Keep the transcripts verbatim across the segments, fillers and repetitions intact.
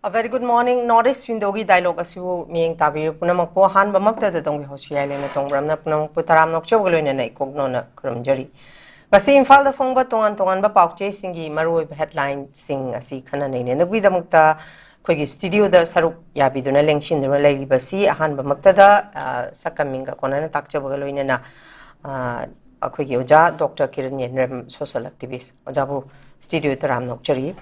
A very good morning, North East Windowꯒꯤ dialogue ꯑꯁꯤꯕꯨ ꯃꯤꯠꯌꯦꯡ ꯇꯥꯕꯤꯔꯤꯕ ꯄꯨꯝꯅꯃꯛꯄꯨ ꯑꯍꯥꯟꯕꯃꯛꯇꯗ ꯇꯣꯡꯒꯤ ꯍꯣꯁꯤꯌꯥꯏ ꯂꯩꯅ ꯇꯣꯡꯕ꯭ꯔꯝꯅ ꯄꯨꯝꯅꯃꯛꯄꯨ ꯇꯔꯥꯝꯅ ꯑꯣꯛꯆꯕꯒ ꯂꯣꯏꯅꯅ ꯏꯀꯣꯛꯅꯣꯅ ꯈꯨꯔꯨꯝꯖꯔꯤ꯫ ꯉꯁꯤ ꯏꯝꯐꯥꯜꯗ ꯐꯣꯡꯕ ꯇꯣꯉꯥꯟ ꯇꯣꯉꯥꯟꯕ ꯄꯥꯎꯆꯦꯁꯤꯡꯒꯤ ꯃꯔꯨꯑꯣꯏꯕ headlineꯁꯤꯡ ꯑꯁꯤ ꯈꯟꯅ ꯅꯩꯅꯅꯕꯒꯤꯗꯃꯛꯇ ꯑꯩꯈꯣꯏꯒꯤ studioꯗ ꯁꯔꯨꯛ ꯌꯥꯕꯤꯗꯨꯅ ꯂꯦꯡꯁꯤꯟꯗꯨꯅ ꯂꯩꯔꯤꯕꯁꯤ ꯑꯍꯥꯟꯕꯃꯛꯇꯗ, ꯑ, ꯁꯛꯀ ꯃꯤꯡꯒ ꯀꯣꯟꯅꯅ ꯇꯥꯛꯆꯕꯒ ꯂꯣꯏꯅꯅ, ꯑ, ꯑꯩꯈꯣꯏꯒꯤ ꯑꯣꯖꯥ ꯗꯣꯛꯇꯔ ꯀꯤꯔꯟ ꯌꯦꯟꯔꯦꯝ, social activist꯫ ꯑꯣꯖꯥꯕꯨ studioꯗ ꯇꯔꯥꯝꯅ ꯑꯣꯛꯆꯔꯤ꯫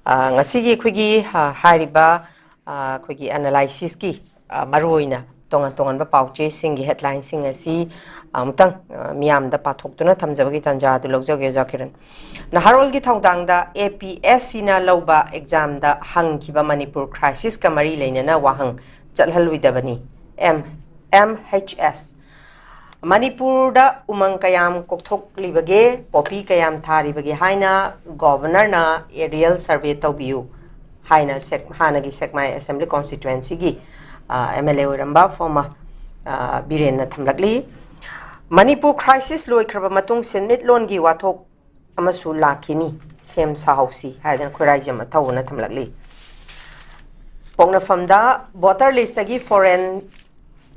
ꯑ, ꯉꯁꯤꯒꯤ ꯑꯩꯈꯣꯏꯒꯤ, ꯑ, ꯍꯥꯏꯔꯤꯕ, ꯑ, ꯑꯩꯈꯣꯏꯒꯤ analysisꯀꯤ, ꯑ, ꯃꯔꯨꯑꯣꯏꯅ ꯇꯣꯉꯥꯟ ꯇꯣꯉꯥꯟꯕ ꯄꯥꯎꯆꯦꯁꯤꯡꯒꯤ headlineꯁꯤꯡ ꯑꯁꯤ ꯑꯃꯨꯛꯇꯪ, ꯑ, ꯃꯤꯌꯥꯝꯗ ꯄꯥꯊꯣꯛꯇꯨꯅ ꯊꯝꯖꯕꯒꯤ ꯇꯥꯟꯖꯥ ꯑꯗꯨ ꯂꯧꯖꯒꯦ, ꯑꯣꯖꯥ ꯀꯤꯔꯟ꯫ ꯅꯍꯥꯔꯣꯜꯒꯤ ꯊꯧꯗꯥꯡꯗ APSCꯅ ꯂꯧꯕ examꯗ ꯍꯪꯈꯤꯕ ꯃꯅꯤꯄꯨꯔ crisisꯀ ꯃꯔꯤ ꯂꯩꯅꯅ ꯋꯥꯍꯪ ꯆꯠꯍꯜꯂꯣꯏꯗꯕꯅꯤ꯫ M, MHS꯫ ꯃꯅꯤꯄꯨꯔꯗ ꯎꯃꯪ ꯀꯌꯥꯝ ꯀꯣꯛꯊꯣꯛꯂꯤꯕꯒꯦ, ꯄꯣꯄꯤ ꯀꯌꯥꯝ ꯊꯥꯔꯤꯕꯒꯦ ꯍꯥꯏꯅ governorꯅ aerial survey ꯇꯧꯕꯤꯌꯨ ꯍꯥꯏꯅ ꯁꯦꯛ-, ꯍꯥꯟꯅꯒꯤ ꯁꯦꯛꯃꯥꯏ Assembly Constituencyꯒꯤ, ꯑ, MLA ꯑꯣꯏꯔꯝꯕ former, ꯑ, ꯕꯤꯔꯦꯟꯅ ꯊꯝꯂꯛꯂꯤ꯫ ꯃꯅꯤꯄꯨꯔ crisis ꯂꯣꯏꯈ꯭ꯔꯕ ꯃꯇꯨꯡ ꯁꯦꯟꯃꯤꯠꯂꯣꯟꯒꯤ ꯋꯥꯊꯣꯛ ꯑꯃꯁꯨ ꯂꯥꯛꯈꯤꯅꯤ, ꯁꯦꯝ ꯁꯥꯍꯧꯁꯤ ꯍꯥꯏꯗꯅ ꯈꯣꯏꯔꯥꯏꯖꯝ ꯑꯊꯧꯕꯅ ꯊꯝꯂꯛꯂꯤ꯫ ꯄꯣꯛꯅꯐꯝꯗ voter listꯇꯒꯤ foreign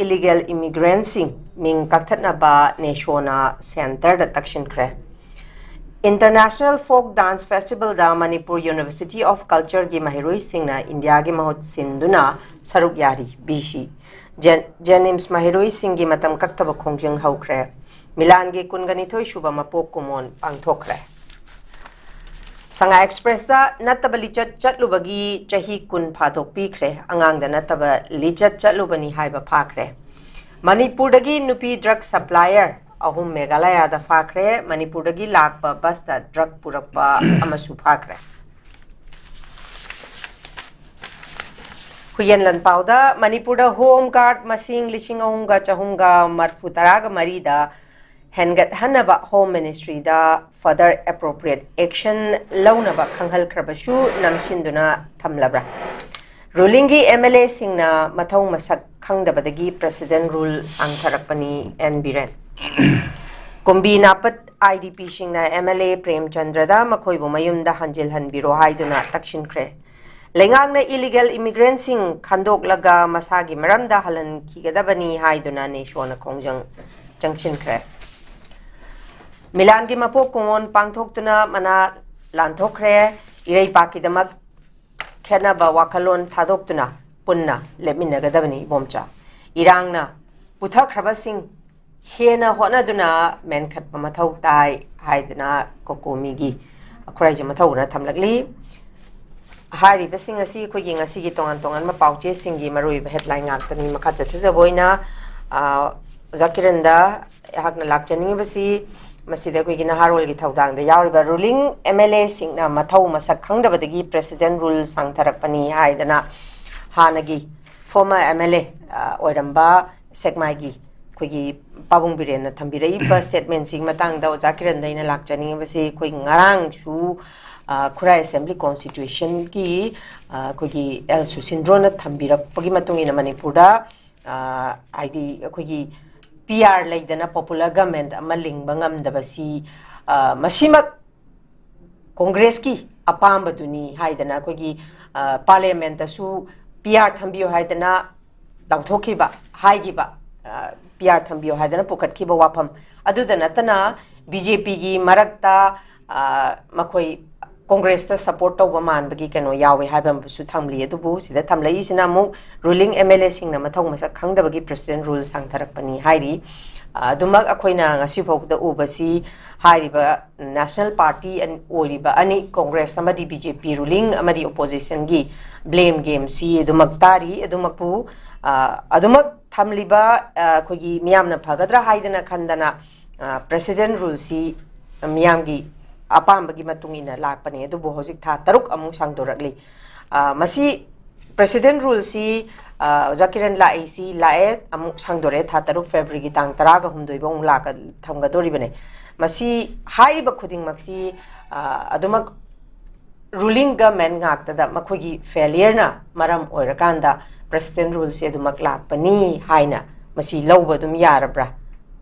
illegal immigrantꯁꯤꯡ ꯃꯤꯡ ꯀꯛꯊꯠꯅꯕ NESOꯅ centreꯗ ꯇꯛꯁꯤꯟꯈ꯭ꯔꯦ꯫ International Folk Dance Festivalꯗ Manipur University of Cultureꯒꯤ ꯃꯍꯩꯔꯣꯏꯁꯤꯡꯅ ꯏꯟꯗꯤꯌꯥꯒꯤ ꯃꯍꯨꯠ ꯁꯤꯟꯗꯨꯅ ꯁꯔꯨꯛ ꯌꯥꯔꯤ꯫ BC꯫ ꯖꯦ-, JNIMS ꯃꯍꯩꯔꯣꯏꯁꯤꯡꯒꯤ ꯃꯇꯝ ꯀꯛꯊꯕ ꯈꯣꯡꯖꯪ ꯍꯧꯈ꯭ꯔꯦ꯫ ꯃꯤꯂꯥꯟꯒꯤ ꯀꯨꯟꯒ ꯅꯤꯊꯣꯏ ꯁꯨꯕ ꯃꯄꯣꯛ ꯀꯨꯝꯑꯣꯟ ꯄꯥꯡꯊꯣꯛꯈ꯭ꯔꯦ꯫ ꯁꯉꯥꯏ Expressꯇ ꯅꯠꯇꯕ ꯂꯤꯆꯠ ꯆꯠꯂꯨꯕꯒꯤ ꯆꯍꯤ ꯀꯨꯟ ꯐꯥꯗꯣꯛꯄꯤꯈ꯭ꯔꯦ꯫ ꯑꯉꯥꯡꯗ ꯅꯠꯇꯕ ꯂꯤꯆꯠ ꯆꯠꯂꯨꯕꯅꯤ ꯍꯥꯏꯕ ꯐꯥꯈ꯭ꯔꯦ꯫ ꯃꯅꯤꯄꯨꯔꯗꯒꯤ ꯅꯨꯄꯤ drug supplier ꯑꯍꯨꯝ ꯃꯦꯘꯥꯂꯌꯥꯗ ꯐꯥꯈ꯭ꯔꯦ꯫ ꯃꯅꯤꯄꯨꯔꯗꯒꯤ ꯂꯥꯛꯄ busꯇ drug ꯄꯨꯔꯛꯄ ꯑꯃꯁꯨ ꯐꯥꯈ꯭ꯔꯦ꯫ ꯍꯨꯏꯌꯦꯟ ꯂꯟꯄꯥꯎꯗ ꯃꯅꯤꯄꯨꯔꯗ home guard ꯃꯁꯤꯡ ꯂꯤꯁꯤꯡ ꯑꯍꯨꯝꯒ ꯆꯍꯨꯝꯒ ꯃꯔꯤꯐꯨ ꯇꯔꯥꯒ ꯃꯔꯤꯗ ꯍꯦꯟꯒꯠꯍꯟꯅꯕ Home Ministryꯗ further appropriate action ꯂꯧꯅꯕ ꯈꯪꯍꯜꯈ꯭ꯔꯕꯁꯨ ꯅꯝꯁꯤꯟꯗꯨꯅ ꯊꯝꯂꯕ꯭ꯔꯥ? Rulingꯒꯤ MLAꯁꯤꯡꯅ ꯃꯊꯧ ꯃꯁꯛ ꯈꯪꯗꯕꯗꯒꯤ President rule ꯁꯥꯡꯊꯔꯛꯄꯅꯤ, N Biren. ꯀꯨꯝꯕꯤ ꯅꯥꯄꯠ IDPꯁꯤꯡꯅ MLA ꯄ꯭ꯔꯦꯝꯆꯟꯗ꯭ꯔꯗ ꯃꯈꯣꯏꯕꯨ ꯃꯌꯨꯝꯗ ꯍꯟꯖꯤꯜꯍꯟꯕꯤꯔꯣ ꯍꯥꯏꯗꯨꯅ ꯇꯛꯁꯤꯟꯈ꯭ꯔꯦ꯫ ꯂꯩꯉꯥꯛꯅ ꯏꯂꯤꯒꯦꯜ ꯏꯃꯤꯒ꯭ꯔꯦꯟꯁꯤꯡ ꯈꯟꯗꯣꯛꯂꯒ ꯃꯁꯥꯒꯤ ꯃꯔꯝꯗ ꯍꯜꯍꯟꯈꯤꯒꯗꯕꯅꯤ ꯍꯥꯏꯗꯨꯅ ꯅꯦꯁꯣꯅ ꯈꯣꯡꯖꯪ ꯆꯪꯁꯤꯟꯈ꯭ꯔꯦ꯫ ꯃꯤꯂꯥꯟꯒꯤ ꯃꯄꯣꯛ ꯀꯨꯝꯑꯣꯟ ꯄꯥꯡꯊꯣꯛꯇꯨꯅ ꯃꯅꯥ ꯂꯥꯟꯊꯣꯛꯈ꯭ꯔꯦ꯫ ꯏꯔꯩꯄꯥꯛꯀꯤꯗꯃꯛ ꯈꯦꯠꯅꯕ ꯋꯥꯈꯜꯂꯣꯟ ꯊꯥꯗꯣꯛꯇꯨꯅ ꯄꯨꯟꯅ ꯂꯦꯞꯃꯤꯟꯅꯒꯗꯕꯅꯤ ꯏꯕꯣꯝꯆꯥ꯫ ꯏꯔꯥꯡꯅ ꯄꯨꯊꯈ꯭ꯔꯕꯁꯤꯡ ꯍꯦꯟꯅ ꯍꯣꯠꯅꯗꯨꯅ ꯃꯦꯟꯈꯠꯄ ꯃꯊꯧ ꯇꯥꯏ ꯍꯥꯏꯗꯅ ꯀꯣꯀꯣꯃꯤꯒꯤ ꯈꯨꯔꯥꯏꯖꯝ ꯃꯊꯧꯅ ꯊꯝꯂꯛꯂꯤ꯫ ꯍꯥꯏꯔꯤꯕꯁꯤꯡ ꯑꯁꯤ ꯑꯩꯈꯣꯏꯒꯤ ꯉꯁꯤꯒꯤ ꯇꯣꯉꯥꯟ ꯇꯣꯉꯥꯟꯕ ꯄꯥꯎꯆꯦꯁꯤꯡꯒꯤ ꯃꯔꯨꯑꯣꯏꯕ ꯍꯦꯗꯂꯥꯏꯟ ꯉꯥꯛꯇꯅꯤ꯫ ꯃꯈꯥ ꯆꯠꯊꯖꯕ ꯑꯣꯏꯅ, ꯑ, ꯑꯣꯖꯥ ꯀꯤꯔꯟꯗ ꯑꯩꯍꯥꯛꯅ ꯂꯥꯛꯆꯅꯤꯡꯉꯤꯕꯁꯤ ꯃꯁꯤꯗ ꯑꯩꯈꯣꯏꯒꯤ ꯅꯍꯥꯔꯣꯜꯒꯤ ꯊꯧꯗꯥꯡꯗ ꯌꯥꯎꯔꯤꯕ ꯔꯨꯂꯤꯡ ꯑꯦꯝ ꯑꯦꯜ ꯑꯦꯁꯤꯡꯅ ꯃꯊꯧ ꯃꯁꯛ ꯈꯪꯗꯕꯗꯒꯤ ꯄ꯭ꯔꯦꯁꯤꯗꯦꯟ ꯔꯨꯜ ꯁꯥꯡꯊꯔꯛꯄꯅꯤ ꯍꯥꯏꯗꯅ ꯍꯥꯟꯅꯒꯤ ꯐꯣꯔꯃꯔ ꯑꯦꯝ ꯑꯦꯜ ꯑꯦ ꯑꯣꯏꯔꯝꯕ ꯁꯦꯛꯃꯥꯏꯒꯤ ꯑꯩꯈꯣꯏꯒꯤ ꯄꯥꯕꯨꯡ ꯕꯤꯔꯦꯟꯅ ꯊꯝꯕꯤꯔꯛꯏꯕ ꯁ꯭ꯇꯦꯠꯃꯦꯟꯁꯤꯒꯤ ꯃꯇꯥꯡꯗ ꯑꯣꯖꯥ ꯀꯤꯔꯟꯗ ꯑꯩꯅ ꯂꯥꯛꯆꯅꯤꯡꯉꯤꯕꯁꯤ, ꯑꯩꯈꯣꯏ ꯉꯔꯥꯡꯁꯨ, ꯑ, ꯈꯨꯔꯥꯏ ꯑꯦꯁꯦꯝꯕ꯭ꯂꯤ ꯀꯣꯟꯁꯇꯤꯇ꯭ꯌꯨꯁꯟꯒꯤ, ꯑ, ꯑꯩꯈꯣꯏꯒꯤ ꯑꯦꯜ ꯁꯨꯁꯤꯟꯗ꯭ꯔꯣꯅ ꯊꯝꯕꯤꯔꯛꯄꯒꯤ ꯃꯇꯨꯡ ꯏꯟꯅ ꯃꯅꯤꯄꯨꯔꯗ, ꯑ, ꯍꯥꯏꯗꯤ ꯑꯩꯈꯣꯏꯒꯤ ꯄꯤ ꯑꯥꯔ ꯂꯩꯗꯅ ꯄꯣꯄꯨꯂꯔ ꯒꯃꯦꯟ ꯑꯃ ꯂꯤꯡꯕ ꯉꯝꯗꯕꯁꯤ, ꯑ, ꯃꯁꯤꯃꯛ ꯀꯣꯡꯒ꯭ꯔꯦꯁꯀꯤ ꯑꯄꯥꯝꯕꯗꯨꯅꯤ ꯍꯥꯏꯗꯅ ꯑꯩꯈꯣꯏꯒꯤ, ꯑ, ꯄꯥꯔꯂꯤꯌꯥꯃꯦꯟꯇꯁꯨ ꯄꯤ ꯑꯥꯔ ꯊꯝꯕꯤꯌꯨ ꯍꯥꯏꯗꯅ ꯂꯥꯎꯊꯣꯛꯈꯤꯕ, ꯍꯥꯏꯈꯤꯕ, ꯑ, ꯄꯤ ꯑꯥꯔ ꯊꯝꯕꯤꯌꯨ ꯍꯥꯏꯗꯅ ꯄꯨꯈꯠꯈꯤꯕ ꯋꯥꯐꯝ꯫ ꯑꯗꯨꯗ ꯅꯠꯇꯅ ꯕꯤ ꯖꯦ ꯄꯤꯒꯤ ꯃꯔꯛꯇ, ꯑ, ꯃꯈꯣꯏ ꯀꯣꯡꯒ꯭ꯔꯦꯁꯇ ꯁꯄꯣꯔꯠ ꯇꯧꯕ ꯃꯥꯟꯕꯒꯤ ꯀꯩꯅꯣ ꯌꯥꯎꯋꯦ ꯍꯥꯏꯕ ꯑꯃꯁꯨ ꯊꯝꯂꯤ꯫ ꯑꯗꯨꯕꯨ ꯁꯤꯗ ꯊꯝꯂꯛꯏꯁꯤꯅ ꯑꯃꯨꯛ ꯔꯨꯂꯤꯡ ꯑꯦꯝ ꯑꯦꯜ ꯑꯦꯁꯤꯡꯅ ꯃꯊꯧ ꯃꯁꯛ ꯈꯪꯗꯕꯒꯤ ꯄ꯭ꯔꯦꯁꯤꯗꯦꯟ ꯔꯨꯜ ꯁꯥꯡꯊꯔꯛꯄꯅꯤ ꯍꯥꯏꯔꯤ꯫ ꯑ, ꯑꯗꯨꯃꯛ ꯑꯩꯈꯣꯏꯅ ꯉꯁꯤ ꯐꯥꯎꯕꯗ ꯎꯕꯁꯤ ꯍꯥꯏꯔꯤꯕ ꯅꯦꯁꯅꯦꯜ ꯄꯥꯔꯇꯤ ꯑꯟ-, ꯑꯣꯏꯔꯤꯕ ꯑꯅꯤ, ꯀꯣꯡꯒ꯭ꯔꯦꯁ ꯑꯃꯗꯤ ꯕꯤ ꯖꯦ ꯄꯤ, ꯔꯨꯂꯤꯡ ꯑꯃꯗꯤ ꯑꯣꯄꯣꯖꯤꯁꯟꯒꯤ ꯕ꯭ꯂꯦꯝ ꯒꯦꯝꯁꯤ ꯑꯗꯨꯃꯛ ꯇꯥꯔꯤ꯫ ꯑꯗꯨꯃꯛꯄꯨ, ꯑ, ꯑꯗꯨꯃꯛ ꯊꯝꯂꯤꯕ, ꯑ, ꯑꯩꯈꯣꯏꯒꯤ ꯃꯤꯌꯥꯝꯅ ꯐꯒꯗ꯭ꯔꯥ ꯍꯥꯏꯗꯅ ꯈꯟꯗꯅ, ꯑ, ꯄ꯭ꯔꯦꯁꯤꯗꯦꯟ ꯔꯨꯜꯁꯤ ꯃꯤꯌꯥꯝꯒꯤ ꯑꯄꯥꯝꯕꯒꯤ ꯃꯇꯨꯡ ꯏꯟꯅ ꯂꯥꯛꯄꯅꯤ꯫ ꯑꯗꯨꯕꯨ ꯍꯧꯖꯤꯛ ꯊꯥ ꯇꯔꯨꯛ ꯑꯃꯨꯛ ꯁꯥꯡꯗꯣꯔꯛꯂꯤ꯫ ꯑ, ꯃꯁꯤ ꯄ꯭ꯔꯦꯁꯤꯗꯦꯟ ꯔꯨꯜꯁꯤ, ꯑ, ꯑꯣꯖꯥ ꯀꯤꯔꯟ, ꯂꯥꯛꯏꯁꯤ ꯂꯥꯛꯑꯦ, ꯑꯃꯨꯛ ꯁꯥꯡꯗꯣꯔꯛꯑꯦ, ꯊꯥ ꯇꯔꯨꯛ, ꯐꯦꯕ꯭ꯔꯨꯋꯥꯔꯤꯒꯤ ꯇꯥꯡ ꯇꯔꯥꯒ ꯍꯨꯝꯗꯣꯏ ꯐꯥꯎ ꯑꯃꯨꯛ ꯂꯥꯛꯀ-, ꯊꯝꯒꯗꯣꯔꯤꯕꯅꯦ꯫ ꯃꯁꯤ ꯍꯥꯏꯔꯤꯕ ꯈꯨꯗꯤꯡꯃꯛꯁꯤ, ꯑ, ꯑꯗꯨꯃꯛ ꯔꯨꯂꯤꯡ ꯒꯃꯦꯟ ꯉꯥꯛꯇꯗ ꯃꯈꯣꯏꯒꯤ ꯐꯦꯂꯤꯌꯔꯅ ꯃꯔꯝ ꯑꯣꯏꯔꯀꯥꯟꯗ ꯄ꯭ꯔꯦꯁꯤꯗꯦꯟ ꯔꯨꯜꯁꯦ ꯑꯗꯨꯃꯛ ꯂꯥꯛꯄꯅꯤ ꯍꯥꯏꯅ ꯃꯁꯤ ꯂꯧꯕ ꯑꯗꯨꯝ ꯌꯥꯔꯕ꯭ꯔꯥ?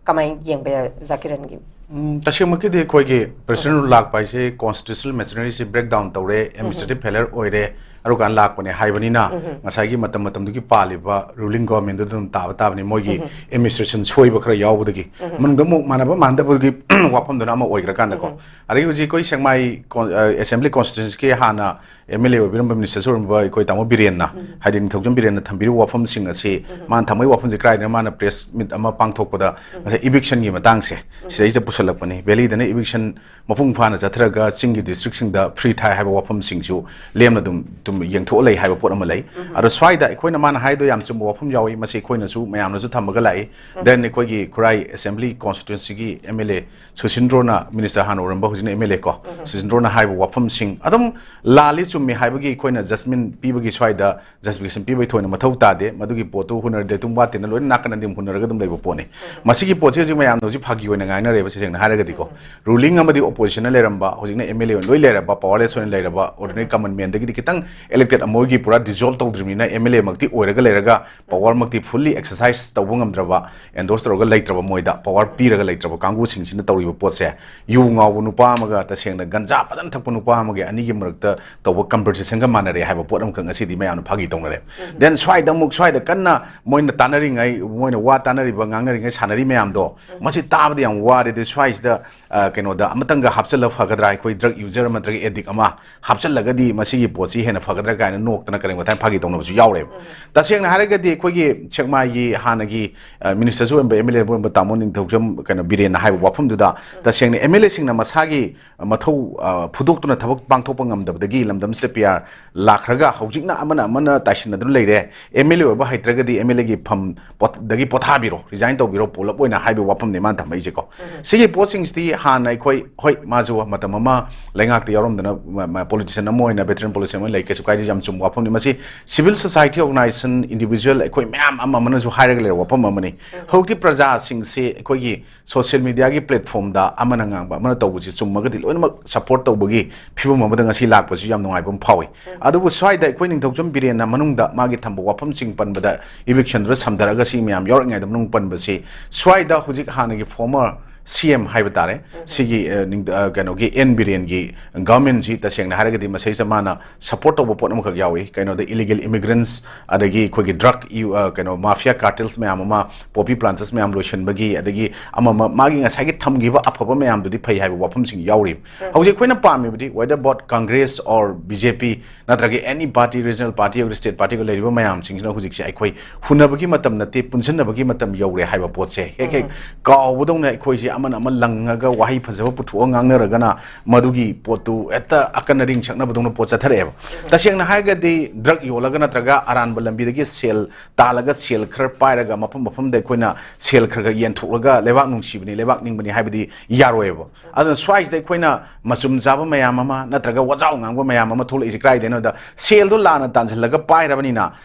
ꯀꯃꯥꯏꯅ ꯌꯦꯡꯕ ꯌꯥꯏ, ꯑꯣꯖꯥ ꯀꯤꯔꯟꯒꯤ? ꯎꯝ, ꯇꯁꯦꯡꯃꯛꯀꯤꯗꯤ ꯑꯩꯈꯣꯏꯒꯤ ꯄ꯭ꯔꯦꯁꯤꯗꯦꯟ ꯔꯨꯜ ꯂꯥꯛꯄ ꯍꯥꯏꯁꯦ ꯀꯣꯟꯁꯇꯤꯇ꯭ꯌꯨꯁꯅꯦꯜ ꯃꯦꯆꯤꯅꯔꯤꯁꯤ ꯕ꯭ꯔꯦꯛ ꯗꯥꯎꯟ ꯇꯧꯔꯦ, ꯑꯦꯗꯃꯤꯅꯤꯁꯇ꯭ꯔꯦꯇꯤꯚ ꯐꯦꯂꯔ ꯑꯣꯏꯔꯦ, ꯑꯗꯨꯀꯥꯟ ꯂꯥꯛꯄꯅꯦ ꯍꯥꯏꯕꯅꯤꯅ, ꯉꯁꯥꯏꯒꯤ ꯃꯇꯝ ꯃꯇꯝꯗꯨꯒꯤ ꯄꯥꯜꯂꯤꯕ ruling government ꯗꯨꯗ ꯑꯗꯨꯝ ꯇꯥꯕ ꯇꯥꯕꯅꯤ, ꯃꯣꯏꯒꯤ administration ꯁꯣꯏꯕ ꯈꯔ ꯌꯥꯎꯕꯗꯒꯤ꯫ ꯃꯅꯨꯡꯗ ꯑꯃꯨꯛ ꯃꯥꯟꯅꯕ ꯃꯥꯟꯅꯗꯕꯒꯤ ꯋꯥꯐꯝꯗꯨꯅ ꯑꯃ ꯑꯣꯏꯈ꯭ꯔꯀꯥꯟꯗꯀꯣ꯫ ꯑꯗꯒꯤ ꯍꯧꯖꯤꯛ ꯑꯩꯈꯣꯏ ꯁꯦꯛꯃꯥꯏ ꯀꯣꯟ-, ꯑ, assembly constituency ꯒꯤ ꯍꯥꯟꯅ M L A ꯑꯣꯏꯕꯤꯔꯝꯕ minister ꯁꯨ ꯑꯣꯏꯔꯝꯕ ꯑꯩꯈꯣꯏ ꯇꯥꯃꯣ ꯕꯤꯔꯦꯟꯅ, ꯍꯥꯏꯗꯤ ꯅꯤꯡꯊꯧꯖꯝ ꯕꯤꯔꯦꯟꯅ ꯊꯝꯕꯤꯔꯤꯕ ꯋꯥꯐꯝꯁꯤꯡ ꯑꯁꯤ, ꯃꯥꯅ ꯊꯝꯕꯒꯤ ꯋꯥꯐꯝꯁꯦ ꯀꯗꯥꯏꯗꯅ, ꯃꯥꯅ press meet ꯑꯃ ꯄꯥꯡꯊꯣꯛꯄꯗ ꯉꯁꯥꯏ eviction ꯒꯤ ꯃꯇꯥꯡꯁꯦ ꯁꯤꯗꯩꯁꯤꯗ ꯄꯨꯁꯜꯂꯛꯄꯅꯤ꯫ Valley ꯗꯅ eviction ꯃꯄꯨꯡ ꯐꯥꯅ ꯆꯠꯊꯔꯒ ꯆꯤꯡꯒꯤ district ꯁꯤꯡꯗ free ꯊꯥꯏ ꯍꯥꯏꯕ ꯋꯥꯐꯝꯁꯤꯡꯁꯨ ꯂꯦꯝꯅ ꯑꯗꯨꯝ, ꯑꯗꯨꯝ ꯌꯦꯡꯊꯣꯛꯑ ꯂꯩ ꯍꯥꯏꯕ ꯄꯣꯠ ꯑꯃ ꯂꯩ꯫ ꯑꯗꯣ ꯁ꯭ꯋꯥꯏꯗ ꯑꯩꯈꯣꯏꯅ, ꯃꯥꯅ ꯍꯥꯏꯗꯣ ꯌꯥꯝ ꯆꯨꯝꯕ ꯋꯥꯐꯝ ꯌꯥꯎꯏ, ꯃꯁꯤ ꯑꯩꯈꯣꯏꯅꯁꯨ ꯃꯌꯥꯝꯅꯁꯨ ꯊꯝꯃꯒ ꯂꯥꯛꯏ꯫ Then ꯑꯩꯈꯣꯏꯒꯤ ꯈꯨꯔꯥꯏ assembly constituency ꯒꯤ M L A ꯁꯨꯁꯤꯟꯗ꯭ꯔꯣꯅ, minister ꯍꯥꯟꯅ ꯑꯣꯏꯔꯝꯕ, ꯍꯧꯖꯤꯛꯅ M L A ꯀꯣ, ꯁꯨꯁꯤꯟꯗ꯭ꯔꯣꯅ ꯍꯥꯏꯕ ꯋꯥꯐꯝꯁꯤꯡ ꯑꯗꯨꯝ ꯂꯥꯜꯂꯤ ꯆꯨꯝꯃꯤ ꯍꯥꯏꯕꯒꯤ ꯑꯩꯈꯣꯏꯅ judgment ꯄꯤꯕꯒꯤ ꯁ꯭ꯋꯥꯏꯗ justification ꯄꯤꯕꯒꯤ ꯊꯣꯏꯅ ꯃꯊꯧ ꯇꯥꯗꯦ꯫ ꯃꯗꯨꯒꯤ ꯄꯣꯠꯇꯨ ꯍꯨꯟꯅꯔꯗꯤ ꯑꯗꯨꯝ ꯋꯥꯠꯇꯦꯅ ꯂꯣꯏꯅ ꯅꯥꯀꯟꯗꯤ ꯑꯗꯨꯝ ꯍꯨꯟꯅꯔꯒ ꯑꯗꯨꯝ ꯂꯩꯕ ꯄꯣꯠꯅꯤ꯫ ꯃꯁꯤꯒꯤ ꯄꯣꯠꯁꯤ ꯍꯧꯖꯤꯛ ꯃꯌꯥꯝꯅ ꯍꯧꯖꯤꯛ ꯐꯥꯒꯤ ꯑꯣꯏꯅ ꯉꯥꯡꯅꯔꯦꯕ, ꯁꯦꯡꯅ ꯍꯥꯏꯔꯒꯗꯤꯀꯣ꯫ Ruling ꯑꯃꯗꯤ opposition ꯅ ꯂꯩꯔꯝꯕ, ꯍꯧꯖꯤꯛꯅ M L A ꯑꯣꯏꯅ ꯂꯣꯏ ꯂꯩꯔꯕ, powerless ꯑꯣꯏꯅ ꯂꯩꯔꯕ, ordinary common man ꯗꯒꯤꯗꯤ ꯈꯤꯇꯪ elected, ꯑꯃ ꯑꯣꯏꯒꯤ ꯄꯨꯔꯥ dissolve ꯇꯧꯗ꯭ꯔꯤꯕꯅꯤꯅ M L A ꯃꯛꯇꯤ ꯑꯣꯏꯔꯒ ꯂꯩꯔꯒ power ꯃꯛꯇꯤ fully exercise ꯇꯧꯕ ꯉꯝꯗ꯭ꯔꯕ, endorse ꯇꯧꯔꯒ ꯂꯩꯇ꯭ꯔꯕ, ꯃꯣꯏꯗ power ꯄꯤꯔꯒ ꯂꯩꯇ꯭ꯔꯕ ꯀꯥꯡꯕꯨꯁꯤꯡꯁꯤꯅ ꯇꯧꯔꯤꯕ ꯄꯣꯠꯁꯦ, ꯌꯨ ꯉꯥꯎꯕ ꯅꯨꯄꯥ ꯑꯃꯒ ꯇꯁꯦꯡꯅ ꯒꯟꯖꯥ ꯐꯖꯅ ꯊꯛꯄ ꯅꯨꯄꯥ ꯑꯃꯒꯤ ꯑꯅꯤꯒꯤ ꯃꯔꯛꯇ ꯇꯧꯕ conversation ꯒ ꯃꯥꯟꯅꯔꯦ ꯍꯥꯏꯕ ꯄꯣꯠ ꯑꯃꯈꯛ ꯉꯁꯤꯗꯤ ꯃꯌꯥꯝꯅ ꯐꯥꯒꯤ ꯇꯧꯅꯔꯦ꯫ Then ꯁ꯭ꯋꯥꯏꯗ ꯑꯃꯨꯛ, ꯁ꯭ꯋꯥꯏꯗ ꯀꯟꯅ ꯃꯣꯏꯅ ꯇꯥꯟꯅꯔꯤꯉꯩ, ꯃꯣꯏꯅ ꯋꯥ ꯇꯥꯟꯅꯔꯤꯕ, ꯉꯥꯡꯅꯔꯤꯉꯩ, ꯁꯥꯟꯅꯔꯤ ꯃꯌꯥꯝꯗꯣ, ꯃꯁꯤ ꯇꯥꯕꯗ ꯌꯥꯝ ꯋꯥꯔꯦ꯫ ꯑꯗꯩ ꯁ꯭ꯋꯥꯏꯁꯤꯗ, ꯑ, ꯀꯩꯅꯣꯗ ꯑꯃꯇꯪꯒ ꯍꯥꯞꯆꯜꯂ ꯐꯒꯗ꯭ꯔꯥ? ꯑꯩꯈꯣꯏ drug user ꯑꯃ ꯅꯠꯇ꯭ꯔꯒ addict ꯑꯃ ꯍꯥꯞꯆꯜꯂꯒꯗꯤ ꯃꯁꯤꯒꯤ ꯄꯣꯠꯁꯤ ꯍꯦꯟꯅ ꯐꯒꯗ꯭ꯔꯥ ꯀꯥꯏꯅ ꯅꯣꯛꯇꯅ ꯀꯔꯤ ꯃꯊꯥꯏ ꯐꯥꯒꯤ ꯇꯧꯅꯕꯁꯨ ꯌꯥꯎꯔꯦꯕ꯫ ꯇꯁꯦꯡꯅ ꯍꯥꯏꯔꯒꯗꯤ ꯑꯩꯈꯣꯏꯒꯤ ꯁꯦꯛꯃꯥꯏꯒꯤ ꯍꯥꯟꯅꯒꯤ, ꯑ, minister ꯁꯨ ꯑꯣꯏꯔꯝꯕ, M L A ꯑꯣꯏꯔꯝꯕ ꯇꯥꯃꯣ ꯅꯤꯡꯊꯧꯖꯝ, ꯀꯩꯅꯣ, ꯕꯤꯔꯦꯟꯅ ꯍꯥꯏꯕ ꯋꯥꯐꯝꯗꯨꯗ ꯇꯁꯦꯡꯅ M L A ꯁꯤꯡꯅ ꯃꯁꯥꯒꯤ ꯃꯊꯧ, ꯑ, ꯐꯨꯗꯣꯛꯇꯨꯅ ꯊꯕꯛ ꯄꯥꯡꯊꯣꯛꯄ ꯉꯝꯗꯕꯗꯒꯤ ꯂꯝꯗꯝꯁꯤꯗ P R ꯂꯥꯛꯈ꯭ꯔꯒ ꯍꯧꯖꯤꯛꯅ ꯑꯃꯅ ꯑꯃꯅ ꯇꯥꯏꯁꯤꯟꯅꯗꯨꯅ ꯂꯩꯔꯦ꯫ M L A ꯑꯣꯏꯕ ꯍꯩꯇ꯭ꯔꯒꯗꯤ M L A ꯒꯤ ꯐꯝ ꯄꯣꯠ-, ꯗꯒꯤ ꯄꯣꯊꯥꯕꯤꯔꯣ, resign ꯇꯧꯕꯤꯔꯣ ꯄꯨꯂꯞ ꯑꯣꯏꯅ ꯍꯥꯏꯕꯒꯤ ꯋꯥꯐꯝꯅꯤ ꯃꯥꯅ ꯊꯝꯃꯛꯏꯁꯦꯀꯣ꯫ ꯁꯤꯒꯤ ꯄꯣꯠꯁꯤꯡꯁꯤꯗꯤ ꯍꯥꯟꯅ ꯑꯩꯈꯣꯏ, ꯍꯣꯏ, ꯃꯥꯁꯨ ꯃꯇꯝ ꯑꯃ ꯂꯩꯉꯥꯛꯇ ꯌꯥꯎꯔꯝꯗꯅ, ꯃ-, ꯃ-, politician ꯑꯃ ꯑꯣꯏꯅ, veteran politician ꯑꯃ ꯑꯣꯏꯅ ꯂꯩ, ꯀꯩꯁꯨ ꯀꯥꯏꯗꯦ, ꯌꯥꯝ ꯆꯨꯝꯕ ꯋꯥꯐꯝꯅꯤ꯫ ꯃꯁꯤ civil society organization, individual, ꯑꯩꯈꯣꯏ ꯃꯌꯥꯝ ꯑꯃ ꯑꯃꯅꯁꯨ ꯍꯥꯏꯔꯒ ꯂꯩꯔꯕ ꯋꯥꯐꯝ ꯑꯃꯅꯤ꯫ ꯍꯧꯖꯤꯛꯇꯤ ꯄ꯭ꯔꯖꯥꯁꯤꯡꯁꯦ ꯑꯩꯈꯣꯏꯒꯤ social media ꯒꯤ platform ꯗ ꯑꯃꯅ ꯉꯥꯡꯕ, ꯑꯃꯅ ꯇꯧꯕꯁꯤ ꯆꯨꯝꯃꯒꯗꯤ ꯂꯣꯏꯅꯃꯛ support ꯇꯧꯕꯒꯤ ꯐꯤꯕꯝ ꯑꯃꯗ ꯉꯁꯤ ꯂꯥꯛꯄꯁꯤ ꯌꯥꯝ ꯅꯨꯡꯉꯥꯏꯕ ꯑꯃ ꯐꯥꯎꯏ꯫ ꯑꯗꯨꯕꯨ ꯁ꯭ꯋꯥꯏꯗ ꯑꯩꯈꯣꯏ ꯅꯤꯡꯊꯧꯖꯝ ꯕꯤꯔꯦꯟꯅ ꯃꯅꯨꯡꯗ ꯃꯥꯒꯤ ꯊꯝꯕ ꯋꯥꯐꯝꯁꯤꯡ ꯄꯟꯕꯗ, eviction ꯗꯨꯗ ꯁꯝꯊꯔꯒ ꯁꯤ ꯃꯌꯥꯝ ꯌꯥꯎꯔꯛꯏꯉꯩꯗ ꯃꯅꯨꯡ ꯄꯟꯕꯁꯤ, ꯁ꯭ꯋꯥꯏꯗ ꯍꯧꯖꯤꯛ ꯍꯥꯟꯅꯒꯤ former ꯁꯤ ꯑꯦꯝ ꯍꯥꯏꯕ ꯇꯥꯔꯦ꯫ ꯁꯤꯒꯤ, ꯑ, ꯅꯤꯡ-, ꯑ, ꯀꯩꯅꯣꯒꯤ ꯑꯦꯟ ꯕꯤꯔꯦꯟꯒꯤ ꯒꯚꯔꯟꯃꯦꯟꯁꯤ ꯇꯁꯦꯡꯅ ꯍꯥꯏꯔꯒꯗꯤ ꯃꯁꯩꯁꯤꯗ ꯃꯥꯅ ꯁꯄꯣꯔꯠ ꯇꯧꯕ ꯄꯣꯠ ꯑꯃꯈꯛ ꯌꯥꯎꯏ꯫ ꯀꯩꯅꯣꯗ ꯏꯂꯤꯒꯦꯜ ꯏꯃꯤꯒ꯭ꯔꯦꯟꯁ, ꯑꯗꯒꯤ ꯑꯩꯈꯣꯏꯒꯤ ꯗ꯭ꯔꯒ ꯌꯨ-, ꯑ, ꯀꯩꯅꯣ, ꯃꯥꯐꯤꯌꯥ ꯀꯥꯔꯇꯦꯜꯁ ꯃꯌꯥꯝ ꯑꯃ, ꯄꯣꯄꯤ ꯄ꯭ꯂꯥꯟꯇꯔꯁ ꯃꯌꯥꯝ ꯂꯣꯏꯁꯤꯟꯕꯒꯤ, ꯑꯗꯒꯤ ꯑꯃ ꯑꯃ ꯃꯥꯒꯤ ꯉꯁꯥꯏꯒꯤ ꯊꯝꯈꯤꯕ ꯑꯐꯕ ꯃꯌꯥꯝꯗꯨꯗꯤ ꯐꯩ ꯍꯥꯏꯕ ꯋꯥꯐꯝꯁꯤꯡ ꯌꯥꯎꯔꯤ꯫ ꯍꯧꯖꯤꯛ ꯑꯩꯈꯣꯏꯅ ꯄꯥꯝꯃꯤꯕꯗꯤ whether about Congress or B J P, ꯅꯠꯇ꯭ꯔꯒ any party, regional party ꯑꯣꯏꯒꯦꯔꯥ, state party ꯑꯣꯏꯒꯦꯔꯥ, ꯂꯩꯔꯤꯕ ꯃꯌꯥꯝꯁꯤꯡꯁꯤꯅ ꯍꯧꯖꯤꯛꯁꯦ ꯑꯩꯈꯣꯏ ꯍꯨꯟꯅꯕꯒꯤ ꯃꯇꯝ ꯅꯠꯇꯦ, ꯄꯨꯟꯁꯤꯟꯅꯕꯒꯤ ꯃꯇꯝ ꯌꯧꯔꯦ ꯍꯥꯏꯕ ꯄꯣꯠꯁꯦ ꯍꯦꯛ ꯍꯦꯛ ꯀꯥꯎꯕꯗꯧꯅ ꯑꯩꯈꯣꯏꯁꯦ ꯑꯃꯅ ꯑꯃ ꯂꯪꯉꯒ ꯋꯥꯍꯩ ꯐꯖꯕ ꯄꯨꯊꯣꯛꯑ ꯉꯥꯡꯅꯔꯒꯅ ꯃꯗꯨꯒꯤ ꯄꯣꯠꯇꯨ ꯍꯦꯛꯇ ꯑꯀꯟ ꯑꯔꯤꯡ ꯁꯛꯅꯕꯗꯧꯅ ꯄꯣꯠ ꯆꯠꯊꯔꯛꯑꯦꯕ꯫ ꯇꯁꯦꯡꯅ ꯍꯥꯏꯔꯒꯗꯤ ꯗ꯭ꯔꯒ ꯌꯣꯜꯂꯒ ꯅꯠꯇ꯭ꯔꯒ ꯑꯔꯥꯟꯕ ꯂꯝꯕꯤꯗꯒꯤ ꯁꯦꯜ ꯇꯥꯜꯂꯒ ꯁꯦꯜ ꯈꯔ ꯄꯥꯏꯔꯒ ꯃꯐꯝ ꯃꯐꯝꯗ ꯑꯩꯈꯣꯏꯅ ꯁꯦꯜ ꯈꯔ ꯈꯔ ꯌꯦꯟꯊꯣꯛꯂꯒ ꯂꯩꯕꯥꯛ ꯅꯨꯡꯁꯤꯕꯅꯤ, ꯂꯩꯕꯥꯛ ꯅꯤꯡꯕꯅꯤ ꯍꯥꯏꯕꯗꯤ ꯌꯥꯔꯣꯏꯕ꯫ ꯑꯗꯨꯅ ꯁ꯭ꯋꯥꯏꯁꯤꯗ ꯑꯩꯈꯣꯏꯅ ꯃꯆꯨꯝ ꯆꯥꯕ ꯃꯌꯥꯝ ꯑꯃ ꯅꯠꯇ꯭ꯔꯒ ꯋꯥꯖꯥꯎ ꯉꯥꯡꯕ ꯃꯌꯥꯝ ꯑꯃ ꯊꯣꯛꯂꯛꯏꯁꯦ ꯀꯗꯥꯏꯗꯩꯅꯣꯗ, ꯁꯦꯜꯗꯣ ꯂꯥꯟꯅ ꯇꯥꯟꯁꯤꯜꯂꯒ ꯄꯥꯏꯔꯕꯅꯤꯅ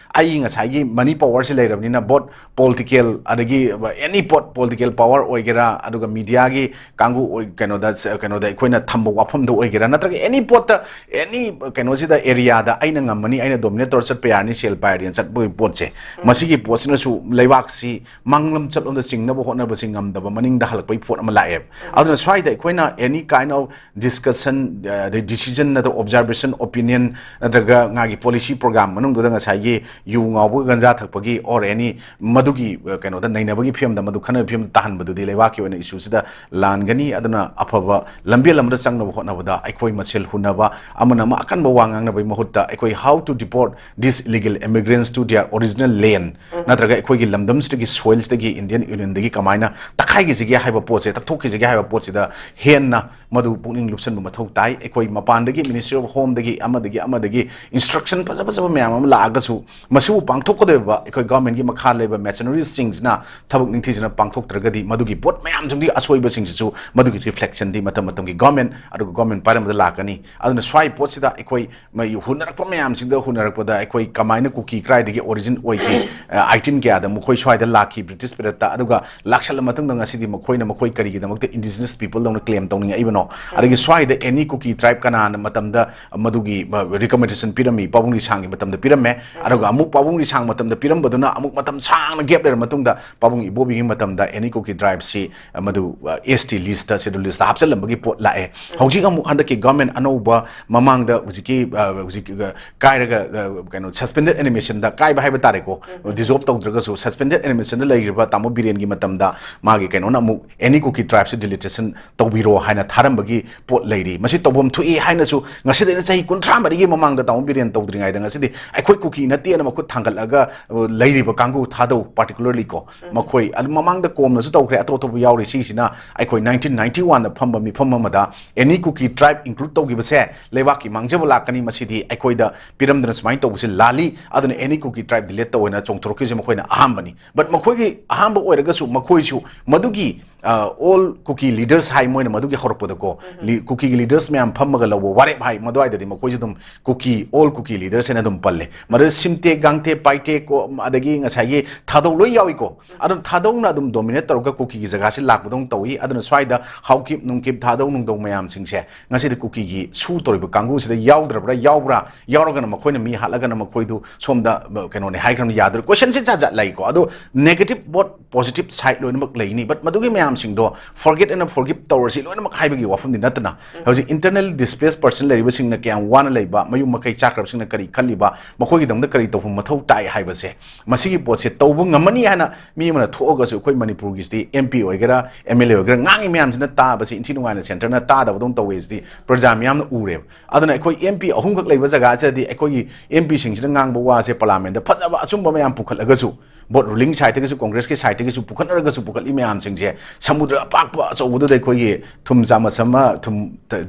ꯑꯩ ꯉꯁꯥꯏꯒꯤ ꯃꯅꯤ ꯄꯋꯥꯔꯁꯤ ꯂꯩꯔꯕꯅꯤꯅ ꯕꯣꯠ ꯄꯣꯂꯤꯇꯤꯀꯦꯜ, ꯑꯗꯒꯤ ꯑꯦꯅꯤ ꯄꯣꯠ, ꯄꯣꯂꯤꯇꯤꯀꯦꯜ ꯄꯋꯥꯔ ꯑꯣꯏꯒꯦꯔꯥ, ꯑꯗꯨꯒ ꯃꯤꯗꯤꯌꯥꯒꯤ ꯀꯥꯡꯕꯨ ꯑꯣꯏ-, ꯀꯩꯅꯣꯗ, ꯀꯩꯅꯣꯗ ꯑꯩꯈꯣꯏꯅ ꯊꯝꯕ ꯋꯥꯐꯝꯗ ꯑꯣꯏꯒꯦꯔꯥ, ꯅꯠꯇ꯭ꯔꯒ ꯑꯦꯅꯤ ꯄꯣꯠꯇ, ꯑꯦꯅꯤ ꯀꯩꯅꯣꯁꯤꯗ, ꯑꯦꯔꯤꯌꯥꯗ ꯑꯩꯅ ꯉꯝꯃꯅꯤ, ꯑꯩꯅ ꯗꯣꯃꯤꯅꯦꯠ ꯇꯧꯔ ꯆꯠꯄ ꯌꯥꯔꯅꯤ, ꯁꯦꯜ ꯄꯥꯏꯔꯗꯤꯅ ꯆꯠꯄꯒꯤ ꯄꯣꯠꯁꯦ, ꯃꯁꯤꯒꯤ ꯄꯣꯠꯁꯤꯅꯁꯨ ꯂꯩꯕꯥꯛꯁꯤ ꯃꯥꯡꯂꯝ ꯆꯠꯂꯣꯝꯗ ꯆꯤꯡꯅꯕ ꯍꯣꯠꯅꯕꯁꯤ ꯉꯝꯗꯕ, ꯃꯅꯤꯡꯗ ꯍꯜꯂꯛꯄꯒꯤ ꯄꯣꯠ ꯑꯃ ꯂꯥꯛꯑꯦꯕ꯫ ꯑꯗꯨꯅ ꯁ꯭ꯋꯥꯏꯗ ꯑꯩꯈꯣꯏꯅ any kind of discussion, ꯑꯗꯩ decision ꯅꯠꯇ꯭ꯔꯒ observation, opinion ꯅꯠꯇ꯭ꯔꯒ ꯃꯥꯒꯤ policy program ꯃꯅꯨꯡꯗꯨꯗ ꯉꯁꯥꯏꯒꯤ ꯌꯨ ꯉꯥꯎꯕꯒ ꯒꯟꯖꯥ ꯊꯛꯄꯒꯤ or any ꯃꯗꯨꯒꯤ, ꯑ, ꯀꯩꯅꯣꯗ ꯅꯩꯅꯕꯒꯤ ꯐꯤꯕꯝꯗ, ꯃꯗꯨ ꯈꯟꯅꯕꯒꯤ ꯐꯤꯕꯝꯗ ꯇꯥꯍꯟꯕꯗꯨꯗꯤ ꯂꯩꯕꯥꯛꯀꯤ ꯑꯣꯏꯅ ꯏꯁꯨꯁꯤꯗ ꯂꯥꯟꯒꯅꯤ꯫ ꯑꯗꯨꯅ ꯑꯐꯕ ꯂꯝꯕꯦꯜ ꯑꯃꯗ ꯆꯪꯅꯕ ꯍꯣꯠꯅꯕꯗ ꯑꯩꯈꯣꯏ ꯃꯁꯦꯜ ꯍꯨꯟꯅꯕ, ꯑꯃꯅ ꯑꯃ ꯑꯀꯟꯕ ꯋꯥ ꯉꯥꯡꯅꯕꯒꯤ ꯃꯍꯨꯠꯇ ꯑꯩꯈꯣꯏ how to deport these illegal immigrants to their original land, ꯅꯠꯇ꯭ꯔꯒ ꯑꯩꯈꯣꯏꯒꯤ ꯂꯝꯗꯝꯁꯤꯗꯒꯤ, ꯁꯣꯏꯜꯁꯤꯗꯒꯤ, ꯏꯟꯗꯤꯌꯟ ꯌꯨꯅꯤꯌꯟꯗꯒꯤ ꯀꯃꯥꯏꯅ ꯇꯛꯈꯥꯏꯈꯤꯁꯤꯒꯦ ꯍꯥꯏꯕ ꯄꯣꯠꯁꯦ, ꯇꯛꯊꯣꯛꯈꯤꯁꯤꯒꯦ ꯍꯥꯏꯕ ꯄꯣꯠꯁꯤꯗ ꯍꯦꯟꯅ ꯃꯗꯨ ꯄꯨꯛꯅꯤꯡ ꯂꯨꯞꯁꯟꯕ ꯃꯊꯧ ꯇꯥꯏ꯫ ꯑꯩꯈꯣꯏ ꯃꯄꯥꯟꯗꯒꯤ ꯃꯤꯅꯤꯁꯇ꯭ꯔꯤ ꯑꯣꯐ ꯍꯣꯝꯗꯒꯤ ꯑꯃꯗꯒꯤ ꯑꯃꯗꯒꯤ ꯏꯟꯁꯇ꯭ꯔꯛꯁꯟ ꯐꯖ ꯐꯖꯕ ꯃꯌꯥꯝ ꯑꯃ ꯂꯥꯛꯑꯒꯁꯨ ꯃꯁꯤꯕꯨ ꯄꯥꯡꯊꯣꯛꯀꯗꯧꯔꯤꯕ ꯑꯩꯈꯣꯏ ꯒꯚꯔꯟꯃꯦꯟꯒꯤ ꯃꯈꯥ ꯂꯩꯕ ꯃꯦꯁꯅꯔꯤꯁꯤꯡꯁꯤꯅ ꯊꯕꯛ ꯅꯤꯡꯊꯤꯖꯅ ꯄꯥꯡꯊꯣꯛꯇ꯭ꯔꯒꯗꯤ ꯃꯗꯨꯒꯤ ꯄꯣꯠ ꯃꯌꯥꯝꯁꯤꯡꯗꯨꯒꯤ ꯑꯁꯣꯏꯕꯁꯤꯡꯁꯤꯁꯨ ꯃꯗꯨꯒꯤ ꯔꯤꯐ꯭ꯂꯦꯛꯁꯟꯗꯤ ꯃꯇꯝ ꯃꯇꯝꯒꯤ ꯒꯚꯔꯟꯃꯦꯟ ꯑꯗꯨꯒ ꯒꯚꯔꯟꯃꯦꯟ ꯄꯥꯏꯔꯝꯕꯗ ꯂꯥꯛꯀꯅꯤ꯫ ꯑꯗꯨꯅ ꯁ꯭ꯋꯥꯏ ꯄꯣꯠꯁꯤꯗ ꯑꯩꯈꯣꯏ ꯃꯩ ꯍꯨꯟꯅꯔꯛꯄ ꯃꯌꯥꯝꯁꯤꯡꯗ ꯍꯨꯟꯅꯔꯛꯄꯗ ꯑꯩꯈꯣꯏ ꯀꯃꯥꯏꯅ ꯀꯨꯀꯤ ꯀꯗꯥꯏꯗꯒꯤ ꯑꯣꯔꯤꯖꯤꯟ ꯑꯣꯏꯈꯤ, ꯑ, ꯑꯥꯏꯇꯤꯟ ꯀꯌꯥꯗ ꯃꯈꯣꯏ ꯁ꯭ꯋꯥꯏꯗ ꯂꯥꯛꯈꯤ ꯕ꯭ꯔꯤꯇꯤꯁ ꯄꯤꯔꯠꯇ, ꯑꯗꯨꯒ ꯂꯥꯛꯁꯜꯂ ꯃꯇꯨꯡꯗ ꯉꯁꯤꯗꯤ ꯃꯈꯣꯏꯅ ꯃꯈꯣꯏ ꯀꯔꯤꯒꯤꯗꯃꯛꯇ ꯏꯟꯗꯤꯖꯤꯅꯁ ꯄꯤꯄꯜꯗꯧꯅ ꯀ꯭ꯂꯦꯝ ꯇꯧꯅꯤꯡꯉꯛꯏꯕꯅꯣ? ꯑꯗꯒꯤ ꯁ꯭ꯋꯥꯏꯗ ꯑꯦꯅꯤ ꯀꯨꯀꯤ ꯇ꯭ꯔꯥꯏꯕ ꯀꯅꯥꯅ ꯃꯇꯝꯗ ꯃꯗꯨꯒꯤ, ꯑ, ꯔꯤꯀꯃꯦꯟꯗꯦꯁꯟ ꯄꯤꯔꯝꯃꯤ? ꯄꯥꯕꯨꯡ ꯂꯤꯁꯥꯡꯒꯤ ꯃꯇꯝꯗ ꯄꯤꯔꯝꯃꯦ꯫ ꯑꯗꯨꯒ ꯑꯃꯨꯛ ꯄꯥꯕꯨꯡ ꯂꯤꯁꯥꯡ ꯃꯇꯝꯗ ꯄꯤꯔꯝꯕꯗꯨꯅ ꯑꯃꯨꯛ ꯃꯇꯝ ꯁꯥꯡꯅ ꯒꯦꯞ ꯂꯩꯔ ꯃꯇꯨꯡꯗ ꯄꯥꯕꯨꯡ ꯏꯕꯣꯕꯤꯒꯤ ꯃꯇꯝꯗ ꯑꯦꯅꯤ ꯀꯨꯀꯤ ꯇ꯭ꯔꯥꯏꯕꯁꯤ, ꯑ, ꯃꯗꯨ ꯑꯦꯁ ꯇꯤ ꯂꯤꯁꯇ, ꯁꯦꯗꯨꯜ ꯂꯤꯁꯇ ꯍꯥꯞꯆꯤꯜꯂꯝꯕꯒꯤ ꯄꯣꯠ ꯂꯥꯛꯑꯦ꯫ ꯍꯧꯖꯤꯛ ꯑꯃꯨꯛ ꯍꯟꯗꯛꯀꯤ ꯒꯚꯔꯟꯃꯦꯟ ꯑꯅꯧꯕ ꯃꯃꯥꯡꯗ ꯍꯧꯖꯤꯛꯀꯤ ꯑ, ꯍꯧꯖꯤꯛ ꯑ, ꯀꯥꯏꯔꯒ ꯑ, ꯀꯩꯅꯣ, ꯁꯁꯄꯦꯟꯗꯦꯗ ꯑꯦꯅꯤꯃꯦꯁꯟꯗ ꯀꯥꯏꯕ ꯍꯥꯏꯕ ꯇꯥꯔꯦꯀꯣ, ꯗꯤꯖꯣꯜꯕ ꯇꯧꯗ꯭ꯔꯒꯁꯨ ꯁꯁꯄꯦꯟꯗꯦꯗ ꯑꯦꯅꯤꯃꯦꯁꯟꯗ ꯂꯩꯈ꯭ꯔꯤꯕ ꯇꯥꯃꯣ ꯕꯤꯔꯦꯟꯒꯤ ꯃꯇꯝꯗ ꯃꯥꯒꯤ ꯀꯩꯅꯣꯅ ꯑꯃꯨꯛ ꯑꯦꯅꯤ ꯀꯨꯀꯤ ꯇ꯭ꯔꯥꯏꯕꯁꯦ ꯗꯤꯂꯤꯇꯦꯁꯟ ꯇꯧꯕꯤꯔꯣ ꯍꯥꯏꯅ ꯊꯥꯔꯝꯕꯒꯤ ꯄꯣꯠ ꯂꯩꯔꯤ꯫ ꯃꯁꯤ ꯇꯧꯐꯝ ꯊꯣꯛꯏ ꯍꯥꯏꯅꯁꯨ ꯉꯁꯤꯗꯩꯅ ꯆꯍꯤ ꯀꯨꯟꯊ꯭ꯔꯥ ꯃꯔꯤꯒꯤ ꯃꯃꯥꯡꯗ ꯇꯥꯃꯣ ꯕꯤꯔꯦꯟ ꯇꯧꯗ꯭ꯔꯤꯉꯩꯗ ꯉꯁꯤꯗꯤ ꯑꯩꯈꯣꯏ ꯀꯨꯀꯤ ꯅꯠꯇꯦꯅ ꯃꯈꯨꯠ ꯊꯥꯡꯒꯠꯂꯒ ꯑ, ꯂꯩꯔꯤꯕ ꯀꯥꯡꯕꯨ ꯊꯥꯗꯧ, ꯄꯥꯔꯇꯤꯀꯨꯂꯔꯂꯤ ꯀꯣ, ꯃꯈꯣꯏ ꯑꯗꯨ ꯃꯃꯥꯡꯗ ꯀꯣꯝꯅꯁꯨ ꯇꯧꯈ꯭ꯔꯦ, ꯑꯇꯣꯞ ꯑꯇꯣꯞꯄ ꯌꯥꯎꯔꯤ꯫ ꯁꯤꯁꯤꯅ ꯑꯩꯈꯣꯏ ꯅꯥꯏꯟꯇꯤꯟ ꯅꯥꯏꯟꯇꯤ ꯋꯥꯟꯗ ꯐꯝꯕ ꯃꯤꯐꯝ ꯑꯃꯗ ꯑꯦꯅꯤ ꯀꯨꯀꯤ ꯇ꯭ꯔꯥꯏꯕ ꯏꯟꯀ꯭ꯂꯨꯗ ꯇꯧꯈꯤꯕꯁꯦ ꯂꯩꯕꯥꯛꯀꯤ ꯃꯥꯡꯖꯕ ꯂꯥꯛꯀꯅꯤ, ꯃꯁꯤꯗꯤ ꯑꯩꯈꯣꯏꯗ ꯄꯤꯔꯝꯗꯅ ꯁꯨꯃꯥꯏꯅ ꯇꯧꯕꯁꯦ ꯂꯥꯜꯂꯤ, ꯑꯗꯨꯅ ꯑꯦꯅꯤ ꯀꯨꯀꯤ ꯇ꯭ꯔꯥꯏꯕ ꯗꯤꯂꯤꯠ ꯇꯧꯑꯣꯅ ꯆꯣꯡꯊꯣꯔꯛꯈꯤꯕꯁꯦ ꯃꯈꯣꯏꯅ ꯑꯍꯥꯟꯕꯅꯤ꯫ ꯕꯠ ꯃꯈꯣꯏꯒꯤ ꯑꯍꯥꯟꯕ ꯑꯣꯏꯔꯒꯁꯨ ꯃꯈꯣꯏꯁꯨ ꯃꯗꯨꯒꯤ ꯑꯣꯜ ꯀꯨꯀꯤ ꯂꯤꯗꯔꯁ ꯍꯥꯏ ꯃꯣꯏꯅ ꯃꯗꯨꯒꯤ ꯍꯧꯔꯛꯄꯗꯀꯣ, ꯂꯤ-, ꯀꯨꯀꯤꯒꯤ ꯂꯤꯗꯔꯁ ꯃꯌꯥꯝ ꯐꯝꯃꯒ ꯂꯧꯕ ꯋꯥꯔꯦꯞ ꯍꯥꯏ, ꯃꯗꯨꯋꯥꯏꯗꯗꯤ ꯃꯈꯣꯏꯁꯨ ꯑꯗꯨꯝ ꯀꯨꯀꯤ, ꯑꯣꯜ ꯀꯨꯀꯤ ꯂꯤꯗꯔꯁ ꯍꯥꯏꯅ ꯑꯗꯨꯝ ꯄꯜꯂꯦ꯫ ꯃꯗꯨꯗ ꯁꯤꯝꯇꯦ, ꯒꯥꯡꯇꯦ, ꯄꯥꯏꯇꯦ ꯀꯣ, ꯑꯗꯒꯤ ꯉꯁꯥꯏꯒꯤ ꯊꯥꯗꯧ ꯂꯣꯏ ꯌꯥꯎꯏꯀꯣ꯫ ꯑꯗꯨꯝ ꯊꯥꯗꯧꯅ ꯑꯗꯨꯝ ꯗꯣꯃꯤꯅꯦꯠ ꯇꯧꯔꯒ ꯀꯨꯀꯤꯒꯤ ꯖꯒꯥꯁꯤ ꯂꯥꯛꯄꯗꯧꯅ ꯇꯧꯏ꯫ ꯑꯗꯨꯅ ꯁ꯭ꯋꯥꯏꯗ ꯍꯥꯎꯀꯤꯞ, ꯅꯨꯡꯀꯤꯞ, ꯊꯥꯗꯧ, ꯅꯨꯡꯗꯧ ꯃꯌꯥꯝꯁꯤꯡꯁꯦ ꯉꯁꯤꯗꯤ ꯀꯨꯀꯤꯒꯤ ꯁꯨ ꯇꯧꯔꯤꯕ ꯀꯥꯡꯕꯨꯁꯤꯗ ꯌꯥꯎꯗ꯭ꯔꯕ꯭ꯔꯥ? ꯌꯥꯎꯕ꯭ꯔꯥ? ꯌꯥꯎꯔꯒꯅ ꯃꯈꯣꯏꯅ ꯃꯤ ꯍꯥꯠꯂꯒꯅ ꯃꯈꯣꯏꯗꯨ ꯁꯣꯝꯗ, ꯑ, ꯀꯩꯅꯣꯅꯦ ꯍꯥꯏꯈ꯭ꯔꯕꯅꯤ, ꯌꯥꯗ꯭ꯔꯦ꯫ ꯀꯣꯏꯁꯟꯁꯤ ꯖꯥꯠ ꯖꯥꯠ ꯂꯩꯀꯣ꯫ ꯑꯗꯣ ꯅꯦꯒꯦꯇꯤꯚ ꯕꯣꯠ ꯄꯣꯖꯤꯇꯤꯚ ꯁꯥꯏꯠ ꯂꯣꯏꯅꯃꯛ ꯂꯩꯅꯤ, ꯕꯠ ꯃꯗꯨꯒꯤ ꯃꯌꯥꯝꯁꯤꯡꯗꯣ ꯐꯣꯔꯒꯦꯠ ꯑꯦꯟ ꯐꯣꯔꯒꯤꯞ ꯇꯧꯔꯁꯤ ꯂꯣꯏꯅꯃꯛ ꯍꯥꯏꯕꯒꯤ ꯋꯥꯐꯝꯗꯤ ꯅꯠꯇꯅ, ꯍꯧꯖꯤꯛ ꯏꯟꯇꯔꯅꯦꯜ ꯗꯤꯁꯄ꯭ꯂꯦꯁ ꯄꯔꯁꯟ ꯂꯩꯔꯤꯕꯁꯤꯡꯅ ꯀꯌꯥꯝ ꯋꯥꯅ ꯂꯩꯕ, ꯃꯌꯨꯝ ꯃꯀꯩ ꯆꯥꯈ꯭ꯔꯕꯁꯤꯡꯅ ꯀꯔꯤ ꯈꯜꯂꯤꯕ, ꯃꯈꯣꯏꯒꯤꯗꯃꯛꯇ ꯀꯔꯤ ꯇꯧꯐꯝ ꯃꯊꯧ ꯇꯥꯏ ꯍꯥꯏꯕꯁꯦ, ꯃꯁꯤꯒꯤ ꯄꯣꯠꯁꯦ ꯇꯧꯕ ꯉꯝꯃꯅꯤ ꯍꯥꯏꯅ ꯃꯤ ꯑꯃꯅ ꯊꯣꯛꯑꯒꯁꯨ, ꯑꯩꯈꯣꯏ ꯃꯅꯤꯄꯨꯔꯒꯤꯁꯤꯗꯤ ꯑꯦꯝ ꯄꯤ ꯑꯣꯏꯒꯦꯔꯥ, ꯑꯦꯝ ꯑꯦꯜ ꯑꯦ ꯑꯣꯏꯒꯦꯔꯥ, ꯉꯥꯡꯉꯤ ꯃꯌꯥꯝꯁꯤꯅ ꯇꯥꯕꯁꯤ ꯏꯟꯊꯤ ꯅꯨꯡꯉꯥꯏꯅ ꯁꯦꯟꯇꯔꯅ ꯇꯥꯗꯕꯗꯧꯅ ꯇꯧꯋꯦ꯫ ꯁꯤꯗꯤ ꯄ꯭ꯔꯖꯥ ꯃꯤꯌꯥꯝꯅ ꯎꯔꯦꯕ꯫ ꯑꯗꯨꯅ ꯑꯩꯈꯣꯏ ꯑꯦꯝ ꯄꯤ ꯑꯍꯨꯝꯈꯛ ꯂꯩꯕ ꯖꯒꯥꯁꯤꯗꯗꯤ ꯑꯩꯈꯣꯏꯒꯤ ꯑꯦꯝ ꯄꯤꯁꯤꯡꯁꯤꯅ ꯉꯥꯡꯕ ꯋꯥꯁꯦ ꯄꯥꯔꯂꯥꯃꯦꯟꯗ ꯐꯖꯕ ꯑꯆꯨꯝꯕ ꯃꯌꯥꯝ ꯄꯨꯈꯠꯂꯒꯁꯨ, ꯕꯣꯠ ꯔꯨꯂꯤꯡ ꯁꯥꯏꯠꯇꯒꯤꯁꯨ, ꯀꯣꯡꯒ꯭ꯔꯦꯁꯀꯤ ꯁꯥꯏꯠꯇꯒꯤꯁꯨ ꯄꯨꯈꯠꯅꯔꯒꯁꯨ ꯄꯨꯈꯠꯂꯤ ꯃꯌꯥꯝꯁꯤꯡꯁꯦ ꯁꯃꯨꯗ꯭ꯔ ꯑꯄꯥꯛꯄ ꯑꯆꯧꯕꯗꯨꯗ ꯑꯩꯈꯣꯏꯒꯤ ꯊꯨꯝ ꯆꯥꯃꯁ ꯑꯃ, ꯊꯨꯝ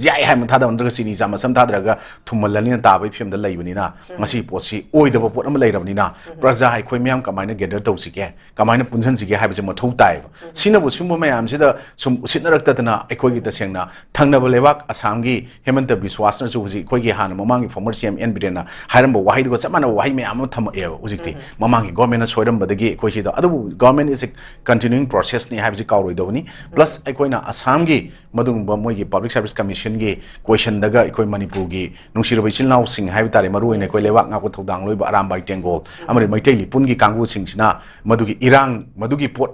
ꯌꯥꯏ ꯍꯥꯏꯕ ꯊꯥꯗꯕ ꯅꯠꯇ꯭ꯔꯒ ꯆꯤꯅꯤ ꯆꯥꯃꯁ ꯑꯃ ꯊꯥꯗꯔꯒ ꯊꯨꯝꯍꯜꯂꯅꯤꯅ ꯇꯥꯕꯒꯤ ꯐꯤꯕꯝꯗ ꯂꯩꯕꯅꯤꯅ, ꯃꯁꯤꯒꯤ ꯄꯣꯠꯁꯤ ꯑꯣꯏꯗꯕ ꯄꯣꯠ ꯑꯃ ꯂꯩꯔꯕꯅꯤꯅ, ꯄ꯭ꯔꯖꯥ ꯑꯩꯈꯣꯏ ꯃꯌꯥꯝ ꯀꯃꯥꯏꯅ ꯒꯦꯗꯔ ꯇꯧꯁꯤꯒꯦ, ꯀꯃꯥꯏꯅ ꯄꯨꯟꯁꯤꯟꯁꯤꯒꯦ ꯍꯥꯏꯕꯁꯦ ꯃꯊꯧ ꯇꯥꯏꯌꯦꯕ꯫ ꯁꯤꯅꯕꯨ ꯁꯤꯒꯨꯝꯕ ꯃꯌꯥꯝꯁꯤꯗ ꯁꯨꯝ ꯎꯁꯤꯠꯅꯔꯛꯇꯗꯅ ꯑꯩꯈꯣꯏꯒꯤ ꯇꯁꯦꯡꯅ ꯊꯪꯅꯕ ꯂꯩꯕꯥꯛ ꯑꯁꯥꯝꯒꯤ ꯍꯦꯃꯟꯇ ꯕꯤꯁ꯭ꯋꯥꯁꯅꯁꯨ ꯍꯧꯖꯤꯛ ꯑꯩꯈꯣꯏꯒꯤ ꯍꯥꯟꯅ ꯃꯃꯥꯡꯒꯤ ꯐꯣꯔꯃꯔ ꯁꯤ ꯑꯦꯝ ꯑꯦꯟ ꯕꯤꯔꯦꯟꯅ ꯍꯥꯏꯔꯝꯕ ꯋꯥꯍꯩꯗꯨꯒ ꯆꯞ ꯃꯥꯟꯅꯕ ꯋꯥꯍꯩ ꯃꯌꯥꯝ ꯑꯃ ꯊꯝꯃꯛꯑꯦꯕ꯫ ꯍꯧꯖꯤꯛꯇꯤ ꯃꯃꯥꯡꯒꯤ ꯒꯣꯔꯃꯦꯟꯅ ꯁꯣꯏꯔꯝꯕꯗꯒꯤ ꯑꯩꯈꯣꯏ ꯁꯤꯗ, ꯑꯗꯨꯕꯨ government is a continuing process ꯅꯤ ꯍꯥꯏꯕꯁꯤ ꯀꯥꯎꯔꯣꯏꯗꯕꯅꯤ꯫ ꯄ꯭ꯂꯁ ꯑꯩꯈꯣꯏꯅ ꯑꯁꯥꯝꯒꯤ ꯃꯗꯨꯒꯨꯝꯕ ꯃꯣꯏꯒꯤ ꯄꯕ꯭ꯂꯤꯛ ꯁꯥꯔꯚꯤꯁ ꯀꯃꯤꯁꯟꯒꯤ ꯀꯣꯏꯁꯟꯗꯒ ꯑꯩꯈꯣꯏ ꯃꯅꯤꯄꯨꯔꯒꯤ ꯅꯨꯡꯁꯤꯔꯕ ꯏꯆꯤꯜ ꯏꯅꯥꯎꯁꯤꯡ ꯍꯥꯏꯕ ꯇꯥꯔꯦ, ꯃꯔꯨꯑꯣꯏꯅ ꯑꯩꯈꯣꯏ ꯂꯩꯕꯥꯛ ꯉꯥꯛꯄ ꯊꯧꯗꯥꯡ ꯂꯧꯔꯤꯕ ꯑꯔꯥꯝꯕꯥꯏ ꯇꯦꯡꯒꯣꯜ ꯑꯃꯗꯤ ꯃꯩꯇꯩ ꯂꯤꯄꯨꯟꯒꯤ ꯀꯥꯡꯕꯨꯁꯤꯡꯁꯤꯅ ꯃꯗꯨꯒꯤ ꯏꯔꯥꯡ, ꯃꯗꯨꯒꯤ ꯄꯣꯠ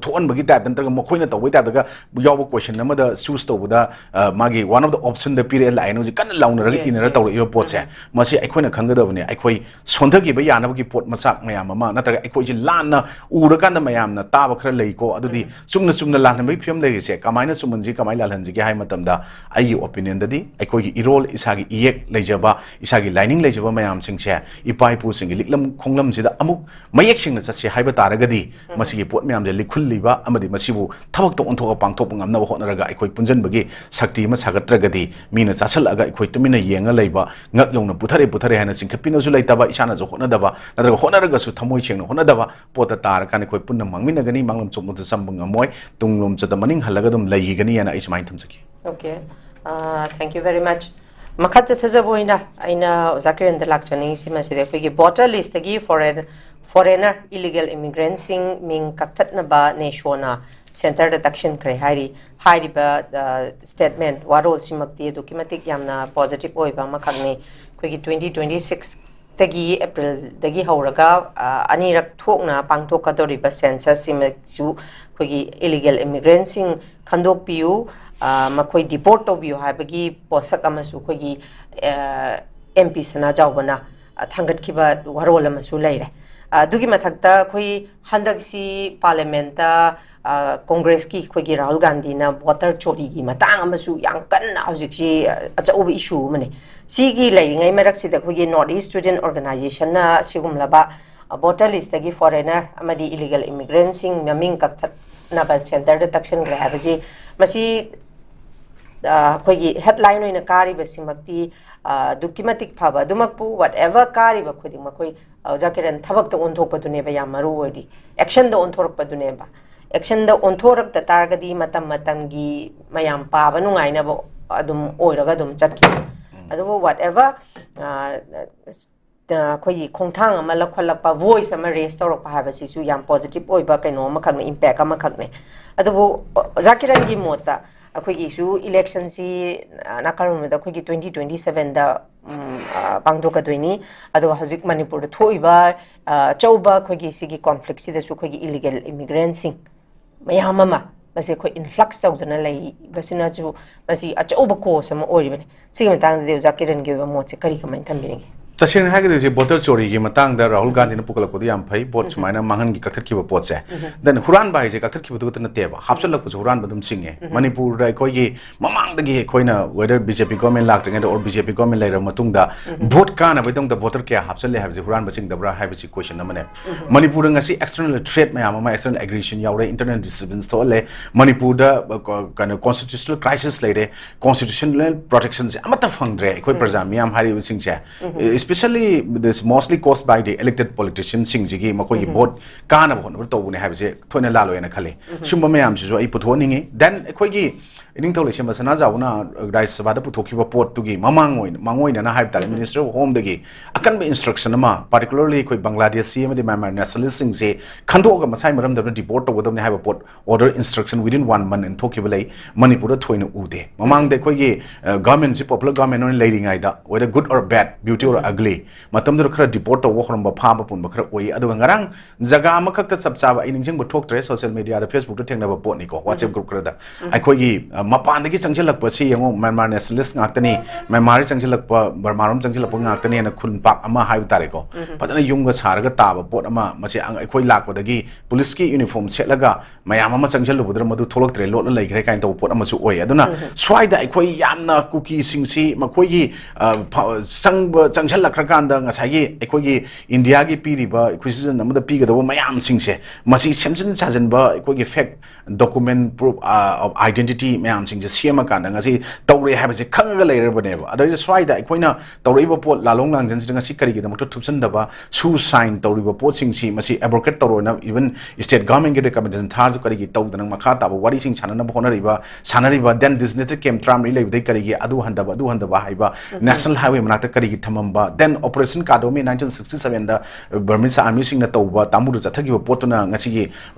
ꯊꯣꯛꯍꯟꯕꯒꯤ ꯇꯥꯏꯞꯇ ꯅꯠꯇ꯭ꯔꯒ ꯃꯈꯣꯏꯅ ꯇꯧꯕꯒꯤ ꯇꯥꯏꯞꯇꯒ ꯌꯥꯎꯕ ꯀꯣꯏꯁꯟ ꯑꯃꯗ ꯆꯨꯁ ꯇꯧꯕꯗ, ꯑ, ꯃꯥꯒꯤ one of the option ꯗ ꯄꯤꯔꯛꯑꯦ ꯂꯥꯛꯑꯦꯅ ꯍꯧꯖꯤꯛ ꯀꯟꯅ ꯂꯥꯎꯅꯔꯒ Yes, ꯏꯅꯔ yes. ꯇꯧꯔꯛꯏꯕ ꯄꯣꯠꯁꯦ, ꯃꯁꯤ ꯑꯩꯈꯣꯏꯅ ꯈꯪꯒꯗꯕꯅꯦ꯫ ꯑꯩꯈꯣꯏ ꯁꯣꯟꯊꯈꯤꯕ ꯌꯥꯅꯕꯒꯤ ꯄꯣꯠ ꯃꯆꯥꯛ ꯃꯌꯥꯝ ꯑꯃ, ꯅꯠꯇ꯭ꯔꯒ ꯑꯩꯈꯣꯏꯁꯦ ꯂꯥꯟꯅ ꯎꯔꯀꯥꯟꯗ ꯃꯌꯥꯝꯅ ꯇꯥꯕ ꯈꯔ ꯂꯩꯀꯣ, ꯑꯗꯨꯗꯤ ꯎꯝ꯫ ꯆꯨꯝꯅ ꯆꯨꯝꯅ ꯂꯥꯜꯍꯟꯕꯒꯤ ꯐꯤꯕꯝ ꯂꯩꯔꯤꯁꯦ ꯀꯃꯥꯏꯅ ꯆꯨꯝꯍꯟꯁꯤ, ꯀꯃꯥꯏꯅ ꯂꯥꯜꯍꯟꯁꯤꯒꯦ ꯍꯥꯏꯕ ꯃꯇꯝꯗ, ꯑꯩꯒꯤ ꯑꯣꯄꯤꯅꯤꯌꯟꯗꯗꯤ ꯑꯩꯈꯣꯏꯒꯤ ꯏꯔꯣꯜ, ꯏꯁꯥꯒꯤ ꯏꯌꯦꯛ ꯂꯩꯖꯕ, ꯏꯁꯥꯒꯤ ꯂꯥꯏꯅꯤꯡ ꯂꯩꯖꯕ ꯃꯌꯥꯝꯁꯤꯡꯁꯦ ꯏꯄꯥ ꯏꯄꯨꯁꯤꯡꯒꯤ ꯂꯤꯛꯂꯝ ꯈꯣꯡꯂꯝꯁꯤꯗ ꯑꯃꯨꯛ ꯃꯌꯦꯛ ꯁꯦꯡꯅ ꯆꯠꯁꯦ ꯍꯥꯏꯕ ꯇꯥꯔꯒꯗꯤ, ꯎꯝ꯫ ꯃꯁꯤꯒꯤ ꯄꯣꯠ ꯃꯌꯥꯝꯁꯦ ꯂꯤꯈꯨꯜꯂꯤꯕ ꯑꯃꯗꯤ ꯃꯁꯤꯕꯨ ꯊꯕꯛꯇ ꯑꯣꯟꯊꯣꯛꯑ ꯄꯥꯡꯊꯣꯛꯄ ꯉꯝꯅꯕ ꯍꯣꯠꯅꯔꯒ ꯑꯩꯈꯣꯏ ꯄꯨꯟꯁꯤꯟꯕꯒꯤ ꯁꯛꯇꯤ ꯑꯃ ꯁꯥꯒꯠꯇ꯭ꯔꯒꯗꯤ, ꯃꯤꯅ ꯆꯥꯁꯤꯜꯂꯛꯑꯒ ꯑꯩꯈꯣꯏ ꯇꯨꯃꯤꯟꯅ ꯌꯦꯡꯉ ꯂꯩꯕ, ꯉꯛ ꯌꯧꯅ ꯄꯨꯊꯔꯦ ꯄꯨꯊꯔꯦ ꯍꯥꯏꯅ ꯆꯤꯡꯈꯠꯄꯤꯅꯕꯁꯨ ꯂꯩꯇꯕ, ꯏꯁꯥꯅꯁꯨ ꯍꯣꯠꯅꯗꯕ, ꯅꯠꯇ꯭ꯔꯒ ꯍꯣꯠꯅꯔꯒꯁꯨ ꯊꯃꯣꯏ ꯁꯦꯡꯅ ꯍꯣꯠꯅꯗꯕ ꯄꯣꯠꯇ ꯇꯥꯔꯀꯥꯟꯗ ꯑꯩꯈꯣꯏ ꯄꯨꯟꯅ ꯃꯥꯡꯃꯤꯟꯅꯒꯅꯤ, ꯃꯥꯡꯂꯣꯝ ꯆꯨꯝꯕꯗ ꯆꯝꯕ ꯉꯝꯃꯣꯏ, ꯇꯨꯡꯂꯣꯝ ꯆꯠꯇ ꯃꯅꯤꯡ ꯍꯜꯂꯒ ꯑꯗꯨꯝ ꯂꯩꯈꯤꯒꯅꯤ ꯍꯥꯏꯅ ꯑꯩ ꯁꯨꯃꯥꯏꯅ ꯊꯝꯖꯒꯦ꯫ Okay. Uh, thank you very much. ꯃꯈꯥ ꯆꯠꯊꯖꯕ ꯑꯣꯏꯅ ꯑꯩꯅ ꯑꯣꯖꯥ ꯀꯤꯔꯟꯗ ꯂꯥꯛꯆꯅꯤꯡꯉꯤꯁꯤ ꯃꯁꯤꯗ ꯑꯩꯈꯣꯏꯒꯤ voter list ꯇꯒꯤ foreign, foreigner, illegal immigrant ꯁꯤꯡ ꯃꯤꯡ ꯀꯛꯊꯠꯅꯕ ꯅꯦꯁꯣꯅ ꯁꯦꯟꯇꯔꯗ ꯇꯛꯁꯤꯟꯈ꯭ꯔꯦ ꯍꯥꯏꯔꯤ꯫ ꯍꯥꯏꯔꯤꯕ, ꯑ, statement, ꯋꯥꯔꯣꯜꯁꯤꯃꯛꯇꯤ ꯑꯗꯨꯛꯀꯤ ꯃꯇꯤꯛ ꯌꯥꯝꯅ positive ꯑꯣꯏꯕ ꯑꯃꯈꯛꯅꯤ꯫ ꯑꯩꯈꯣꯏꯒꯤ twenty twenty-six ꯇꯒꯤ, April ꯗꯒꯤ ꯍꯧꯔꯒ, ꯑ, ꯑꯅꯤꯔꯛ ꯊꯣꯛꯅ ꯄꯥꯡꯊꯣꯛꯀꯗꯧꯔꯤꯕ census ꯁꯤꯃꯁꯨ ꯑꯩꯈꯣꯏꯒꯤ illegal immigrant ꯁꯤꯡ ꯈꯟꯗꯣꯛꯄꯤꯌꯨ, ꯑ, ꯃꯈꯣꯏ deport ꯇꯧꯕꯤꯌꯨ ꯍꯥꯏꯕꯒꯤ ꯄꯣꯠꯁꯛ ꯑꯃꯁꯨ ꯑꯩꯈꯣꯏꯒꯤ, ꯑ, M P ꯁꯅꯥꯖꯥꯎꯕꯅ, ꯑ, ꯊꯥꯡꯒꯠꯈꯤꯕ ꯋꯥꯔꯣꯜ ꯑꯃꯁꯨ ꯂꯩꯔꯦ꯫ ꯑ, ꯑꯗꯨꯒꯤ ꯃꯊꯛꯇ ꯑꯩꯈꯣꯏ ꯍꯟꯗꯛꯁꯤ parliament ꯇ, ꯑ, Congress ꯀꯤ ꯑꯩꯈꯣꯏꯒꯤ ꯔꯥꯍꯨꯜ ꯒꯥꯟꯙꯤꯅ voter ꯆꯣꯔꯤꯒꯤ ꯃꯇꯥꯡ ꯑꯃꯁꯨ ꯌꯥꯝ ꯀꯟꯅ ꯍꯧꯖꯤꯛꯁꯤ, ꯑ, ꯑꯆꯧꯕ issue ꯑꯃꯅꯤ꯫ ꯁꯤꯒꯤ ꯂꯩꯔꯤꯉꯩ ꯃꯔꯛꯁꯤꯗ ꯑꯩꯈꯣꯏꯒꯤ North East Student Organization ꯅ ꯁꯤꯒꯨꯝꯂꯕ, ꯑ, voter list ꯇꯒꯤ foreigner ꯑꯃꯗꯤ illegal immigrant ꯁꯤꯡ ꯃꯃꯤꯡ ꯀꯛꯊꯠꯅꯕ ꯁꯦꯟꯇꯔꯗ ꯇꯛꯁꯤꯟꯈ꯭ꯔꯦ ꯍꯥꯏꯕꯁꯤ, ꯃꯁꯤ, ꯑ, ꯑꯩꯈꯣꯏꯒꯤ headline ꯑꯣꯏꯅ ꯀꯥꯔꯤꯕꯁꯤꯃꯛꯇꯤ, ꯑ, ꯑꯗꯨꯛꯀꯤ ꯃꯇꯤꯛ ꯐꯕ꯫ ꯑꯗꯨꯃꯛꯄꯨ, whatever ꯀꯥꯔꯤꯕ ꯈꯨꯗꯤꯡꯃꯛ, ꯑꯩꯈꯣꯏ, ꯑ, ꯑꯣꯖꯥ ꯀꯤꯔꯟ, ꯊꯕꯛꯇ ꯑꯣꯟꯊꯣꯛꯄꯗꯨꯅꯦꯕ ꯌꯥꯝ ꯃꯔꯨ ꯑꯣꯏꯔꯤ, action ꯗ ꯑꯣꯟꯊꯣꯔꯛꯄꯗꯨꯅꯦꯕ꯫ Action ꯗ ꯑꯣꯟꯊꯣꯔꯛꯇ ꯇꯥꯔꯒꯗꯤ ꯃꯇꯝ ꯃꯇꯝꯒꯤ ꯃꯌꯥꯝ ꯄꯥꯕ ꯅꯨꯡꯉꯥꯏꯅꯕ ꯑꯗꯨꯝ ꯑꯣꯏꯔꯒ ꯑꯗꯨꯝ ꯆꯠꯈꯤ꯫ ꯎꯝ꯫ ꯑꯗꯨꯕꯨ whatever, ꯑ, ꯑ, ꯑꯩꯈꯣꯏꯒꯤ ꯈꯣꯡꯊꯥꯡ ꯑꯃ ꯂꯧꯈꯠꯂꯛꯄ, voice ꯑꯃ raise ꯇꯧꯔꯛꯄ ꯍꯥꯏꯕꯁꯤꯁꯨ ꯌꯥꯝ positive ꯑꯣꯏꯕ ꯀꯩꯅꯣ ꯑꯃꯈꯛꯅꯤ, impact ꯑꯃꯈꯛꯅꯤ꯫ ꯑꯗꯨꯕꯨ ꯑꯣꯖꯥ ꯀꯤꯔꯟꯒꯤ ꯃꯣꯠꯇ ꯑꯩꯈꯣꯏꯒꯤꯁꯨ election ꯁꯤ, ꯑ, ꯅꯥꯀꯜ ꯑꯃꯗ ꯑꯩꯈꯣꯏꯒꯤ twenty twenty-seven ꯗ, ꯎꯝ, ꯑ, ꯄꯥꯡꯊꯣꯛꯀꯗꯣꯏꯅꯤ꯫ ꯑꯗꯨꯒ ꯍꯧꯖꯤꯛ ꯃꯅꯤꯄꯨꯔꯗ ꯊꯣꯛꯏꯕ, ꯑ, ꯑꯆꯧꯕ ꯑꯩꯈꯣꯏꯒꯤ ꯁꯤꯒꯤ conflict ꯁꯤꯗꯁꯨ ꯑꯩꯈꯣꯏꯒꯤ illegal immigrant ꯁꯤꯡ ꯃꯌꯥꯝ ꯑꯃ ꯃꯁꯤ ꯑꯩꯈꯣꯏ ꯏꯟꯐ꯭ꯂꯛꯁ ꯇꯧꯗꯨꯅ ꯂꯩꯕꯁꯤꯅꯁꯨ ꯃꯁꯤ ꯑꯆꯧꯕ ꯀꯣꯁ ꯑꯃ ꯑꯣꯏꯔꯤꯕꯅꯤ꯫ ꯁꯤꯒꯤ ꯃꯇꯥꯡꯗꯗꯤ ꯑꯣꯖꯥ ꯀꯤꯔꯟꯒꯤ ꯑꯣꯏꯕ ꯃꯣꯠꯁꯦ ꯀꯔꯤ ꯀꯃꯥꯏꯅ ꯊꯝꯕꯤꯅꯤꯡꯉꯤ? ꯇꯁꯦꯡꯅ ꯍꯥꯏꯔꯒꯗꯤ ꯍꯧꯖꯤꯛ ꯚꯣꯇꯔ ꯆꯣꯔꯤꯒꯤ ꯃꯇꯥꯡꯗ ꯔꯥꯍꯨꯜ ꯒꯥꯟꯙꯤꯅ ꯄꯨꯈꯠꯂꯛꯄꯗꯣ ꯌꯥꯝ ꯐꯩ, ꯚꯣꯠ ꯁꯨꯃꯥꯏꯅ ꯃꯥꯡꯍꯟꯒꯤ ꯀꯛꯊꯠꯈꯤꯕ ꯄꯣꯠꯁꯦ꯫ ꯗꯦꯟ ꯍꯨꯔꯥꯟꯕ ꯍꯥꯏꯁꯦ ꯀꯛꯊꯠꯈꯤꯕꯗꯨ ꯈꯛꯇ ꯅꯠꯇꯦꯕ, ꯍꯥꯞꯆꯤꯜꯂꯛꯄꯁꯨ ꯍꯨꯔꯥꯟꯕ ꯑꯗꯨꯝ ꯆꯤꯡꯉꯦ꯫ ꯃꯅꯤꯄꯨꯔꯗ ꯑꯩꯈꯣꯏꯒꯤ ꯃꯃꯥꯡꯗꯒꯤ ꯑꯩꯈꯣꯏꯅ whether B J P government ꯂꯥꯛꯇ꯭ꯔꯤꯉꯩꯗ or B J P government ꯂꯩꯔꯕ ꯃꯇꯨꯡꯗ ꯚꯣꯠ ꯀꯥꯅꯕꯒꯤꯗꯃꯛꯇ ꯚꯣꯇꯔ ꯀꯌꯥ ꯍꯥꯞꯆꯤꯜꯂꯦ ꯍꯥꯏꯕꯁꯤ ꯍꯨꯔꯥꯟꯕ ꯆꯤꯡꯗꯕ꯭ꯔꯥ ꯍꯥꯏꯕꯁꯤ ꯀꯣꯏꯁꯟ ꯑꯃꯅꯦ꯫ ꯃꯅꯤꯄꯨꯔꯗ ꯉꯁꯤ external threat ꯃꯌꯥꯝ ꯑꯃ, external aggression ꯌꯥꯎꯔꯦ, internal disturbance ꯊꯣꯛꯍꯜꯂꯦ꯫ ꯃꯅꯤꯄꯨꯔꯗ ꯑ, ꯀ- ꯀꯩꯅꯣ constitutional crisis ꯂꯩꯔꯦ, constitutional protectionꯁꯦ ꯑꯃꯠꯇ ꯐꯪꯗ꯭ꯔꯦ ꯑꯩꯈꯣꯏ ꯄ꯭ꯔꯖꯥ ꯃꯤꯌꯥꯝ ꯍꯥꯏꯔꯤꯕꯁꯤꯡꯁꯦ꯫ Especially this mostly caused by the elected politicianꯁꯤꯡꯁꯤꯒꯤ ꯃꯈꯣꯏꯒꯤ ꯚꯣꯠ ꯀꯥꯅꯕ ꯍꯣꯠꯅꯕ ꯇꯧꯕꯅꯦ ꯍꯥꯏꯕꯁꯦ ꯊꯣꯏꯅ ꯂꯥꯜꯂꯣꯏꯅ ꯈꯜꯂꯤ꯫ ꯁꯨꯝꯕ ꯃꯌꯥꯝꯁꯤꯁꯨ ꯑꯩ ꯄꯨꯊꯣꯛꯍꯟꯅꯤꯡꯉꯤ꯫ ꯗꯦꯟ ꯑꯩꯈꯣꯏꯒꯤ ꯏꯅꯤꯡꯊꯧ ꯂꯩꯁꯦꯝꯕ ꯁꯅꯥꯖꯥꯎꯕꯅ ꯔꯥꯖ꯭ꯌ ꯁꯚꯥꯗ ꯄꯨꯊꯣꯛꯈꯤꯕ ꯄꯣꯠꯇꯨꯒꯤ ꯃꯃꯥꯡ ꯑꯣꯏꯅ, ꯃꯥꯡꯑꯣꯏꯅꯅ ꯍꯥꯏꯕ ꯇꯥꯔꯦ, Minister of Homeꯗꯒꯤ ꯑꯀꯟꯕ instruction ꯑꯃ, particularly ꯑꯩꯈꯣꯏ ꯕꯪꯒ꯭ꯂꯥꯗꯦꯁꯤ ꯑꯃꯗꯤ ꯃ꯭ꯌꯥꯟꯃꯥꯔ nationalistꯁꯤꯡꯁꯦ ꯈꯟꯗꯣꯛꯑꯒ ꯃꯁꯥꯏ ꯃꯔꯝꯗꯝꯗ deport ꯇꯧꯒꯗꯕꯅꯤ ꯍꯥꯏꯕ ꯄꯣꯠ order instruction within one month ꯑꯅ ꯊꯣꯛꯈꯤꯕ ꯂꯩ꯫ ꯃꯅꯤꯄꯨꯔꯗ ꯊꯣꯏꯅ ꯎꯗꯦ꯫ ꯃꯃꯥꯡꯗ ꯑꯩꯈꯣꯏꯒꯤ, ꯑ, governmentꯁꯤ popular government ꯑꯣꯏꯅ ꯂꯩꯔꯤꯉꯩꯗ, whether good or bad, beauty or ugly, ꯃꯇꯝꯗꯨꯗ ꯈꯔ deport ꯇꯧꯕ ꯍꯧꯔꯝꯕ, ꯐꯥꯕ ꯄꯨꯟꯕ ꯈꯔ ꯎꯏ꯫ ꯑꯗꯨꯒ ꯉꯔꯥꯡ ꯖꯒꯥ ꯑꯃꯈꯛꯇ ꯆꯞ ꯆꯥꯕ ꯑꯩ ꯅꯤꯡꯁꯤꯡꯕ ꯊꯣꯛꯇ꯭ꯔꯦ, social mediaꯗ, Facebookꯇ ꯊꯦꯡꯅꯕ ꯄꯣꯠꯅꯤꯀꯣ, WhatsApp group ꯈꯔꯗ꯫ ꯑꯩꯈꯣꯏꯒꯤ, ꯑ, ꯃꯄꯥꯟꯗꯒꯤ ꯆꯪꯁꯤꯜꯂꯛꯄꯁꯤ ꯌꯦꯡꯉꯣ, ꯃ꯭ꯌꯥꯟꯃꯥꯔ nationalist ꯉꯥꯛꯇꯅꯤ, ꯃ꯭ꯌꯥꯟꯃꯥꯔꯗꯒꯤ ꯆꯪꯁꯤꯜꯂꯛꯄ, ꯕꯔꯃꯥꯔꯣꯝ ꯆꯪꯁꯤꯜꯂꯛꯄ ꯉꯥꯛꯇꯅꯦꯅ ꯈꯨꯟ ꯄꯥꯛ ꯑꯃ ꯍꯥꯏꯕ ꯇꯥꯔꯦꯀꯣ꯫ ꯐꯖꯅ ꯌꯨꯝꯒ ꯁꯥꯔꯒ ꯇꯥꯕ ꯄꯣꯠ ꯑꯃ, ꯃꯁꯤ ꯑꯪ-, ꯑꯩꯈꯣꯏ ꯂꯥꯛꯄꯗꯒꯤ ꯄꯨꯂꯤꯁꯀꯤ uniform ꯁꯦꯠꯂꯒ ꯃꯌꯥꯝ ꯑꯃ ꯆꯪꯁꯤꯜꯂꯨꯕꯗꯨꯗ ꯃꯗꯨ ꯊꯣꯛꯂꯛꯇ꯭ꯔꯦ, ꯂꯣꯠꯂ ꯂꯩꯈ꯭ꯔꯦ ꯀꯥꯏꯅ ꯇꯧꯕ ꯄꯣꯠ ꯑꯃꯁꯨ ꯑꯣꯏ꯫ ꯑꯗꯨꯅ ꯁ꯭ꯋꯥꯏꯗ ꯑꯩꯈꯣꯏ ꯌꯥꯝꯅ ꯀꯨꯀꯤꯁꯤꯡꯁꯤ ꯃꯈꯣꯏꯒꯤ, ꯑ, ꯐ-, ꯆꯪꯕ, ꯆꯪꯁꯤꯜꯂꯛꯈ꯭ꯔꯀꯥꯟꯗ ꯉꯁꯥꯏꯒꯤ ꯑꯩꯈꯣꯏꯒꯤ ꯏꯟꯗꯤꯌꯥꯒꯤ ꯄꯤꯔꯤꯕ ꯑꯩꯈꯣꯏ citizen ꯑꯃꯗ ꯄꯤꯒꯗꯧꯕ ꯃꯌꯥꯝꯁꯤꯡꯁꯦ, ꯃꯁꯤ ꯁꯦꯝꯖꯤꯟ ꯁꯥꯖꯤꯟꯕ, ꯑꯩꯈꯣꯏꯒꯤ fake document, proof, ꯑ, of identity ꯃꯌꯥꯝꯁꯤꯡꯁꯦ ꯁꯦꯝꯃꯀꯥꯟꯗ ꯉꯁꯤ ꯇꯧꯔꯦ ꯍꯥꯏꯕꯁꯦ ꯈꯪꯉꯒ ꯂꯩꯔꯕꯅꯦꯕ꯫ ꯑꯗꯩꯗ ꯁ꯭ꯋꯥꯏꯗ ꯑꯩꯈꯣꯏꯅ ꯇꯧꯔꯛꯏꯕ ꯄꯣꯠ, ꯂꯥꯂꯣꯡ ꯂꯥꯡꯖꯟꯁꯤꯗ ꯉꯁꯤ ꯀꯔꯤꯒꯤꯗꯃꯛꯇ ꯊꯨꯞꯆꯟꯗꯕ, ꯁꯨ ꯁꯥꯏꯟ ꯇꯧꯔꯤꯕ ꯄꯣꯠꯁꯤꯡꯁꯤ ꯃꯁꯤ abrogate ꯇꯧꯔꯣꯅ even state governmentꯀꯤ recommendation ꯊꯥꯔꯁꯨ ꯀꯔꯤꯒꯤ ꯇꯧꯗꯅ ꯃꯈꯥ ꯇꯥꯕ ꯋꯥꯔꯤꯁꯤꯡ ꯁꯥꯟꯅꯅꯕ ꯍꯣꯠꯅꯔꯤꯕ, ꯁꯥꯟꯅꯔꯤꯕ, then designated camp ꯇꯔꯥꯃꯔꯤ ꯂꯩꯕꯗꯩ ꯀꯔꯤꯒꯤ ꯑꯗꯨ ꯍꯟꯊꯕ, ꯑꯗꯨ ꯍꯟꯊꯕ ꯍꯥꯏꯕ, national highway ꯃꯅꯥꯛꯇ ꯀꯔꯤꯒꯤ ꯊꯝꯃꯝꯕ, ꯇꯦꯟ ꯑꯣꯄꯔꯦꯁꯟ ꯀꯥꯗꯣꯃꯤ ꯅꯥꯏꯟꯇꯤꯟ ꯁꯤꯛꯁꯇꯤ ꯁꯚꯦꯟꯗ ꯕꯔꯃꯤꯁ ꯑꯥꯔꯃꯤꯁꯤꯡꯅ ꯇꯧꯕ ꯇꯥꯃꯨꯗ ꯆꯠꯊꯈꯤꯕ ꯄꯣꯠꯇꯨꯅ ꯉꯁꯤꯒꯤ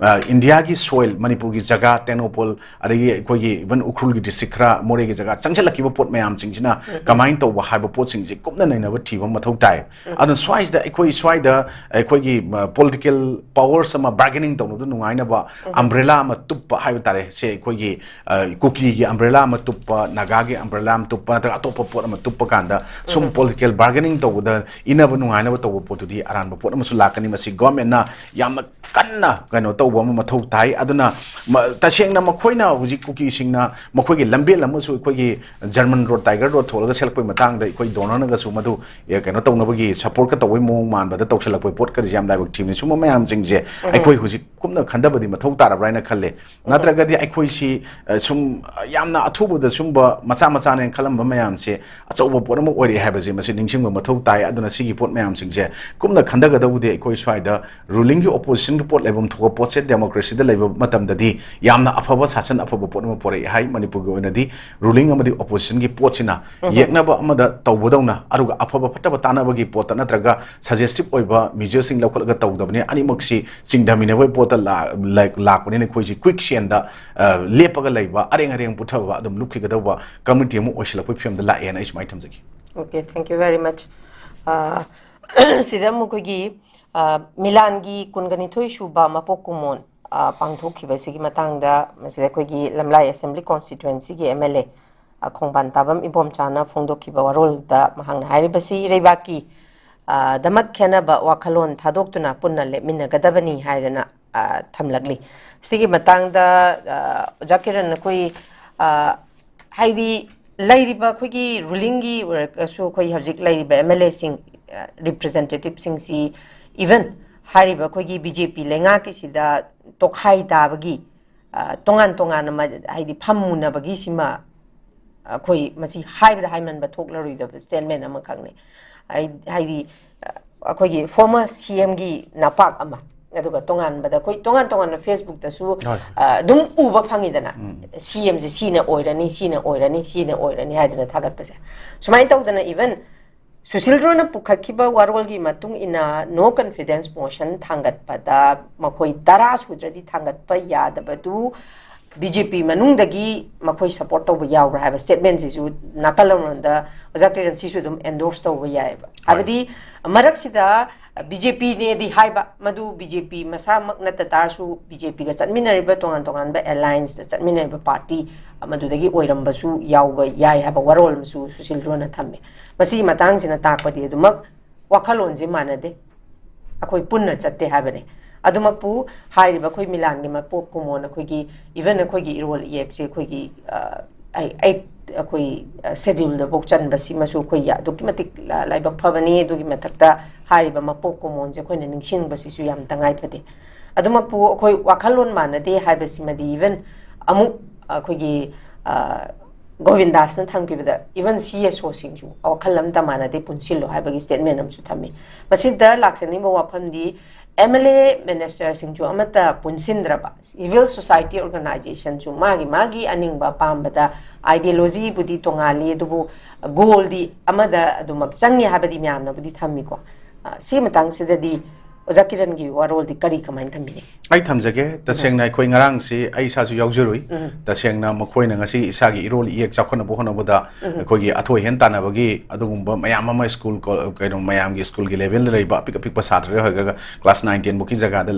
ꯏꯟꯗꯤꯌꯥꯒꯤ ꯁꯣꯏꯜ, ꯃꯅꯤꯄꯨꯔꯒꯤ ꯖꯒꯥ, ꯇꯦꯡꯅꯧꯄꯜ, ꯑꯗꯒꯤ ꯑꯩꯈꯣꯏꯒꯤ ꯏꯚꯟ ꯎꯈ꯭ꯔꯨꯜꯒꯤ ꯗꯤꯁꯇ꯭ꯔꯤꯛ ꯈꯔ, ꯃꯣꯔꯦꯒꯤ ꯖꯒꯥ ꯆꯪꯁꯤꯜꯂꯛꯈꯤꯕ ꯄꯣꯠ ꯃꯌꯥꯝꯁꯤꯡꯁꯤꯅ ꯀꯃꯥꯏꯅ ꯇꯧꯕ ꯍꯥꯏꯕ ꯄꯣꯠꯁꯤꯡꯁꯤ ꯀꯨꯞꯅ ꯅꯩꯅꯕ ꯊꯤꯕ ꯑꯃ ꯃꯊꯧ ꯇꯥꯏ꯫ ꯑꯗꯨꯅ ꯁ꯭ꯋꯥꯏꯁꯤꯗ ꯑꯩꯈꯣꯏ ꯁ꯭ꯋꯥꯏꯗ ꯑꯩꯈꯣꯏꯒꯤ ꯄꯣꯂꯤꯇꯤꯀꯦꯜ ꯄꯥꯋꯔꯁ ꯑꯃ ꯕꯥꯔꯒꯦꯅꯤꯡ ꯇꯧꯅꯕꯗ ꯅꯨꯡꯉꯥꯏꯅꯕ ꯑꯝꯕ꯭ꯔꯦꯂꯥ ꯑꯃ ꯇꯨꯞꯄ ꯍꯥꯏꯕ ꯇꯥꯔꯦ꯫ ꯁꯦ ꯑꯩꯈꯣꯏꯒꯤ ꯀꯨꯀꯤꯒꯤ ꯑꯝꯕ꯭ꯔꯦꯂꯥ ꯑꯃ ꯇꯨꯞꯄ, ꯅꯥꯒꯥꯒꯤ ꯑꯝꯕ꯭ꯔꯦꯂꯥ ꯑꯃ ꯇꯨꯞꯄ, ꯅꯠꯇ꯭ꯔꯒ ꯑꯇꯣꯞꯄ ꯄꯣꯠ ꯑꯃ ꯇꯨꯞꯄ ꯀꯥꯟꯗ ꯁꯨꯝ ꯄꯣꯂꯤꯇꯤꯀꯦꯜ ꯕꯥꯔꯒꯦꯅꯤꯡ ꯇꯧꯕꯗ ꯏꯅꯕ ꯅꯨꯡꯉꯥꯏꯅꯕ ꯇꯧꯕ ꯄꯣꯠꯇꯨꯗꯤ ꯑꯔꯥꯟꯕ ꯄꯣꯠ ꯑꯃꯁꯨ ꯂꯥꯛꯀꯅꯤ꯫ ꯃꯁꯤ ꯒꯣꯔꯃꯦꯟꯅ ꯌꯥꯝꯅ ꯀꯟꯅ ꯀꯩꯅꯣ ꯇꯧꯕ ꯑꯃ ꯃꯊꯧ ꯇꯥꯏ꯫ ꯑꯗꯨꯅ ꯇꯁꯦꯡꯅ ꯃꯈꯣꯏꯅ ꯍꯧꯖꯤꯛ ꯀꯨꯀꯤꯁꯤꯡꯅ ꯃꯈꯣꯏꯒꯤ ꯂꯝꯕꯦꯜ ꯑꯃꯁꯨ ꯑꯩꯈꯣꯏꯒꯤ ꯖꯔꯃꯟ ꯔꯣꯗ, ꯇꯥꯏꯒꯔ ꯔꯣꯗ ꯊꯣꯛꯂꯒ ꯁꯦꯜꯂꯛꯄꯒꯤ ꯃꯇꯥꯡꯗ ꯑꯩꯈꯣꯏ ꯗꯣꯅꯔꯅꯒꯁꯨ ꯃꯗꯨ ꯀꯩꯅꯣ ꯇꯧꯅꯕꯒꯤ ꯁꯄꯣꯔꯠꯀ ꯇꯧꯕꯒꯤ ꯃꯑꯣꯡ ꯃꯥꯟꯕꯗ ꯇꯧꯁꯜꯂꯛꯄꯒꯤ ꯄꯣꯠꯀꯗꯤ ꯌꯥꯝ ꯂꯥꯏꯕꯛ ꯊꯤꯕꯅꯤ꯫ ꯁꯨꯝꯕ ꯃꯌꯥꯝꯁꯤꯡꯁꯦ ꯑꯩꯈꯣꯏ ꯍꯧꯖꯤꯛ ꯀꯨꯞꯅ ꯈꯟꯊꯕꯗꯤ ꯃꯊꯧ ꯇꯥꯔꯕ꯭ꯔꯥ ꯍꯥꯏꯅ ꯈꯜꯂꯦ꯫ ꯅꯠꯇ꯭ꯔꯒꯗꯤ ꯑꯩꯈꯣꯏꯁꯤ ꯁꯨꯝ ꯌꯥꯝꯅ ꯑꯊꯨꯕꯗ ꯁꯨꯝꯕ ꯃꯆꯥ ꯃꯆꯥꯅꯦꯅ ꯈꯜꯂꯝꯕ ꯃꯌꯥꯝꯁꯦ ꯑꯆꯧꯕ ꯄꯣꯠ ꯑꯃ ꯑꯣꯏꯔꯛꯑꯦ ꯍꯥꯏꯕꯁꯦ ꯃꯁꯤ ꯅꯤꯡꯁꯤꯡꯕ ꯃꯊꯧ ꯇꯥꯏ꯫ ꯑꯗꯨꯅ ꯁꯤꯒꯤ ꯄꯣꯠ ꯃꯌꯥꯝꯁꯤꯡꯁꯦ ꯀꯨꯞꯅ ꯈꯟꯊꯒꯗꯧꯕꯗꯤ ꯑꯩꯈꯣꯏ ꯁ꯭ꯋꯥꯏꯗ ꯔꯨꯂꯤꯡꯒꯤ ꯑꯣꯄꯣꯖꯤꯁꯟꯒꯤ ꯄꯣꯠ ꯂꯩꯐꯝ ꯊꯣꯛꯄ ꯄꯣꯠꯁꯦ ꯗꯦꯃꯣꯀ꯭ꯔꯦꯁꯤꯗ ꯂꯩꯕ ꯃꯇꯝꯗꯗꯤ ꯌꯥꯝꯅ ꯑꯐꯕ ꯁꯥꯁꯟ, ꯑꯐꯕ ꯄꯣꯠ ꯑꯃ ꯄꯣꯔꯛꯑꯦ ꯍꯥꯏ꯫ ꯃꯅꯤꯄꯨꯔꯒꯤ ꯑꯣꯏꯅꯗꯤ ꯔꯨꯂꯤꯡ ꯑꯃꯗꯤ ꯑꯣꯄꯣꯖꯤꯁꯟꯒꯤ ꯄꯣꯠꯁꯤꯅ ꯌꯦꯛꯅꯕ ꯑꯃꯗ ꯇꯧꯕꯗꯧꯅ, ꯑꯗꯨꯒ ꯑꯐꯕ ꯐꯠꯇꯕ ꯇꯥꯟꯅꯕꯒꯤ ꯄꯣꯠꯇ ꯅꯠꯇ꯭ꯔꯒ ꯁꯖꯦꯁꯇꯤꯞ ꯑꯣꯏꯕ ꯃꯤꯖꯔꯁꯤꯡ ꯂꯧꯈꯠꯂꯒ ꯇꯧꯗꯕꯅꯤ꯫ ꯑꯅꯤꯃꯛꯁꯤ ꯆꯤꯡꯊꯃꯤꯟꯅꯕꯒꯤ ꯄꯣꯠꯇ ꯂꯥꯛꯄꯅꯤꯅ ꯑꯩꯈꯣꯏꯁꯤ ꯀ꯭ꯋꯤꯛ ꯁꯦꯟꯗ ꯂꯦꯞꯄꯒ ꯂꯩꯕ, ꯑꯔꯦꯡ ꯑꯔꯦꯡ ꯄꯨꯊꯕ, ꯑꯗꯨꯝ ꯂꯨꯞꯈꯤꯒꯗꯧꯕ ꯀꯝꯃꯨꯅꯤꯇꯤ ꯑꯃ ꯑꯣꯏꯁꯤꯜꯂꯛꯄꯒꯤ ꯐꯤꯕꯝꯗ ꯂꯥꯛꯑꯦꯅ ꯑꯩ ꯁꯨꯃꯥꯏꯅ ꯊꯝꯖꯒꯦ꯫ Okay, thank you very much. ꯁꯤꯗ ꯑꯃꯨꯛ ꯑꯩꯈꯣꯏꯒꯤ ꯃꯤꯂꯥꯟꯒꯤ ꯀꯨꯟꯒ ꯅꯤꯊꯣꯏ ꯁꯨꯕ ꯃꯄꯣꯛ ꯀꯨꯝꯑꯣꯟ ꯄꯥꯡꯊꯣꯛꯈꯤꯕꯁꯤꯒꯤ ꯃꯇꯥꯡꯗ ꯃꯁꯤꯗ ꯑꯩꯈꯣꯏꯒꯤ ꯂꯝꯂꯥꯏ ꯑꯦꯁꯦꯝꯕ꯭ꯂꯤ ꯀꯣꯟꯁꯇꯤꯇ꯭ꯋꯦꯟꯁꯤꯒꯤ ꯑꯦꯝ ꯑꯦꯜ ꯑꯦ ꯈꯣꯡꯕꯥꯟ ꯇꯥꯕꯝ ꯏꯕꯣꯝꯆꯥꯅ ꯐꯣꯡꯗꯣꯛꯈꯤꯕ ꯋꯥꯔꯣꯜꯗ ꯃꯍꯥꯛꯅ ꯍꯥꯏꯔꯤꯕꯁꯤ ꯏꯔꯩꯕꯥꯛꯀꯤ ꯗꯃꯛ ꯈꯦꯠꯅꯕ ꯋꯥꯈꯜꯂꯣꯟ ꯊꯥꯗꯣꯛꯇꯨꯅ ꯄꯨꯟꯅ ꯂꯦꯞꯃꯤꯟꯅꯒꯗꯕꯅꯤ ꯍꯥꯏꯗꯅ ꯊꯝꯂꯛꯂꯤ꯫ ꯁꯤꯒꯤ ꯃꯇꯥꯡꯗ ꯑꯣꯖꯥ ꯀꯤꯔꯟ, ꯑꯩꯈꯣꯏ ꯍꯥꯏꯗꯤ ꯂꯩꯔꯤꯕ ꯑꯩꯈꯣꯏꯒꯤ ꯔꯨꯂꯤꯡꯒꯤ ꯑꯣꯏꯔꯒꯁꯨ ꯑꯩꯈꯣꯏ ꯍꯧꯖꯤꯛ ꯂꯩꯔꯤꯕ ꯑꯦꯝ ꯑꯦꯜ ꯑꯦꯁꯤꯡ, ꯔꯤꯄ꯭ꯔꯖꯦꯟꯇꯦꯇꯤꯞꯁꯤꯡꯁꯤ, ꯏꯚꯟ ꯍꯥꯏꯔꯤꯕ ꯑꯩꯈꯣꯏꯒꯤ ꯕꯤ ꯖꯦ ꯄꯤ ꯂꯩꯉꯥꯛꯀꯤꯁꯤꯗ ꯇꯣꯈꯥꯏ ꯇꯥꯕꯒꯤ ꯇꯣꯉꯥꯟ ꯇꯣꯉꯥꯟꯅ ꯍꯥꯏꯗꯤ ꯐꯝꯃꯨꯅꯕꯒꯤꯁꯤꯃ ꯑꯩꯈꯣꯏ ꯃꯁꯤ ꯍꯥꯏꯕꯗ ꯍꯥꯏꯃꯟꯕ ꯊꯣꯛꯂꯔꯣꯏꯗꯕ ꯁ꯭ꯇꯦꯠꯃꯦꯟ ꯑꯃꯈꯛꯅꯤ꯫ ꯍꯥꯏꯗꯤ ꯑꯩꯈꯣꯏꯒꯤ ꯐꯣꯔꯃꯔ ꯁꯤ ꯑꯦꯝꯒꯤ ꯅꯄꯥꯛ ꯑꯃ, ꯑꯗꯨꯒ ꯇꯣꯉꯥꯟꯕꯗ ꯑꯩꯈꯣꯏ ꯇꯣꯉꯥꯟ ꯇꯣꯉꯥꯟꯕ ꯐꯦꯁꯕꯨꯛꯇꯁꯨ ꯑꯗꯨꯝ ꯎꯕ ꯐꯪꯉꯤꯗꯅ, ꯁꯤ ꯑꯦꯝꯁꯦ ꯁꯤꯅ ꯑꯣꯏꯔꯅꯤ, ꯁꯤꯅ ꯑꯣꯏꯔꯅꯤ, ꯁꯤꯅ ꯑꯣꯏꯔꯅꯤ ꯍꯥꯏꯗꯅ ꯊꯥꯒꯠꯄꯁꯦ꯫ ꯁꯨꯃꯥꯏꯅ ꯇꯧꯗꯅ ꯏꯚꯟ ꯁꯨꯁꯤꯜꯗ꯭ꯔꯣꯅ ꯄꯨꯈꯠꯈꯤꯕ ꯋꯥꯔꯣꯜꯒꯤ ꯃꯇꯨꯡ ꯏꯟꯅ no confidence motion ꯊꯥꯡꯒꯠꯄꯗ ꯃꯈꯣꯏ ꯇꯔꯥ ꯁꯨꯗ꯭ꯔꯗꯤ ꯊꯥꯡꯒꯠꯄ ꯌꯥꯗꯕꯗꯨ ꯕꯤ ꯖꯦ ꯄꯤ ꯃꯅꯨꯡꯗꯒꯤ ꯃꯈꯣꯏ ꯁꯄꯣꯔꯠ ꯇꯧꯕ ꯌꯥꯎꯕ꯭ꯔꯥ ꯍꯥꯏꯕ ꯁ꯭ꯇꯦꯠꯃꯦꯟꯁꯤꯁꯨ ꯅꯥꯀꯜ ꯑꯃꯔꯣꯝꯗ ꯑꯣꯖꯥ ꯀꯤꯔꯟ ꯁꯤꯁꯨ ꯑꯗꯨꯝ ꯑꯦꯟꯗꯣꯔꯁ ꯇꯧꯕ ꯌꯥꯏꯑꯕ꯫ ꯍꯥꯏꯕꯗꯤ ꯃꯔꯛꯁꯤꯗ ꯕꯤ ꯖꯦ ꯄꯤꯅꯦꯗꯤ ꯍꯥꯏꯕ, ꯃꯗꯨ ꯕꯤ ꯖꯦ ꯄꯤ ꯃꯁꯥꯃꯛ ꯅꯠꯇ ꯇꯥꯔꯁꯨ ꯕꯤ ꯖꯦ ꯄꯤꯒ ꯆꯠꯃꯤꯟꯅꯔꯤꯕ ꯇꯣꯉꯥꯟ ꯇꯣꯉꯥꯟꯕ ꯑꯦꯂꯥꯏꯟꯁꯇ ꯆꯠꯃꯤꯟꯅꯔꯤꯕ ꯄꯥꯔꯇꯤ ꯃꯗꯨꯗꯒꯤ ꯑꯣꯏꯔꯝꯕꯁꯨ ꯌꯥꯎꯕ ꯌꯥꯏ ꯍꯥꯏꯕ ꯋꯥꯔꯣꯜ ꯑꯃꯁꯨ ꯁꯨꯁꯤꯜꯗ꯭ꯔꯣꯅ ꯊꯝꯃꯦ꯫ ꯃꯁꯤꯒꯤ ꯃꯇꯥꯡꯁꯤꯅ ꯇꯥꯛꯄꯗꯤ ꯑꯗꯨꯃꯛ ꯋꯥꯈꯜꯂꯣꯟꯁꯦ ꯃꯥꯟꯅꯗꯦ, ꯑꯩꯈꯣꯏ ꯄꯨꯟꯅ ꯆꯠꯇꯦ ꯍꯥꯏꯕꯅꯦ꯫ ꯑꯗꯨꯃꯛꯄꯨ ꯍꯥꯏꯔꯤꯕ ꯑꯩꯈꯣꯏ ꯃꯤꯂꯥꯟꯒꯤ ꯃꯄꯣꯛ ꯀꯨꯝꯑꯣꯟ ꯑꯩꯈꯣꯏꯒꯤ, even ꯑꯩꯈꯣꯏꯒꯤ ꯏꯔꯣꯜ ꯏꯌꯦꯛꯁꯦ ꯑꯩꯈꯣꯏꯒꯤ, ꯑ, ꯑꯩ-, ꯑꯩ-, ꯑꯩꯈꯣꯏ, ꯑ, ꯁꯦꯗ꯭ꯌꯨꯜꯗꯐꯥꯎ ꯆꯟꯕꯁꯤꯃꯁꯨ ꯑꯩꯈꯣꯏ ꯑꯗꯨꯛꯀꯤ ꯃꯇꯤꯛ ꯂꯥ-, ꯂꯥꯏꯕꯛ ꯐꯕꯅꯤ꯫ ꯑꯗꯨꯒꯤ ꯃꯊꯛꯇ ꯍꯥꯏꯔꯤꯕ ꯃꯄꯣꯛ ꯀꯨꯝꯑꯣꯟꯁꯦ ꯑꯩꯈꯣꯏꯅ ꯅꯤꯡꯁꯤꯡꯕꯁꯤꯁꯨ ꯌꯥꯝ ꯇꯉꯥꯏ ꯐꯗꯦ꯫ ꯑꯗꯨꯃꯛꯄꯨ ꯑꯩꯈꯣꯏ ꯋꯥꯈꯜꯂꯣꯟ ꯃꯥꯟꯅꯗꯦ ꯍꯥꯏꯕꯁꯤꯃꯗꯤ even ꯑꯃꯨꯛ ꯑꯩꯈꯣꯏꯒꯤ, ꯑ, ꯒꯣꯕꯤꯟꯗꯥꯁꯅ ꯊꯝꯈꯤꯕꯗ even ꯁꯤ ꯑꯦꯁ ꯑꯣꯁꯤꯡꯁꯨ ꯋꯥꯈꯜ ꯑꯃꯇ ꯃꯥꯟꯅꯗꯦ, ꯄꯨꯟꯁꯤꯜꯂꯣ ꯍꯥꯏꯕꯒꯤ ꯁ꯭ꯇꯦꯠꯃꯦꯟ ꯑꯃꯁꯨ ꯊꯝꯃꯤ꯫ ꯃꯁꯤꯗ ꯂꯥꯛꯆꯅꯤꯡꯕ ꯋꯥꯐꯝꯗꯤ ꯑꯦꯝ ꯑꯦꯜ ꯑꯦ ꯃꯤꯅꯤꯁꯇꯔꯁꯤꯡꯁꯨ ꯑꯃꯠꯇ ꯄꯨꯟꯁꯤꯟꯗ꯭ꯔꯕ, ꯁꯤꯚꯤꯜ ꯁꯣꯁꯥꯏꯇꯤ ꯑꯣꯔꯒꯅꯥꯏꯖꯦꯁꯟꯁꯨ ꯃꯥꯒꯤ ꯃꯥꯒꯤ ꯑꯅꯤꯡꯕ ꯑꯄꯥꯝꯕꯗ, ꯑꯥꯏꯗꯤꯌꯣꯂꯣꯖꯤꯕꯨꯗꯤ ꯇꯣꯉꯥꯜꯂꯤ ꯑꯗꯨꯕꯨ ꯒꯣꯜꯗꯤ ꯑꯃꯗ ꯑꯗꯨꯃꯛ ꯆꯪꯉꯤ ꯍꯥꯏꯕꯗꯤ ꯃꯌꯥꯝꯅꯕꯨꯗꯤ ꯊꯝꯃꯤꯀꯣ꯫ ꯑ, ꯁꯤ ꯃꯇꯥꯡꯁꯤꯗꯗꯤ ꯑꯣꯖꯥ ꯀꯤꯔꯟꯒꯤ ꯋꯥꯔꯣꯜꯗꯤ ꯀꯔꯤ, ꯀꯃꯥꯏꯅ ꯊꯝꯕꯤꯅꯤ? ꯑꯩ ꯊꯝꯖꯒꯦ꯫ ꯇꯁꯦꯡꯅ ꯑꯩꯈꯣꯏ ꯉꯔꯥꯡꯁꯤ ꯑꯩ ꯏꯁꯥꯁꯨ ꯌꯥꯎꯖꯔꯨꯏ꯫ ꯎꯝ꯫ ꯇꯁꯦꯡꯅ ꯃꯈꯣꯏꯅ ꯉꯁꯤ ꯏꯁꯥꯒꯤ ꯏꯔꯣꯜ ꯏꯌꯦꯛ ꯆꯥꯎꯈꯠꯅꯕ ꯍꯣꯠꯅꯕꯗ ꯎꯝ꯫ ꯑꯩꯈꯣꯏꯒꯤ ꯑꯊꯣꯏ ꯍꯦꯟ ꯇꯥꯟꯅꯕꯒꯤ ꯑꯗꯨꯒꯨꯝꯕ ꯃꯌꯥꯝ ꯑꯃ ꯁ꯭ꯀꯨꯜ ꯀꯣ-, ꯀꯩꯅꯣ, ꯃꯌꯥꯝꯒꯤ ꯁ꯭ꯀꯨꯜꯒꯤ ꯂꯦꯚꯦꯜꯗ ꯂꯩꯕ ꯑꯄꯤꯛ ꯑꯄꯤꯛꯄ ꯁꯥꯇ꯭ꯔ ꯑꯣꯏꯔꯒ ꯀ꯭ꯂꯥꯁ ꯅꯥꯏꯟ ꯇꯦꯟ ꯕꯨꯛꯀꯤ ꯖꯒꯥꯗ,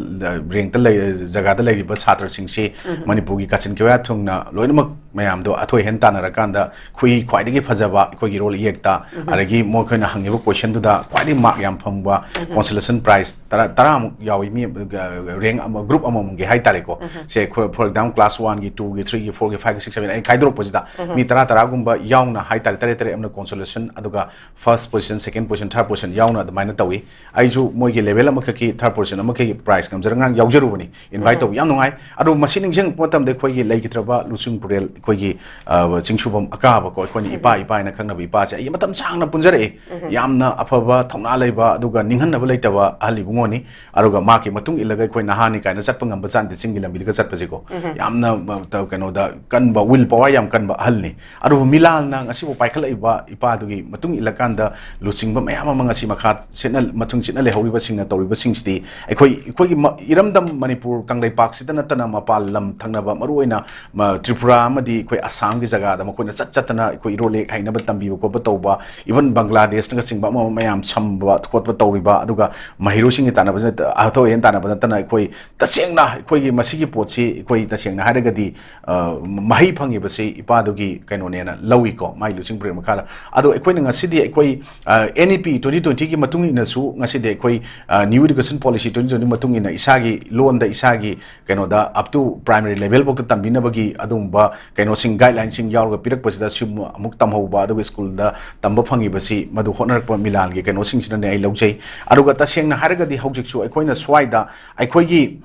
ꯔꯦꯡꯛꯇ ꯂꯩ-, ꯖꯒꯥꯗ ꯂꯩꯔꯤꯕ ꯁꯥꯇ꯭ꯔꯁꯤꯡꯁꯤ ꯎꯝ꯫ ꯃꯅꯤꯄꯨꯔꯒꯤ ꯀꯥꯆꯤꯟ ꯀꯣꯌꯥ ꯊꯨꯡꯅ ꯂꯣꯏꯅꯃꯛ ꯃꯌꯥꯝꯗꯣ ꯑꯊꯣꯏ ꯍꯦꯟ ꯇꯥꯟꯅꯔꯀꯥꯟꯗ ꯈꯨꯏ ꯈ꯭ꯋꯥꯏꯗꯒꯤ ꯐꯖꯕ ꯑꯩꯈꯣꯏꯒꯤ ꯏꯔꯣꯜ ꯏꯌꯦꯛꯇ, ꯎꯝ꯫ ꯑꯗꯒꯤ ꯃꯈꯣꯏꯅ ꯍꯪꯉꯤꯕ ꯀꯣꯏꯁꯟꯗꯨꯗ ꯈ꯭ꯋꯥꯏꯗꯒꯤ ꯃꯥꯔꯛ ꯌꯥꯝ ꯐꯪꯕ, ꯎꯝ꯫ ꯀꯣꯟꯁꯣꯂꯦꯁꯟ ꯄ꯭ꯔꯥꯏꯖ ꯇꯔꯥ, ꯇꯔꯥꯃꯨꯛ ꯌꯥꯎꯏ꯫ ꯃꯤ, ꯑ, ꯔꯦꯡꯛ ꯑꯃ, ꯒ꯭ꯔꯨꯞ ꯑꯃꯃꯝꯒꯤ ꯍꯥꯏꯇꯥꯔꯦꯀꯣ꯫ ꯎꯝ꯫ ꯁꯦ, for, for example, class one ꯒꯤ, two ꯒꯤ, three ꯒꯤ, four ꯒꯤ, five ꯒꯤ, six, seven ꯑꯩꯅ ꯈꯥꯏꯗꯣꯔꯛꯄꯁꯤꯗ ꯎꯝ꯫ ꯃꯤ ꯇꯔꯥ ꯇꯔꯥꯒꯨꯝꯕ ꯌꯥꯎꯅ ꯍꯥꯏꯇꯥꯔꯦ, ꯇꯔꯦꯠ ꯇꯔꯦꯠ ꯑꯃꯅ ꯀꯣꯟꯁꯣꯂꯦꯁꯟ, ꯑꯗꯨꯒ first position, second position, third position ꯌꯥꯎꯅ ꯑꯗꯨꯃꯥꯏꯅ ꯇꯧꯏ꯫ ꯑꯩꯁꯨ ꯃꯣꯏꯒꯤ ꯂꯦꯚꯦꯜ ꯑꯃꯈꯛꯀꯤ, third position ꯑꯃꯈꯛꯀꯤ ꯄ꯭ꯔꯥꯏꯖ ꯉꯝꯖꯔ ꯑꯉꯥꯡ ꯌꯥꯎꯖꯔꯨꯕꯅꯤ꯫ ꯏꯟꯚꯥꯏꯠ ꯎꯝ꯫ ꯇꯧꯕ ꯌꯥꯝ ꯅꯨꯡꯉꯥꯏ꯫ ꯑꯗꯣ ꯃꯁꯤ ꯅꯤꯡꯁꯤꯡꯉꯛꯄ ꯃꯇꯝꯗ ꯑꯩꯈꯣꯏꯒꯤ ꯂꯩꯈꯤꯗ꯭ꯔꯕ ꯂꯨꯆꯤꯡ ꯄꯨꯔꯦꯜ ꯑꯩꯈꯣꯏꯒꯤ, ꯑ, ꯆꯤꯡꯁꯨꯕꯝ ꯑꯀꯥꯕꯀꯣ, ꯑꯩꯈꯣꯏꯅ ꯏꯄꯥ, ꯏꯄꯥ ꯍꯥꯏꯅ ꯈꯪꯅꯕ ꯏꯄꯥꯁꯦ ꯑꯩ ꯃꯇꯝ ꯁꯥꯡꯅ ꯄꯨꯟꯖꯔꯛꯑꯦ꯫ ꯌꯥꯝꯅ ꯑꯐꯕ, ꯊꯧꯅꯥ ꯂꯩꯕ, ꯑꯗꯨꯒ ꯅꯤꯡꯍꯟꯅꯕ ꯂꯩꯇꯕ ꯑꯍꯜ ꯏꯕꯨꯡꯉꯣꯅꯤ꯫ ꯑꯗꯨꯒ ꯃꯥꯒꯤ ꯃꯇꯨꯡ ꯏꯜꯂꯒ ꯑꯩꯈꯣꯏ ꯅꯍꯥꯅꯤ ꯀꯥꯏꯅ ꯆꯠꯄ ꯉꯝꯕ ꯖꯥꯠ ꯅꯠꯇꯦ, ꯆꯤꯡꯒꯤ ꯂꯝꯕꯤꯗꯒ ꯆꯠꯄꯁꯦꯀꯣ꯫ ꯌꯥꯝꯅ, ꯑ, ꯇ-, ꯀꯩꯅꯣꯗ ꯀꯟꯕ, ꯋꯤꯜ ꯄꯋꯥꯔ ꯌꯥꯝ ꯀꯟꯕ ꯑꯍꯜꯅꯤ꯫ ꯑꯗꯨꯕꯨ ꯃꯤꯂꯥꯜꯅ ꯉꯁꯤꯕꯨ ꯄꯥꯏꯈꯠꯂꯛꯏꯕ ꯏꯄꯥꯗꯨꯒꯤ ꯃꯇꯨꯡ ꯏꯜꯂꯀꯥꯟꯗ ꯂꯨꯆꯤꯡꯕ ꯃꯌꯥꯝ ꯑꯃ ꯉꯁꯤ ꯃꯈꯥ ꯁꯤꯠꯅ, ꯃꯊꯨꯡ ꯆꯤꯠꯅ ꯂꯩꯍꯧꯔꯤꯕꯁꯤꯡꯅ ꯇꯧꯔꯤꯕꯁꯤꯡꯁꯤꯗꯤ ꯑꯩꯈꯣꯏ, ꯑꯩꯈꯣꯏꯒꯤ ꯃ-, ꯏꯔꯝꯗꯝ ꯃꯅꯤꯄꯨꯔ ꯀꯪꯂꯩꯄꯥꯛꯁꯤꯗ ꯅꯠꯇꯅ ꯃꯄꯥꯟ ꯂꯝ ꯊꯪꯅꯕ, ꯃꯔꯨꯑꯣꯏꯅ ꯃ-, ꯇ꯭ꯔꯤꯄꯨꯔꯥ ꯑꯃꯗꯤ ꯑꯩꯈꯣꯏ ꯑꯁꯥꯝꯒꯤ ꯖꯒꯥꯗ ꯃꯈꯣꯏꯅ ꯆꯠ ꯆꯠꯇꯅ ꯑꯩꯈꯣꯏ ꯏꯔꯣꯜ ꯏꯌꯦꯛ ꯍꯩꯅꯕ ꯇꯝꯕꯤꯕ ꯈꯣꯠꯄ ꯇꯧꯕ, even ꯕꯪꯒ꯭ꯂꯥꯗꯦꯁꯅꯒ ꯆꯤꯡꯕ ꯑꯃ ꯑꯃ ꯃꯌꯥꯝ ꯁꯝꯕ ꯈꯣꯠꯄ ꯇꯧꯔꯤꯕ, ꯑꯗꯨꯒ ꯃꯍꯩꯔꯣꯏꯁꯤꯡꯒꯤ ꯇꯥꯟꯅꯕꯁꯤꯅ ꯑꯊꯣꯏ ꯑꯍꯦꯟ ꯇꯥꯟꯅꯕ ꯅꯠꯇꯅ ꯑꯩꯈꯣꯏ ꯇꯁꯦꯡꯅ ꯑꯩꯈꯣꯏꯒꯤ ꯃꯁꯤꯒꯤ ꯄꯣꯠꯁꯤ ꯑꯩꯈꯣꯏ ꯇꯁꯦꯡꯅ ꯍꯥꯏꯔꯒꯗꯤ, ꯑ, ꯃꯍꯩ ꯐꯪꯉꯤꯕꯁꯤ ꯏꯄꯥꯗꯨꯒꯤ ꯀꯩꯅꯣꯅꯦꯅ ꯂꯧꯏꯀꯣ, ꯃꯥꯏ ꯂꯨꯆꯤꯡ ꯄꯨꯔꯦꯜ ꯃꯈꯥꯗ꯫ ꯑꯗꯣ ꯑꯩꯈꯣꯏꯅ ꯉꯁꯤꯗꯤ ꯑꯩꯈꯣꯏ, ꯑ, N E P twenty twenty ꯒꯤ ꯃꯇꯨꯡ ꯏꯟꯅꯁꯨ ꯉꯁꯤꯗꯤ ꯑꯩꯈꯣꯏ, ꯑ, New Education Policy twenty twenty ꯃꯇꯨꯡ ꯏꯟꯅ ꯏꯁꯥꯒꯤ ꯂꯣꯟꯗ ꯏꯁꯥꯒꯤ ꯀꯩꯅꯣꯗ up to primary level ꯐꯥꯎꯗ ꯇꯝꯕꯤꯅꯕꯒꯤ ꯑꯗꯨꯒꯨꯝꯕ ꯀꯩꯅꯣꯁꯤꯡ, guideline ꯁꯤꯡ ꯌꯥꯎꯔꯒ ꯄꯤꯔꯛꯄꯁꯤꯗ ꯁꯤꯒꯨꯝꯕ ꯑꯃꯨꯛ ꯇꯝꯍꯧꯕ, ꯑꯗꯨꯒ ꯁ꯭ꯀꯨꯜꯗ ꯇꯝꯕ ꯐꯪꯉꯤꯕꯁꯤ ꯃꯗꯨ ꯍꯣꯠꯅꯔꯛꯄ ꯃꯤꯂꯥꯜꯒꯤ ꯀꯩꯅꯣꯁꯤꯡꯁꯤꯅꯅꯦ ꯑꯩ ꯂꯧꯖꯩ꯫ ꯑꯗꯨꯒ ꯇꯁꯦꯡꯅ ꯍꯥꯏꯔꯒꯗꯤ ꯍꯧꯖꯤꯛꯁꯨ ꯑꯩꯈꯣꯏꯅ ꯁ꯭ꯋꯥꯏꯗ ꯑꯩꯈꯣꯏꯒꯤ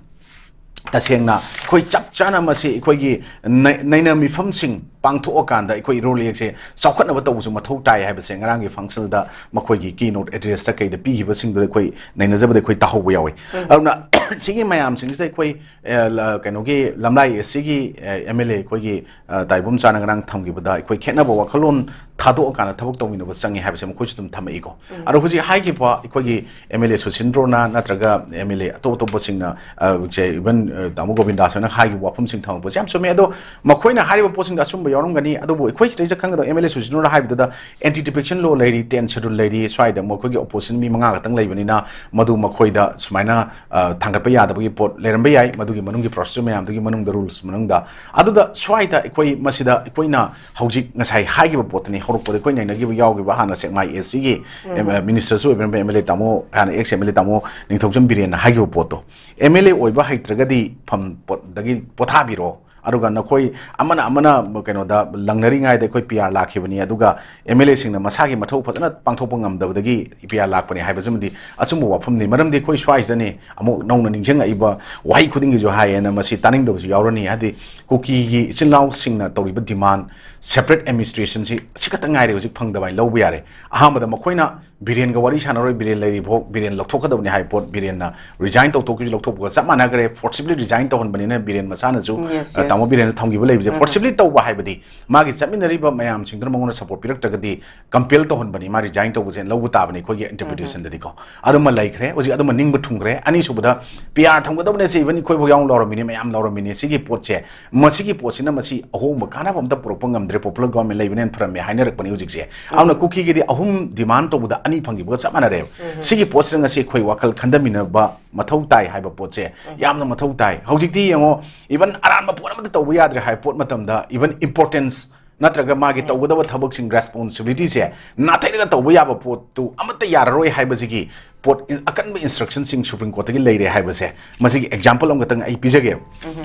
ꯇꯁꯦꯡꯅ ꯑꯩꯈꯣꯏ ꯆꯞ ꯆꯥꯅ ꯃꯁꯤ ꯑꯩꯈꯣꯏꯒꯤ ꯅꯩ-, ꯅꯩꯅ ꯃꯤꯐꯝꯁꯤꯡ ꯄꯥꯡꯊꯣꯛꯑꯀꯥꯟꯗ ꯑꯩꯈꯣꯏ ꯏꯔꯣꯜ ꯏꯌꯦꯛꯁꯦ ꯆꯥꯎꯈꯠꯅꯕ ꯇꯧꯕꯁꯨ ꯃꯊꯧ ꯇꯥꯏ ꯍꯥꯏꯕꯁꯦ ꯉꯔꯥꯡꯒꯤ functionꯗ ꯃꯈꯣꯏꯒꯤ keynote addressꯇ ꯀꯩꯗ ꯄꯤꯈꯤꯕꯁꯤꯡꯗꯨꯗ ꯑꯩꯈꯣꯏ ꯅꯩꯅꯖꯕꯗ ꯑꯩꯈꯣꯏ ꯇꯥꯍꯧꯕ ꯌꯥꯎꯋꯤ꯫ ꯑꯗꯨꯅ ꯁꯤꯒꯤ ꯃꯌꯥꯝꯁꯤꯡꯁꯤꯗ ꯑꯩꯈꯣꯏ, ꯑ, ꯂ-, ꯀꯩꯅꯣꯒꯤ ꯂꯝꯂꯥꯏ ꯑꯦꯁ ꯁꯤꯒꯤ, ꯑ, M L A ꯑꯩꯈꯣꯏꯒꯤ, ꯑ, ꯇꯥ ꯏꯕꯣꯝꯆꯥꯅ ꯉꯔꯥꯡ ꯊꯝꯈꯤꯕꯗ ꯑꯩꯈꯣꯏ ꯈꯦꯠꯅꯕ ꯋꯥꯈꯜꯂꯣꯟ ꯊꯥꯗꯣꯛꯑꯀꯥꯟꯗ ꯊꯕꯛ ꯇꯧꯃꯤꯟꯅꯕ ꯆꯪꯉꯤ ꯍꯥꯏꯕꯁꯦ ꯃꯈꯣꯏꯁꯨ ꯑꯗꯨꯝ ꯊꯝꯃꯛꯏꯀꯣ꯫ ꯑꯗꯣ ꯍꯧꯖꯤꯛ ꯍꯥꯏꯈꯤꯕ ꯑꯩꯈꯣꯏꯒꯤ M L A ꯁꯨꯁꯤꯟꯗ꯭ꯔꯣꯅ ꯅꯠꯇ꯭ꯔꯒ M L A ꯑꯇꯣꯞ ꯑꯇꯣꯞꯄꯁꯤꯡꯅ, ꯑ, ꯁꯦ, even, ꯑ, ꯇꯥꯃꯣ ꯒꯣꯕꯤꯟꯗꯥꯁ ꯍꯣꯏꯅ ꯍꯥꯏꯈꯤꯕ ꯋꯥꯐꯝꯁꯤꯡ ꯊꯝꯃꯛꯄꯁꯦ ꯌꯥꯝ ꯆꯨꯝꯃꯦ꯫ ꯑꯗꯣ ꯃꯈꯣꯏꯅ ꯍꯥꯏꯔꯤꯕ ꯄꯣꯠꯁꯤꯡꯗꯣ ꯑꯆꯨꯝꯕ ꯌꯥꯎꯔꯝꯒꯅꯤ꯫ ꯑꯗꯨꯕꯨ ꯑꯩꯈꯣꯏ ꯁꯤꯗꯩꯁꯤꯗ ꯈꯪꯒꯗꯕ M L A ꯁꯨꯁꯤꯟꯗ꯭ꯔꯣꯅ ꯍꯥꯏꯕꯗꯨꯗ anti defection law ꯂꯩꯔꯤ, ten schedule ꯂꯩꯔꯤ, ꯁ꯭ꯋꯥꯏꯗ ꯃꯈꯣꯏꯒꯤ opposition ꯃꯤ ꯃꯉꯥ ꯈꯛꯇꯪ ꯂꯩꯕꯅꯤꯅ ꯃꯗꯨ ꯃꯈꯣꯏꯗ ꯁꯨꯃꯥꯏꯅ, ꯑ, ꯊꯥꯡꯒꯠꯄ ꯌꯥꯗꯕꯒꯤ ꯄꯣꯠ ꯂꯩꯔꯝꯕ ꯌꯥꯏ, ꯃꯗꯨꯒꯤ ꯃꯅꯨꯡꯒꯤ procedure ꯃꯌꯥꯝꯗꯨꯒꯤ ꯃꯅꯨꯡꯗ, rules ꯃꯅꯨꯡꯗ꯫ ꯑꯗꯨꯗ ꯁ꯭ꯋꯥꯏꯗ ꯑꯩꯈꯣꯏ ꯃꯁꯤꯗ ꯑꯩꯈꯣꯏꯅ ꯍꯧꯖꯤꯛ ꯉꯁꯥꯏ ꯍꯥꯏꯈꯤꯕ ꯄꯣꯠꯇꯨꯅꯤ, ꯍꯧꯔꯛꯄꯗ ꯑꯩꯈꯣꯏ ꯅꯩꯅꯈꯤꯕ ꯌꯥꯎꯈꯤꯕ ꯍꯥꯟꯅ ꯁꯦꯛꯃꯥꯏ ꯑꯦꯁ ꯁꯤꯒꯤ, ꯎꯝ꯫ ꯑꯦꯝ-, ꯃꯤꯅꯤꯁꯇꯔꯁꯨ ꯑꯣꯏꯕꯤꯔꯝꯕ M L A ꯇꯥꯃꯣ, ꯍꯥꯟꯅ ex M L A ꯇꯥꯃꯣ ꯅꯤꯡꯊꯧꯖꯝ ꯕꯤꯔꯦꯟꯅ ꯍꯥꯏꯈꯤꯕ ꯄꯣꯠꯇꯣ꯫ M L A ꯑꯣꯏꯕ ꯍꯩꯇ꯭ꯔꯒꯗꯤ ꯐꯝ ꯄꯣꯠꯇꯒꯤ ꯄꯣꯊꯥꯕꯤꯔꯣ, ꯑꯗꯨꯒ ꯅꯈꯣꯏ ꯑꯃꯅ ꯑꯃꯅ ꯀꯩꯅꯣꯗ ꯂꯪꯅꯔꯤꯉꯩꯗ ꯑꯩꯈꯣꯏ ꯄꯤ ꯑꯥꯔ ꯂꯥꯛꯈꯤꯕꯅꯤ, ꯑꯗꯨꯒ ꯑꯦꯝ ꯑꯦꯜ ꯑꯦꯁꯤꯡꯅ ꯃꯁꯥꯒꯤ ꯃꯊꯧ ꯐꯖꯅ ꯄꯥꯡꯊꯣꯛꯄ ꯉꯝꯗꯕꯗꯒꯤ ꯄꯤ ꯑꯥꯔ ꯂꯥꯛꯄꯅꯤ ꯍꯥꯏꯕꯁꯤꯃꯗꯤ ꯑꯆꯨꯝꯕ ꯋꯥꯐꯝꯅꯤ꯫ ꯃꯔꯝꯗꯤ ꯑꯩꯈꯣꯏ ꯁ꯭ꯋꯥꯏꯁꯤꯗꯅꯤ ꯑꯃꯨꯛ ꯅꯧꯅ ꯅꯤꯡꯁꯤꯡꯉꯛꯏꯕ ꯋꯥꯍꯩ ꯈꯨꯗꯤꯡꯒꯤꯁꯨ ꯍꯥꯏꯌꯦꯅ ꯃꯁꯤ ꯇꯥꯅꯤꯡꯗꯕꯁꯨ ꯌꯥꯎꯔꯅꯤ꯫ ꯍꯥꯏꯗꯤ ꯀꯨꯀꯤꯒꯤ ꯏꯆꯤꯜ ꯏꯅꯥꯎꯁꯤꯡꯅ ꯇꯧꯔꯤꯕ ꯗꯤꯃꯥꯟ, ꯁꯦꯄꯔꯦꯠ ꯑꯦꯗꯃꯤꯅꯤꯁꯇ꯭ꯔꯦꯁꯟꯁꯤ ꯁꯤ ꯈꯛꯇ ꯉꯥꯏꯔꯦ ꯍꯧꯖꯤꯛ ꯐꯪꯗꯕ ꯍꯥꯏꯅ ꯂꯧꯕ ꯌꯥꯔꯦ꯫ ꯑꯍꯥꯟꯕꯗ ꯃꯈꯣꯏꯅ ꯕꯤꯔꯦꯟꯒ ꯋꯥꯔꯤ ꯁꯥꯟꯅꯔꯣꯏ, ꯕꯤꯔꯦꯟ ꯂꯩꯔꯤꯐꯥꯎ ꯕꯤꯔꯦꯟ ꯂꯧꯊꯣꯛꯀꯗꯕꯅꯤ ꯍꯥꯏꯕ ꯄꯣꯠ, ꯕꯤꯔꯦꯟꯅ ꯔꯤꯖꯥꯏꯟ ꯇꯧꯊꯣꯛꯈꯤꯕꯁꯨ ꯂꯧꯊꯣꯛꯄꯒ ꯆꯞ ꯃꯥꯟꯅꯈ꯭ꯔꯦ꯫ ꯐꯣꯔꯁꯤꯕꯂꯤ ꯔꯤꯖꯥꯏꯟ ꯇꯧꯍꯟꯕꯅꯤꯅ ꯕꯤꯔꯦꯟ ꯃꯁꯥꯅꯁꯨ, Yes, ꯑ, yes. ꯇꯥꯃꯣ ꯕꯤꯔꯦꯟꯁꯨ ꯊꯝꯈꯤꯕ ꯂꯩꯕꯁꯦ, ꯎꯝ. ꯐꯣꯔꯁꯤꯕꯂꯤ ꯇꯧꯕ ꯍꯥꯏꯕꯗꯤ ꯃꯥꯒꯤ ꯆꯠꯃꯤꯟꯅꯔꯤꯕ ꯃꯌꯥꯝꯁꯤꯡꯗꯨꯅ ꯃꯉꯣꯟꯗ ꯁꯄꯣꯔꯠ ꯄꯤꯔꯛꯇ꯭ꯔꯒꯗꯤ ꯀꯝꯄꯦꯜ ꯇꯧꯍꯟꯕꯅꯤ, ꯃꯥ ꯔꯤꯖꯥꯏꯟ ꯇꯧꯕꯁꯦ ꯂꯧꯕ ꯇꯥꯕꯅꯤ ꯑꯩꯈꯣꯏꯒꯤ ꯏꯟꯇꯔꯄ꯭ꯔꯤꯇꯦꯁꯟꯗꯗꯤꯀꯣ꯫ ꯑꯗꯨꯃ ꯂꯩꯈ꯭ꯔꯦ꯫ ꯍꯧꯖꯤꯛ ꯑꯗꯨꯃ ꯅꯤꯡꯕ ꯊꯨꯡꯈ꯭ꯔꯦ꯫ ꯑꯅꯤꯁꯨꯕꯗ ꯄꯤ ꯑꯥꯔ ꯊꯝꯒꯗꯕꯅꯦ ꯁꯤ, ꯏꯚꯟ ꯑꯩꯈꯣꯏꯐꯥꯎ ꯌꯥꯎꯅ ꯂꯧꯔꯝꯃꯤꯅꯤ, ꯃꯌꯥꯝ ꯂꯧꯔꯝꯃꯤꯅꯤ꯫ ꯁꯤꯒꯤ ꯄꯣꯠꯁꯦ, ꯃꯁꯤꯒꯤ ꯄꯣꯠꯁꯤꯅ ꯃꯁꯤ ꯑꯍꯣꯡꯕ ꯀꯥꯟꯅꯕ ꯑꯝꯇ ꯄꯨꯔꯛꯄ ꯉꯝꯗ꯭ꯔꯦ, ꯄꯣꯄꯨꯂꯔ ꯒꯣꯚꯔꯟꯃꯦꯟ ꯂꯩꯕꯅ ꯍꯦꯟꯅ ꯐꯔꯝꯃꯦ ꯍꯥꯏꯅꯔꯛꯄꯅꯤ ꯍꯧꯖꯤꯛꯁꯦ꯫ ꯑꯗꯨꯅ ꯀꯨꯀꯤꯒꯤꯗꯤ ꯑꯍꯨꯝ ꯗꯤꯃꯥꯟ ꯇꯧꯕꯗ ꯑꯅꯤ ꯐꯪꯈꯤꯕꯒ ꯆꯞ ꯃꯥꯟꯅꯔꯦꯕ꯫ ꯁꯤꯒꯤ ꯄꯣꯠꯁꯤꯗ ꯉꯁꯤ ꯑꯩꯈꯣꯏ ꯋꯥꯈꯜ ꯈꯟꯊꯃꯤꯟꯅꯕ ꯃꯊꯧ ꯇꯥꯏ ꯍꯥꯏꯕ ꯄꯣꯠꯁꯦ ꯌꯥꯝꯅ ꯃꯊꯧ ꯇꯥꯏ꯫ ꯍꯧꯖꯤꯛꯇꯤ ꯌꯦꯡꯉꯣ, ꯏꯚꯟ ꯑꯔꯥꯟꯕ ꯄꯣꯠ ꯑꯃꯠꯇ ꯇꯧꯕ ꯌꯥꯗ꯭ꯔꯦ ꯍꯥꯏꯕ ꯄꯣꯠ ꯃꯇꯝꯗ, ꯏꯚꯟ ꯏꯝꯄꯣꯔꯇꯦꯟꯁ ꯅꯠꯇ꯭ꯔꯒ ꯃꯥꯒꯤ ꯇꯧꯒꯗꯕ ꯊꯕꯛꯁꯤꯡ, ꯔꯦꯁꯄꯣꯟꯁꯤꯕꯤꯂꯤꯇꯤꯁꯦ ꯅꯥꯊꯩꯔꯒ ꯇꯧꯕ ꯌꯥꯕ ꯄꯣꯠꯇꯨ ꯑꯃꯠꯇ ꯌꯥꯔꯔꯣꯏ ꯍꯥꯏꯕꯁꯤꯒꯤ ꯄꯣꯠ, ꯑꯀꯟꯕ ꯏꯟꯁꯇ꯭ꯔꯛꯁꯟꯁꯤꯡ ꯁꯨꯄ꯭ꯔꯤꯝ ꯀꯣꯔꯠꯇꯒꯤ ꯂꯩꯔꯦ ꯍꯥꯏꯕꯁꯦ, ꯃꯁꯤꯒꯤ ꯑꯦꯛꯖꯥꯝꯄꯜ ꯑꯃꯈꯛꯇꯪ ꯑꯩ ꯄꯤꯖꯒꯦꯕ꯫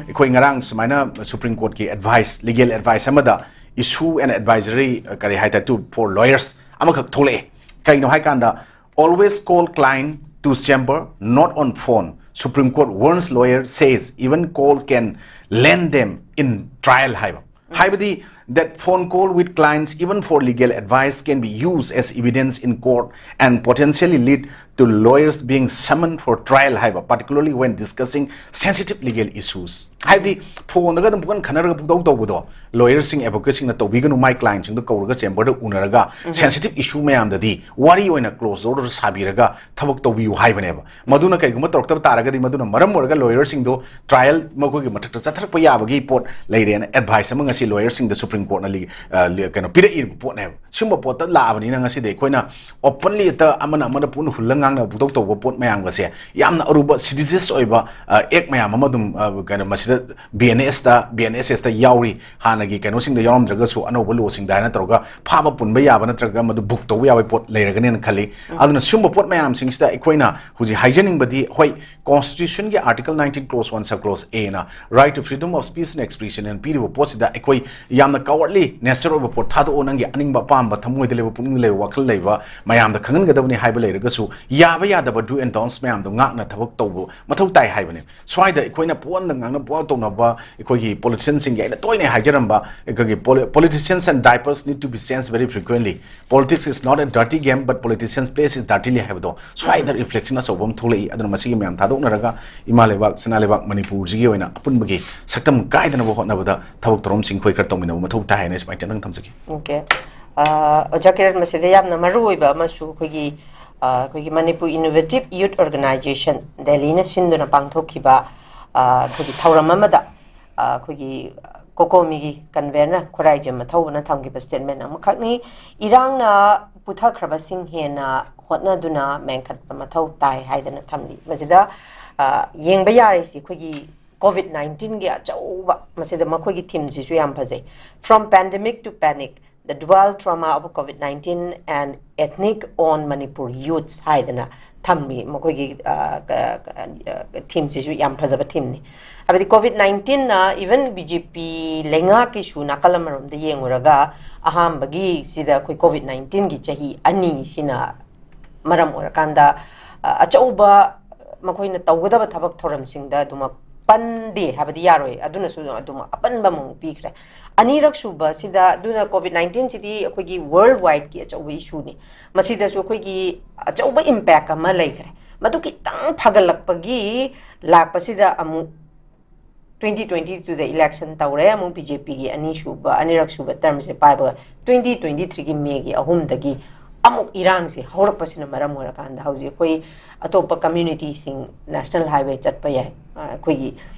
ꯑꯩꯈꯣꯏ ꯉꯔꯥꯡ ꯁꯨꯃꯥꯏꯅ ꯁꯨꯄ꯭ꯔꯤꯝ ꯀꯣꯔꯠꯀꯤ ꯑꯦꯗꯚꯥꯏꯁ, ꯂꯤꯒꯦꯜ ꯑꯦꯗꯚꯥꯏꯁ ꯑꯃꯗ, issue an advisory, ꯀꯔꯤ ꯍꯥꯏꯇꯥꯔꯦ, to, for lawyers ꯑꯃꯈꯛ ꯊꯣꯛꯂꯛꯑꯦ꯫ ꯀꯩꯅꯣ ꯍꯥꯏꯀꯥꯟꯗ, "Always call client to chamber, not on phone. Supreme Court warns lawyer, says even calls can land them in trial" ꯍꯥꯏꯕ꯫ ꯍꯥꯏꯕꯗꯤ, "That phone call with clients, even for legal advice, can be used as evidence in court and potentially lead to lawyers being summoned for trial" ꯍꯥꯏꯕ, "particularly when discussing sensitive legal issues." ꯍꯥꯏꯕꯗꯤ, ꯐꯣꯟꯗꯒ ꯑꯗꯨꯝ ꯄꯨꯡꯈꯟ ꯈꯟꯅꯔꯒ ꯄꯨꯡꯇꯧ ꯇꯧꯕꯗꯣ, ꯂꯣꯌꯔꯁꯤꯡ, ꯑꯦꯗꯚꯣꯀꯦꯠꯁꯤꯡꯅ ꯇꯧꯕꯤꯒꯅꯨ, ꯃꯥꯏ ꯀ꯭ꯂꯥꯏꯟꯁꯤꯡꯗꯣ ꯀꯧꯔꯒ ꯆꯦꯝꯕꯔꯗ ꯎꯅꯔꯒ sensitive ꯏꯁꯨ ꯃꯌꯥꯝꯗꯗꯤ ꯋꯥꯔꯤ ꯑꯣꯏꯅ ꯀ꯭ꯂꯣꯖ ꯗꯣꯔꯗ ꯁꯥꯕꯤꯔꯒ ꯊꯕꯛ ꯇꯧꯕꯤꯌꯨ ꯍꯥꯏꯕꯅꯦꯕ꯫ ꯃꯗꯨꯅ ꯀꯩꯒꯨꯝꯕ ꯇꯧꯔꯛꯇꯕ ꯇꯥꯔꯒꯗꯤ, ꯃꯗꯨꯅ ꯃꯔꯝ ꯑꯣꯏꯔꯒ ꯂꯣꯌꯔꯁꯤꯡꯗꯣ ꯇ꯭ꯔꯥꯏꯌꯦꯜ ꯃꯈꯣꯏꯒꯤ ꯃꯊꯛꯇ ꯆꯠꯊꯔꯛꯄ ꯌꯥꯕꯒꯤ ꯄꯣꯠ ꯂꯩꯔꯦꯅ ꯑꯦꯗꯚꯥꯏꯁ ꯑꯃ ꯉꯁꯤ ꯂꯣꯌꯔꯁꯤꯡꯗ ꯁꯨꯄ꯭ꯔꯤꯝ ꯀꯣꯔꯠꯅ ꯂꯤ-, ꯑ, ꯂꯤ-, ꯀꯩꯅꯣ, ꯄꯤꯔꯛꯏꯕ ꯄꯣꯠꯅꯦꯕ꯫ ꯁꯤꯒꯨꯝꯕ ꯄꯣꯠꯇ ꯂꯥꯛꯑꯕꯅꯤꯅ ꯉꯁꯤꯗꯤ ꯑꯩꯈꯣꯏꯅ ꯑꯣꯄꯟꯂꯤ ꯍꯦꯛꯇ ꯑꯃꯅ ꯑꯃꯅ ꯄꯨꯟꯅ ꯍꯨꯜꯂ ꯅ ꯕꯨꯛꯇꯧ ꯇꯧꯕ ꯄꯣꯠ ꯃꯌꯥꯝꯒꯁꯦ ꯌꯥꯝꯅ ꯑꯔꯨꯕ ꯁꯤꯗꯤꯖꯤꯁ ꯑꯣꯏꯕ ꯑꯦꯛ ꯃꯌꯥꯝ ꯑꯃ ꯑꯗꯨꯝ ꯑ, ꯀꯩꯅꯣ ꯃꯁꯤꯗ ꯕꯤ ꯑꯦꯟ ꯑꯦꯁꯇ ꯕꯤ ꯑꯦꯟ ꯑꯦꯁ ꯑꯦꯁꯇ ꯌꯥꯎꯔꯤ꯫ ꯍꯥꯟꯅꯒꯤ ꯀꯩꯅꯣꯁꯤꯡꯗ ꯌꯥꯎꯔꯝꯗ꯭ꯔꯒꯁꯨ ꯑꯅꯧꯕ ꯂꯣꯁꯤꯡꯗ ꯍꯥꯏꯅ ꯇꯧꯔꯒ ꯐꯥꯕ ꯄꯨꯟꯕ ꯌꯥꯕ ꯅꯠꯇ꯭ꯔꯒ ꯃꯗꯨ ꯕꯨꯛ ꯇꯧꯕ ꯌꯥꯕ ꯄꯣꯠ ꯂꯩꯔꯒꯅꯦꯅ ꯈꯜꯂꯤ꯫ ꯑꯗꯨꯅ ꯁꯤꯒꯨꯝꯕ ꯄꯣꯠ ꯃꯌꯥꯝꯁꯤꯡꯁꯤꯗ ꯑꯩꯈꯣꯏꯅ ꯍꯧꯖꯤꯛ ꯍꯥꯏꯖꯅꯤꯡꯕꯗꯤ, ꯍꯣꯏ, ꯀꯣꯟꯁꯇꯤꯇ꯭ꯌꯨꯁꯟꯒꯤ article nineteen clause one sub clause ꯑꯦꯅ right to freedom of speech and expression ꯄꯤꯔꯤꯕ ꯄꯣꯠꯁꯤꯗ ꯑꯩꯈꯣꯏ ꯌꯥꯝꯅ ꯀꯋꯥꯔꯗꯂꯤ ꯅꯦꯆꯔ ꯑꯣꯏꯕ ꯄꯣꯠ ꯊꯥꯗꯣꯛꯑꯣ, ꯅꯪꯒꯤ ꯑꯅꯤꯡꯕ ꯑꯄꯥꯝꯕ ꯊꯃꯣꯏꯗ ꯂꯩꯕ ꯄꯨꯛꯅꯤꯡꯗ ꯂꯩꯕ ꯋꯥꯈꯜ ꯂꯩꯕ ꯃꯌꯥꯝꯗ ꯈꯪꯍꯟꯒꯗꯕꯅꯤ ꯍꯥꯏꯕ ꯂꯩꯔꯒꯁꯨ ꯌꯥꯕ ꯌꯥꯗꯕ do and don'ts ꯃꯌꯥꯝꯗꯣ ꯉꯥꯛꯅ ꯊꯕꯛ ꯇꯧꯕ ꯃꯊꯧ ꯇꯥꯏ ꯍꯥꯏꯕꯅꯤ꯫ ꯁ꯭ꯋꯥꯏꯗ ꯑꯩꯈꯣꯏꯅ ꯄꯨꯡꯉꯥꯡꯗ ꯉꯥꯡꯅ ꯄꯨꯡꯇꯧ ꯇꯧꯅꯕ ꯑꯩꯈꯣꯏꯒꯤ ꯄꯣꯂꯤꯇꯤꯁꯤꯌꯟꯁꯤꯡꯒꯤ ꯑꯩꯅ ꯇꯣꯏꯅ ꯍꯥꯏꯖꯔꯝꯕ ꯑꯩꯈꯣꯏꯒꯤ politicians and diapers need to be changed very frequently. Politics is not a dirty game, but politicians plays it dirtily ꯍꯥꯏꯕꯗꯣ ꯁ꯭ꯋꯥꯏꯗ ꯔꯤꯐ꯭ꯂꯦꯛꯁꯟ ꯑꯆꯧꯕ ꯑꯃ ꯊꯣꯛꯂꯛꯏ꯫ ꯑꯗꯨꯅ ꯃꯁꯤꯒꯤ ꯃꯌꯥꯝ ꯊꯥꯗꯣꯛꯅꯔꯒ ꯏꯃꯥ ꯂꯩꯕꯥꯛ, ꯁꯅꯥ ꯂꯩꯕꯥꯛ ꯃꯅꯤꯄꯨꯔꯁꯤꯒꯤ ꯑꯣꯏꯅ ꯑꯄꯨꯟꯕꯒꯤ ꯁꯛꯇꯝ ꯀꯥꯏꯗꯅꯕ ꯍꯣꯠꯅꯕꯗ ꯊꯕꯛ ꯊꯧꯔꯝꯁꯤꯡ ꯑꯩꯈꯣꯏ ꯈꯔ ꯇꯧꯃꯤꯟꯅꯕ ꯃꯊꯧ ꯇꯥꯏ ꯍꯥꯏꯅ ꯁꯨꯃꯥꯏꯅ ꯇꯦꯟꯇꯪ ꯊꯝꯖꯒꯦ꯫ ꯑꯣꯀꯦ꯫ ꯑ, ꯑꯣꯖꯥ ꯀꯤꯔꯟ, ꯃꯁꯤꯗ ꯌꯥꯝꯅ ꯃꯔꯨ ꯑꯣꯏꯕ ꯑꯃꯁꯨ ꯑꯩꯈꯣꯏꯒꯤ, ꯑ, ꯑꯩꯈꯣꯏꯒꯤ ꯃꯅꯤꯄꯨꯔ ꯏꯅꯣꯚꯦꯇꯤꯚ ꯌꯨꯠ ꯑꯣꯔꯒꯅꯥꯏꯖꯦꯁꯟ ꯗꯦꯜꯂꯤꯅ ꯁꯤꯟꯗꯨꯅ ꯄꯥꯡꯊꯣꯛꯈꯤꯕ, ꯑ, ꯑꯩꯈꯣꯏꯒꯤ ꯊꯧꯔꯝ ꯑꯃꯗ, ꯑ, ꯑꯩꯈꯣꯏꯒꯤ ꯀꯣꯀꯣꯃꯤꯒꯤ ꯀꯟꯚꯦꯅꯔ ꯈꯨꯔꯥꯏꯖꯝ ꯃꯊꯧꯕꯅ ꯊꯝꯈꯤꯕ ꯁ꯭ꯇꯦꯠꯃꯦꯟ ꯑꯃꯈꯛꯅꯤ꯫ ꯏꯔꯥꯡꯅ ꯄꯨꯊꯈ꯭ꯔꯕꯁꯤꯡ ꯍꯦꯟꯅ ꯍꯣꯠꯅꯗꯨꯅ ꯃꯦꯟꯈꯠꯄ ꯃꯊꯧ ꯇꯥꯏ ꯍꯥꯏꯗꯅ ꯊꯝꯂꯤ꯫ ꯃꯁꯤꯗ, ꯑ, ꯌꯦꯡꯕ ꯌꯥꯔꯤꯁꯤ ꯑꯩꯈꯣꯏꯒꯤ ꯀꯣꯚꯤꯗ ꯅꯥꯏꯟꯇꯤꯟꯒꯤ ꯑꯆꯧꯕ, ꯃꯁꯤꯗ ꯃꯈꯣꯏꯒꯤ ꯊꯤꯝꯁꯤꯁꯨ ꯌꯥꯝ ꯐꯖꯩ, From Pandemic to Panic, The Dual Trauma of COVID nineteen and Ethnic on Manipur Youths ꯍꯥꯏꯗꯅ ꯊꯝꯃꯤ꯫ ꯃꯈꯣꯏꯒꯤ, ꯑ, ꯀ-, ꯀ-, ꯑ, ꯊꯤꯝꯁꯤꯁꯨ ꯌꯥꯝ ꯐꯖꯕ ꯊꯤꯝꯅꯤ꯫ ꯍꯥꯏꯕꯗꯤ ꯀꯣꯚꯤꯗ ꯅꯥꯏꯟꯇꯤꯟꯅ ꯏꯚꯟ ꯕꯤ ꯖꯦ ꯄꯤ ꯂꯩꯉꯥꯛꯀꯤꯁꯨ ꯅꯥꯀꯜ ꯑꯃꯔꯣꯝꯗ ꯌꯦꯡꯉꯨꯔꯒ ꯑꯍꯥꯟꯕꯒꯤ ꯁꯤꯗ ꯑꯩꯈꯣꯏ ꯀꯣꯚꯤꯗ ꯅꯥꯏꯟꯇꯤꯟꯒꯤ ꯆꯍꯤ ꯑꯅꯤꯁꯤꯅ ꯃꯔꯝ ꯑꯣꯏꯔꯀꯥꯟꯗ, ꯑ, ꯑꯆꯧꯕ ꯃꯈꯣꯏꯅ ꯇꯧꯒꯗꯕ ꯊꯕꯛ ꯊꯧꯔꯝꯁꯤꯡꯗ ꯑꯗꯨꯃꯛ ꯄꯟꯗꯦ ꯍꯥꯏꯕꯗꯤ ꯌꯥꯔꯣꯏ, ꯑꯗꯨꯅꯁꯨ ꯑꯗꯨꯝ ꯑꯄꯟꯕ ꯑꯃꯃꯨꯛ ꯄꯤꯈ꯭ꯔꯦ꯫ ꯑꯅꯤꯔꯛ ꯁꯨꯕꯁꯤꯗ, ꯑꯗꯨꯅ ꯀꯣꯚꯤꯗ ꯅꯥꯏꯟꯇꯤꯟꯁꯤꯗꯤ ꯑꯩꯈꯣꯏꯒꯤ ꯋꯥꯔꯜ ꯋꯥꯏꯗꯀꯤ ꯑꯆꯧꯕ ꯏꯁꯨꯅꯤ꯫ ꯃꯁꯤꯗꯁꯨ ꯑꯩꯈꯣꯏꯒꯤ ꯑꯆꯧꯕ ꯏꯝꯄꯦꯛ ꯑꯃ ꯂꯩꯈ꯭ꯔꯦ꯫ ꯃꯗꯨ ꯈꯤꯇꯪ ꯐꯒꯠꯂꯛꯄꯒꯤ ꯂꯥꯛꯄꯁꯤꯗ ꯑꯃꯨꯛ ꯇ꯭ꯋꯦꯟꯇꯤ ꯇ꯭ꯋꯦꯟꯇꯤ ꯇꯨꯗ ꯏꯂꯦꯛꯁꯟ ꯇꯧꯔꯦ, ꯑꯃꯨꯛ ꯕꯤ ꯖꯦ ꯄꯤꯒꯤ ꯑꯅꯤꯁꯨꯕ, ꯑꯅꯤꯔꯛ ꯁꯨꯕ ꯇꯔꯝꯁꯦ ꯄꯥꯏꯕꯒ, ꯇ꯭ꯋꯦꯟꯇꯤ ꯇ꯭ꯋꯦꯟꯇꯤ ꯊ꯭ꯔꯤꯒꯤ ꯃꯦꯒꯤ ꯑꯍꯨꯝꯗꯒꯤ ꯑꯃꯨꯛ ꯏꯔꯥꯡꯁꯦ ꯍꯧꯔꯛꯄꯁꯤꯅ ꯃꯔꯝ ꯑꯣꯏꯔꯀꯥꯟꯗ ꯍꯧꯖꯤꯛ ꯑꯩꯈꯣꯏ ꯑꯇꯣꯞꯄ ꯀꯝꯃ꯭ꯌꯨꯅꯤꯇꯤꯁꯤꯡ ꯅꯦꯁꯅꯦꯜ ꯍꯥꯏꯋꯦ ꯆꯠꯄ ꯌꯥꯏ꯫ ꯑ, ꯑꯩꯈꯣꯏꯒꯤ,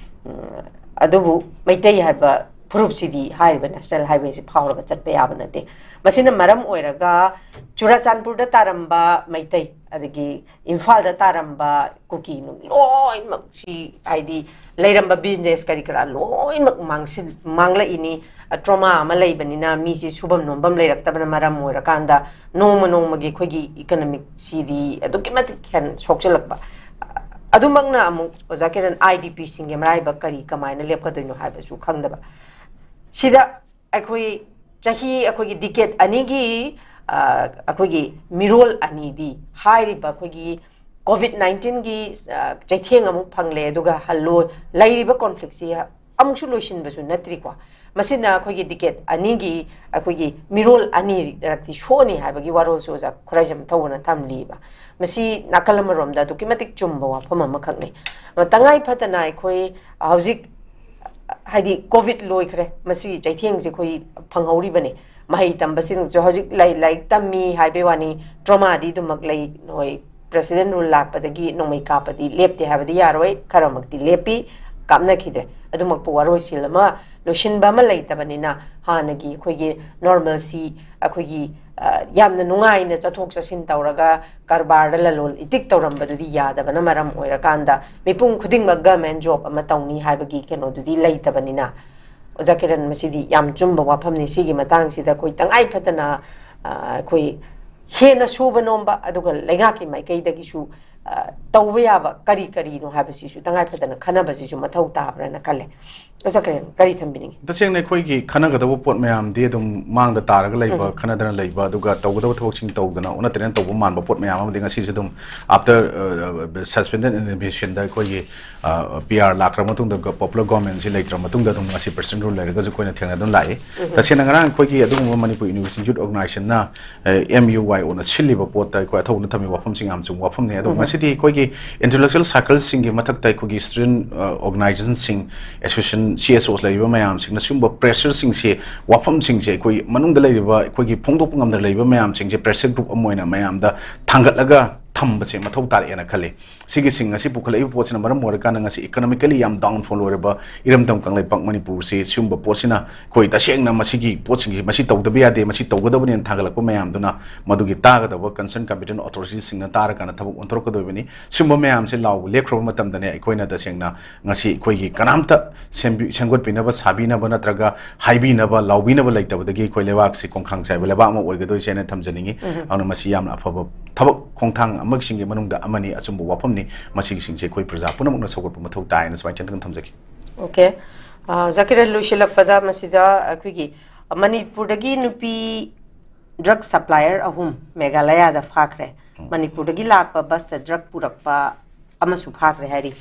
ꯎꯝ, ꯑꯗꯨꯕꯨ ꯃꯩꯇꯩ ꯍꯥꯏꯕ ꯐꯨꯔꯨꯞꯁꯤꯗꯤ ꯍꯥꯏꯔꯤꯕ ꯅꯦꯁꯅꯦꯜ ꯍꯥꯏꯋꯦꯁꯤ ꯐꯥꯎꯔꯒ ꯆꯠꯄ ꯌꯥꯕ ꯅꯠꯇꯦ꯫ ꯃꯁꯤꯅ ꯃꯔꯝ ꯑꯣꯏꯔꯒ ꯆꯨꯔꯥꯆꯥꯟꯄꯨꯔꯗ ꯇꯥꯔꯝꯕ ꯃꯩꯇꯩ, ꯑꯗꯒꯤ ꯏꯝꯐꯥꯜꯗ ꯇꯥꯔꯝꯕ ꯀꯨꯀꯤ ꯅꯨꯡ ꯂꯣꯏꯅꯃꯛ ꯁꯤ, ꯍꯥꯏꯗꯤ, ꯂꯩꯔꯝꯕ ꯕꯤꯖꯤꯅꯦꯁ ꯀꯔꯤ ꯀꯔꯥ ꯂꯣꯏꯅꯃꯛ ꯃꯥꯡꯁꯤꯜ-, ꯃꯥꯡꯂꯛꯏꯅꯤ꯫ ꯇ꯭ꯔꯣꯃꯥ ꯑꯃ ꯂꯩꯕꯅꯤꯅ ꯃꯤꯁꯤ ꯁꯨꯐꯝ ꯅꯣꯝꯐꯝ ꯂꯩꯔꯛꯇꯕꯅ ꯃꯔꯝ ꯑꯣꯏꯔꯀꯥꯟꯗ ꯅꯣꯡꯃ ꯅꯣꯡꯃꯒꯤ ꯑꯩꯈꯣꯏꯒꯤ ꯏꯀꯅꯣꯃꯤꯛꯁꯤꯗꯤ ꯑꯗꯨꯛꯀꯤ ꯃꯇꯤꯛ ꯍꯦꯟꯅ ꯁꯣꯛꯆꯤꯜꯂꯛꯄ꯫ ꯑꯗꯨꯃꯛꯅ ꯑꯃꯨꯛ ꯑꯣꯖꯥ ꯀꯤꯔꯟ, ꯑꯥꯏ ꯗꯤ ꯄꯤꯁꯤꯡꯒꯤ ꯃꯔꯥꯏꯕꯛ ꯀꯔꯤ ꯀꯃꯥꯏꯅ ꯂꯦꯞꯀꯗꯣꯏꯅꯣ ꯍꯥꯏꯕꯁꯨ ꯈꯪꯗꯕ꯫ ꯁꯤꯗ ꯑꯩꯈꯣꯏ ꯆꯍꯤ, ꯑꯩꯈꯣꯏꯒꯤ ꯗꯤꯀꯦꯠ ꯑꯅꯤꯒꯤ, ꯑ, ꯑꯩꯈꯣꯏꯒꯤ ꯃꯤꯔꯣꯜ ꯑꯅꯤꯗꯤ, ꯍꯥꯏꯔꯤꯕ ꯑꯩꯈꯣꯏꯒꯤ ꯀꯣꯚꯤꯗ ꯅꯥꯏꯟꯇꯤꯟꯒꯤ, ꯑ, ꯆꯩꯊꯦꯡ ꯑꯃꯨꯛ ꯐꯪꯂꯦ, ꯑꯗꯨꯒ ꯍꯜꯂꯣ-, ꯂꯩꯔꯤꯕ ꯀꯣꯟꯐ꯭ꯂꯤꯛꯁꯤ ꯑꯃꯨꯛꯁꯨ ꯂꯣꯏꯁꯤꯟꯕꯁꯨ ꯅꯠꯇ꯭ꯔꯤꯀꯣ꯫ ꯃꯁꯤꯅ ꯑꯩꯈꯣꯏꯒꯤ ꯗꯤꯀꯦꯠ ꯑꯅꯤꯒꯤ, ꯑꯩꯈꯣꯏꯒꯤ ꯃꯤꯔꯣꯜ ꯑꯅꯤꯔꯛꯇꯤ ꯁꯣꯛꯑꯅꯤ ꯍꯥꯏꯕꯒꯤ ꯋꯥꯔꯣꯜꯁꯨ ꯑꯣꯖꯥ ꯈꯨꯔꯥꯏꯖꯝ ꯊꯧꯕꯅ ꯊꯝꯂꯤꯕ꯫ ꯃꯁꯤ ꯅꯥꯀꯜ ꯑꯃꯔꯣꯝꯗ ꯑꯗꯨꯛꯀꯤ ꯃꯇꯤꯛ ꯆꯨꯝꯕ ꯋꯥꯐꯝ ꯑꯃꯈꯛꯅꯤ꯫ ꯇꯉꯥꯏ ꯐꯗꯅ ꯑꯩꯈꯣꯏ ꯍꯧꯖꯤꯛ, ꯍꯥꯏꯗꯤ, ꯀꯣꯚꯤꯗ ꯂꯣꯏꯈ꯭ꯔꯦ, ꯃꯁꯤꯒꯤ ꯆꯩꯊꯦꯡꯁꯦ ꯑꯩꯈꯣꯏ ꯐꯪꯍꯧꯔꯤꯕꯅꯤ꯫ ꯃꯍꯩ ꯇꯝꯕꯁꯤꯡꯁꯨ ꯍꯧꯖꯤꯛ ꯂꯥꯏ-, ꯂꯥꯏꯔꯤꯛ ꯇꯝꯃꯤ ꯍꯥꯏꯕꯩ ꯋꯥꯅꯤ, ꯇ꯭ꯔꯣꯃꯥꯗꯤ ꯑꯗꯨꯃꯛ ꯂꯩ꯫ ꯅꯣꯏ ꯄ꯭ꯔꯦꯁꯤꯗꯦꯟ ꯔꯨꯜ ꯂꯥꯛꯄꯗꯒꯤ ꯅꯣꯡꯃꯩ ꯀꯥꯞꯄꯗꯤ ꯂꯦꯞꯇꯦ ꯍꯥꯏꯕꯗꯤ ꯌꯥꯔꯣꯏ, ꯈꯔꯃꯛꯇꯤ ꯂꯦꯞꯄꯤ, ꯀꯥꯞꯅꯈꯤꯗ꯭ꯔꯦ꯫ ꯑꯗꯨꯃꯛꯄꯨ ꯋꯥꯔꯣꯏꯁꯤꯜ ꯑꯃ, ꯂꯣꯏꯁꯤꯟꯕ ꯑꯃ ꯂꯩꯇꯕꯅꯤꯅ, ꯍꯥꯟꯅꯒꯤ ꯑꯩꯈꯣꯏꯒꯤ ꯅꯣꯔꯃꯦꯜꯁꯤ, ꯑꯩꯈꯣꯏꯒꯤ, ꯑ, ꯌꯥꯝꯅ ꯅꯨꯡꯉꯥꯏꯅ ꯆꯠꯊꯣꯛ ꯆꯠꯁꯤꯟ ꯇꯧꯔꯒ ꯀꯔꯕꯥꯔꯗ ꯂꯂꯣꯟ ꯏꯇꯤꯛ ꯇꯧꯔꯝꯕꯗꯨꯗꯤ ꯌꯥꯗꯕꯅ ꯃꯔꯝ ꯑꯣꯏꯔꯀꯥꯟꯗ, ꯃꯤꯄꯨꯝ ꯈꯨꯗꯤꯡꯃꯛ ꯒꯚꯔꯟꯃꯦꯟ ꯖꯣꯕ ꯑꯃ ꯇꯧꯅꯤ ꯍꯥꯏꯕꯒꯤ ꯀꯩꯅꯣꯗꯨꯗꯤ ꯂꯩꯇꯕꯅꯤꯅ, ꯑꯣꯖꯥ ꯀꯤꯔꯟ, ꯃꯁꯤꯗꯤ ꯌꯥꯝ ꯆꯨꯝꯕ ꯋꯥꯐꯝꯅꯤ꯫ ꯁꯤꯒꯤ ꯃꯇꯥꯡꯁꯤꯗ ꯑꯩꯈꯣꯏ ꯇꯉꯥꯏ ꯐꯗꯅ, ꯑ, ꯑꯩꯈꯣꯏ ꯍꯦꯟꯅ ꯁꯨꯕ ꯅꯣꯝꯕ, ꯑꯗꯨꯒ ꯂꯩꯉꯥꯛꯀꯤ ꯃꯥꯏꯀꯩꯗꯒꯤꯁꯨ, ꯑ, ꯇꯧꯕ ꯌꯥꯕ ꯀꯔꯤ ꯀꯔꯤꯅꯣ ꯍꯥꯏꯕꯁꯤꯁꯨ ꯇꯉꯥꯏ ꯐꯗꯅ ꯈꯟꯅꯕꯁꯤꯁꯨ ꯃꯊꯧ ꯇꯥꯕ꯭ꯔꯅ ꯈꯜꯂꯦ꯫ ꯑꯣꯖꯥ ꯀꯤꯔꯟ, ꯀꯔꯤ ꯊꯝꯕꯤꯅꯤꯡꯉꯤ? ꯇꯁꯦꯡꯅ ꯑꯩꯈꯣꯏꯒꯤ ꯈꯟꯅꯒꯗꯕ ꯄꯣꯠ ꯃꯌꯥꯝꯗꯤ ꯑꯗꯨꯝ ꯃꯥꯡꯗ ꯇꯥꯔꯒ ꯂꯩꯕ, ꯎꯝ꯫ ꯈꯟꯅꯗꯅ ꯂꯩꯕ, ꯑꯗꯨꯒ ꯇꯧꯒꯗꯕ ꯊꯕꯛꯁꯤꯡ ꯇꯧꯗꯅ ꯑꯣꯟꯅ ꯇꯩꯅ ꯇꯧꯕ ꯃꯥꯟꯕ ꯄꯣꯠ ꯃꯌꯥꯝ ꯑꯃꯗꯤ ꯉꯁꯤꯁꯨ ꯑꯗꯨꯝ after, ꯑ, suspended animationꯗ ꯑꯩꯈꯣꯏꯒꯤ, ꯑ, ꯄꯤ ꯑꯥꯔ ꯂꯥꯛꯈ꯭ꯔ ꯃꯇꯨꯡꯗ, ꯒ-, popular governmentꯁꯤ ꯂꯩꯇ꯭ꯔ ꯃꯇꯨꯡꯗ ꯑꯗꯨꯝ ꯉꯁꯤ president rule ꯂꯩꯔꯒꯁꯨ ꯑꯩꯈꯣꯏꯅ ꯊꯦꯡꯅꯗꯨꯅ ꯂꯥꯛꯏ꯫ ꯎꯝ꯫ ꯇꯁꯦꯡꯅ ꯉꯔꯥꯡ ꯑꯩꯈꯣꯏꯒꯤ ꯑꯗꯨꯒꯨꯝꯕ ꯃꯅꯤꯄꯨꯔ University Youth Organizationꯅ, ꯑ, M U Y Oꯅ ꯁꯤꯜꯂꯤꯕ ꯄꯣꯠꯇ ꯑꯩꯈꯣꯏ ꯑꯊꯧꯕꯅ ꯊꯝꯃꯤ ꯋꯥꯐꯝꯁꯤꯡ ꯌꯥꯝ ꯆꯨꯝꯕ ꯋꯥꯐꯝꯅꯤ꯫ ꯑꯗꯣ ꯎꯝ꯫ ꯉꯁꯤꯗꯤ ꯑꯩꯈꯣꯏꯒꯤ intellectual circleꯁꯤꯡꯒꯤ ꯃꯊꯛꯇ ꯑꯩꯈꯣꯏꯒꯤ student, ꯑ, organizationꯁꯤꯡ, association, C S Os ꯂꯩꯔꯤꯕ ꯃꯌꯥꯝꯁꯤꯡꯅ ꯁꯤꯒꯨꯝꯕ pressureꯁꯤꯡꯁꯦ, ꯋꯥꯐꯝꯁꯤꯡꯁꯦ ꯑꯩꯈꯣꯏ ꯃꯅꯨꯡꯗ ꯂꯩꯔꯤꯕ, ꯑꯩꯈꯣꯏꯒꯤ ꯐꯣꯡꯗꯣꯛꯄ ꯉꯝꯗꯅ ꯂꯩꯔꯤꯕ ꯃꯌꯥꯝꯁꯤꯡꯁꯦ pressure group ꯑꯃ ꯑꯣꯏꯅ ꯃꯌꯥꯝꯗ ꯊꯥꯡꯒꯠꯂꯒ ꯊꯝꯕꯁꯦ ꯃꯊꯧ ꯇꯥꯔꯛꯑꯦꯅ ꯈꯜꯂꯤ꯫ ꯁꯤꯒꯤꯁꯤꯡ ꯑꯁꯤ ꯄꯨꯈꯠꯂꯛꯏꯕ ꯄꯣꯠꯁꯤꯅ ꯃꯔꯝ ꯑꯣꯏꯔꯀꯥꯟꯗ ꯉꯁꯤ economically ꯌꯥꯝ downfall ꯑꯣꯏꯔꯕ ꯏꯔꯝꯗꯝ ꯀꯪꯂꯩꯄꯥꯛ ꯃꯅꯤꯄꯨꯔꯁꯤ ꯁꯤꯒꯨꯝꯕ ꯄꯣꯠꯁꯤꯅ ꯑꯩꯈꯣꯏ ꯇꯁꯦꯡꯅ ꯃꯁꯤꯒꯤ ꯄꯣꯠꯁꯤꯡꯁꯤ ꯃꯁꯤ ꯇꯧꯗꯕ ꯌꯥꯗꯦ, ꯃꯁꯤ ꯇꯧꯒꯗꯕꯅꯦꯅ ꯊꯥꯒꯠꯂꯛꯄ ꯃꯌꯥꯝꯗꯨꯅ ꯃꯗꯨꯒꯤ ꯇꯥꯒꯗꯕ concern competent authorityꯁꯤꯡꯅ ꯇꯥꯔꯀꯥꯟꯗ ꯊꯕꯛ ꯑꯣꯟꯊꯣꯔꯛꯀꯗꯣꯏꯕꯅꯤ꯫ ꯁꯤꯒꯨꯝꯕ ꯃꯌꯥꯝꯁꯦ ꯂꯥꯎꯕ ꯂꯦꯞꯈ꯭ꯔꯕ ꯃꯇꯝꯗꯅꯦ ꯑꯩꯈꯣꯏꯅ ꯇꯁꯦꯡꯅ ꯉꯁꯤ ꯑꯩꯈꯣꯏꯒꯤ ꯀꯅꯥꯝꯇ ꯁꯦꯝꯕꯤ-, ꯁꯦꯝꯒꯠꯄꯤꯅꯕ, ꯁꯥꯕꯤꯅꯕ ꯅꯠꯇ꯭ꯔꯒ ꯍꯥꯏꯕꯤꯅꯕ, ꯂꯥꯎꯕꯤꯅꯕ ꯂꯩꯇꯕꯗꯒꯤ ꯑꯩꯈꯣꯏ ꯂꯩꯕꯥꯛꯁꯤ ꯈꯣꯡꯈꯥꯡ ꯆꯥꯏꯕ ꯂꯩꯕꯥꯛ ꯑꯃ ꯑꯣꯏꯒꯗꯣꯏꯁꯦꯅ ꯊꯝꯖꯅꯤꯡꯉꯤ꯫ ꯑꯗꯨꯅ ꯃꯁꯤ ꯌꯥꯝꯅ ꯑꯐꯕ ꯊꯕꯛ ꯈꯣꯡꯊꯥꯡ ꯑꯃꯁꯤꯡꯒꯤ ꯃꯅꯨꯡꯗ ꯑꯃꯅꯤ, ꯑꯆꯨꯝꯕ ꯋꯥꯐꯝꯅꯤ꯫ ꯃꯁꯤꯒꯤꯁꯤꯡꯁꯦ ꯑꯩꯈꯣꯏ ꯄ꯭ꯔꯖꯥ ꯄꯨꯝꯅꯃꯛꯅ ꯁꯧꯒꯠꯄ ꯃꯊꯧ ꯇꯥꯏꯅ ꯁꯨꯃꯥꯏꯅ ꯇꯦꯟꯇꯛꯅ ꯊꯝꯖꯒꯦ꯫ ꯑꯣꯀꯦ꯫ ꯑ, ꯖꯀꯤꯔꯟ, ꯂꯣꯏꯁꯤꯜꯂꯛꯄꯗ ꯃꯁꯤꯗ ꯑꯩꯈꯣꯏꯒꯤ ꯃꯅꯤꯄꯨꯔꯗꯒꯤ ꯅꯨꯄꯤ drug supplier ꯑꯍꯨꯝ ꯃꯦꯘꯥꯂꯌꯥꯗ ꯐꯥꯈ꯭ꯔꯦ꯫ ꯃꯅꯤꯄꯨꯔꯗꯒꯤ ꯂꯥꯛꯄ ꯕꯁꯇ drug ꯄꯨꯔꯛꯄ ꯑꯃꯁꯨ ꯐꯥꯈ꯭ꯔꯦ ꯍꯥꯏꯔꯤ꯫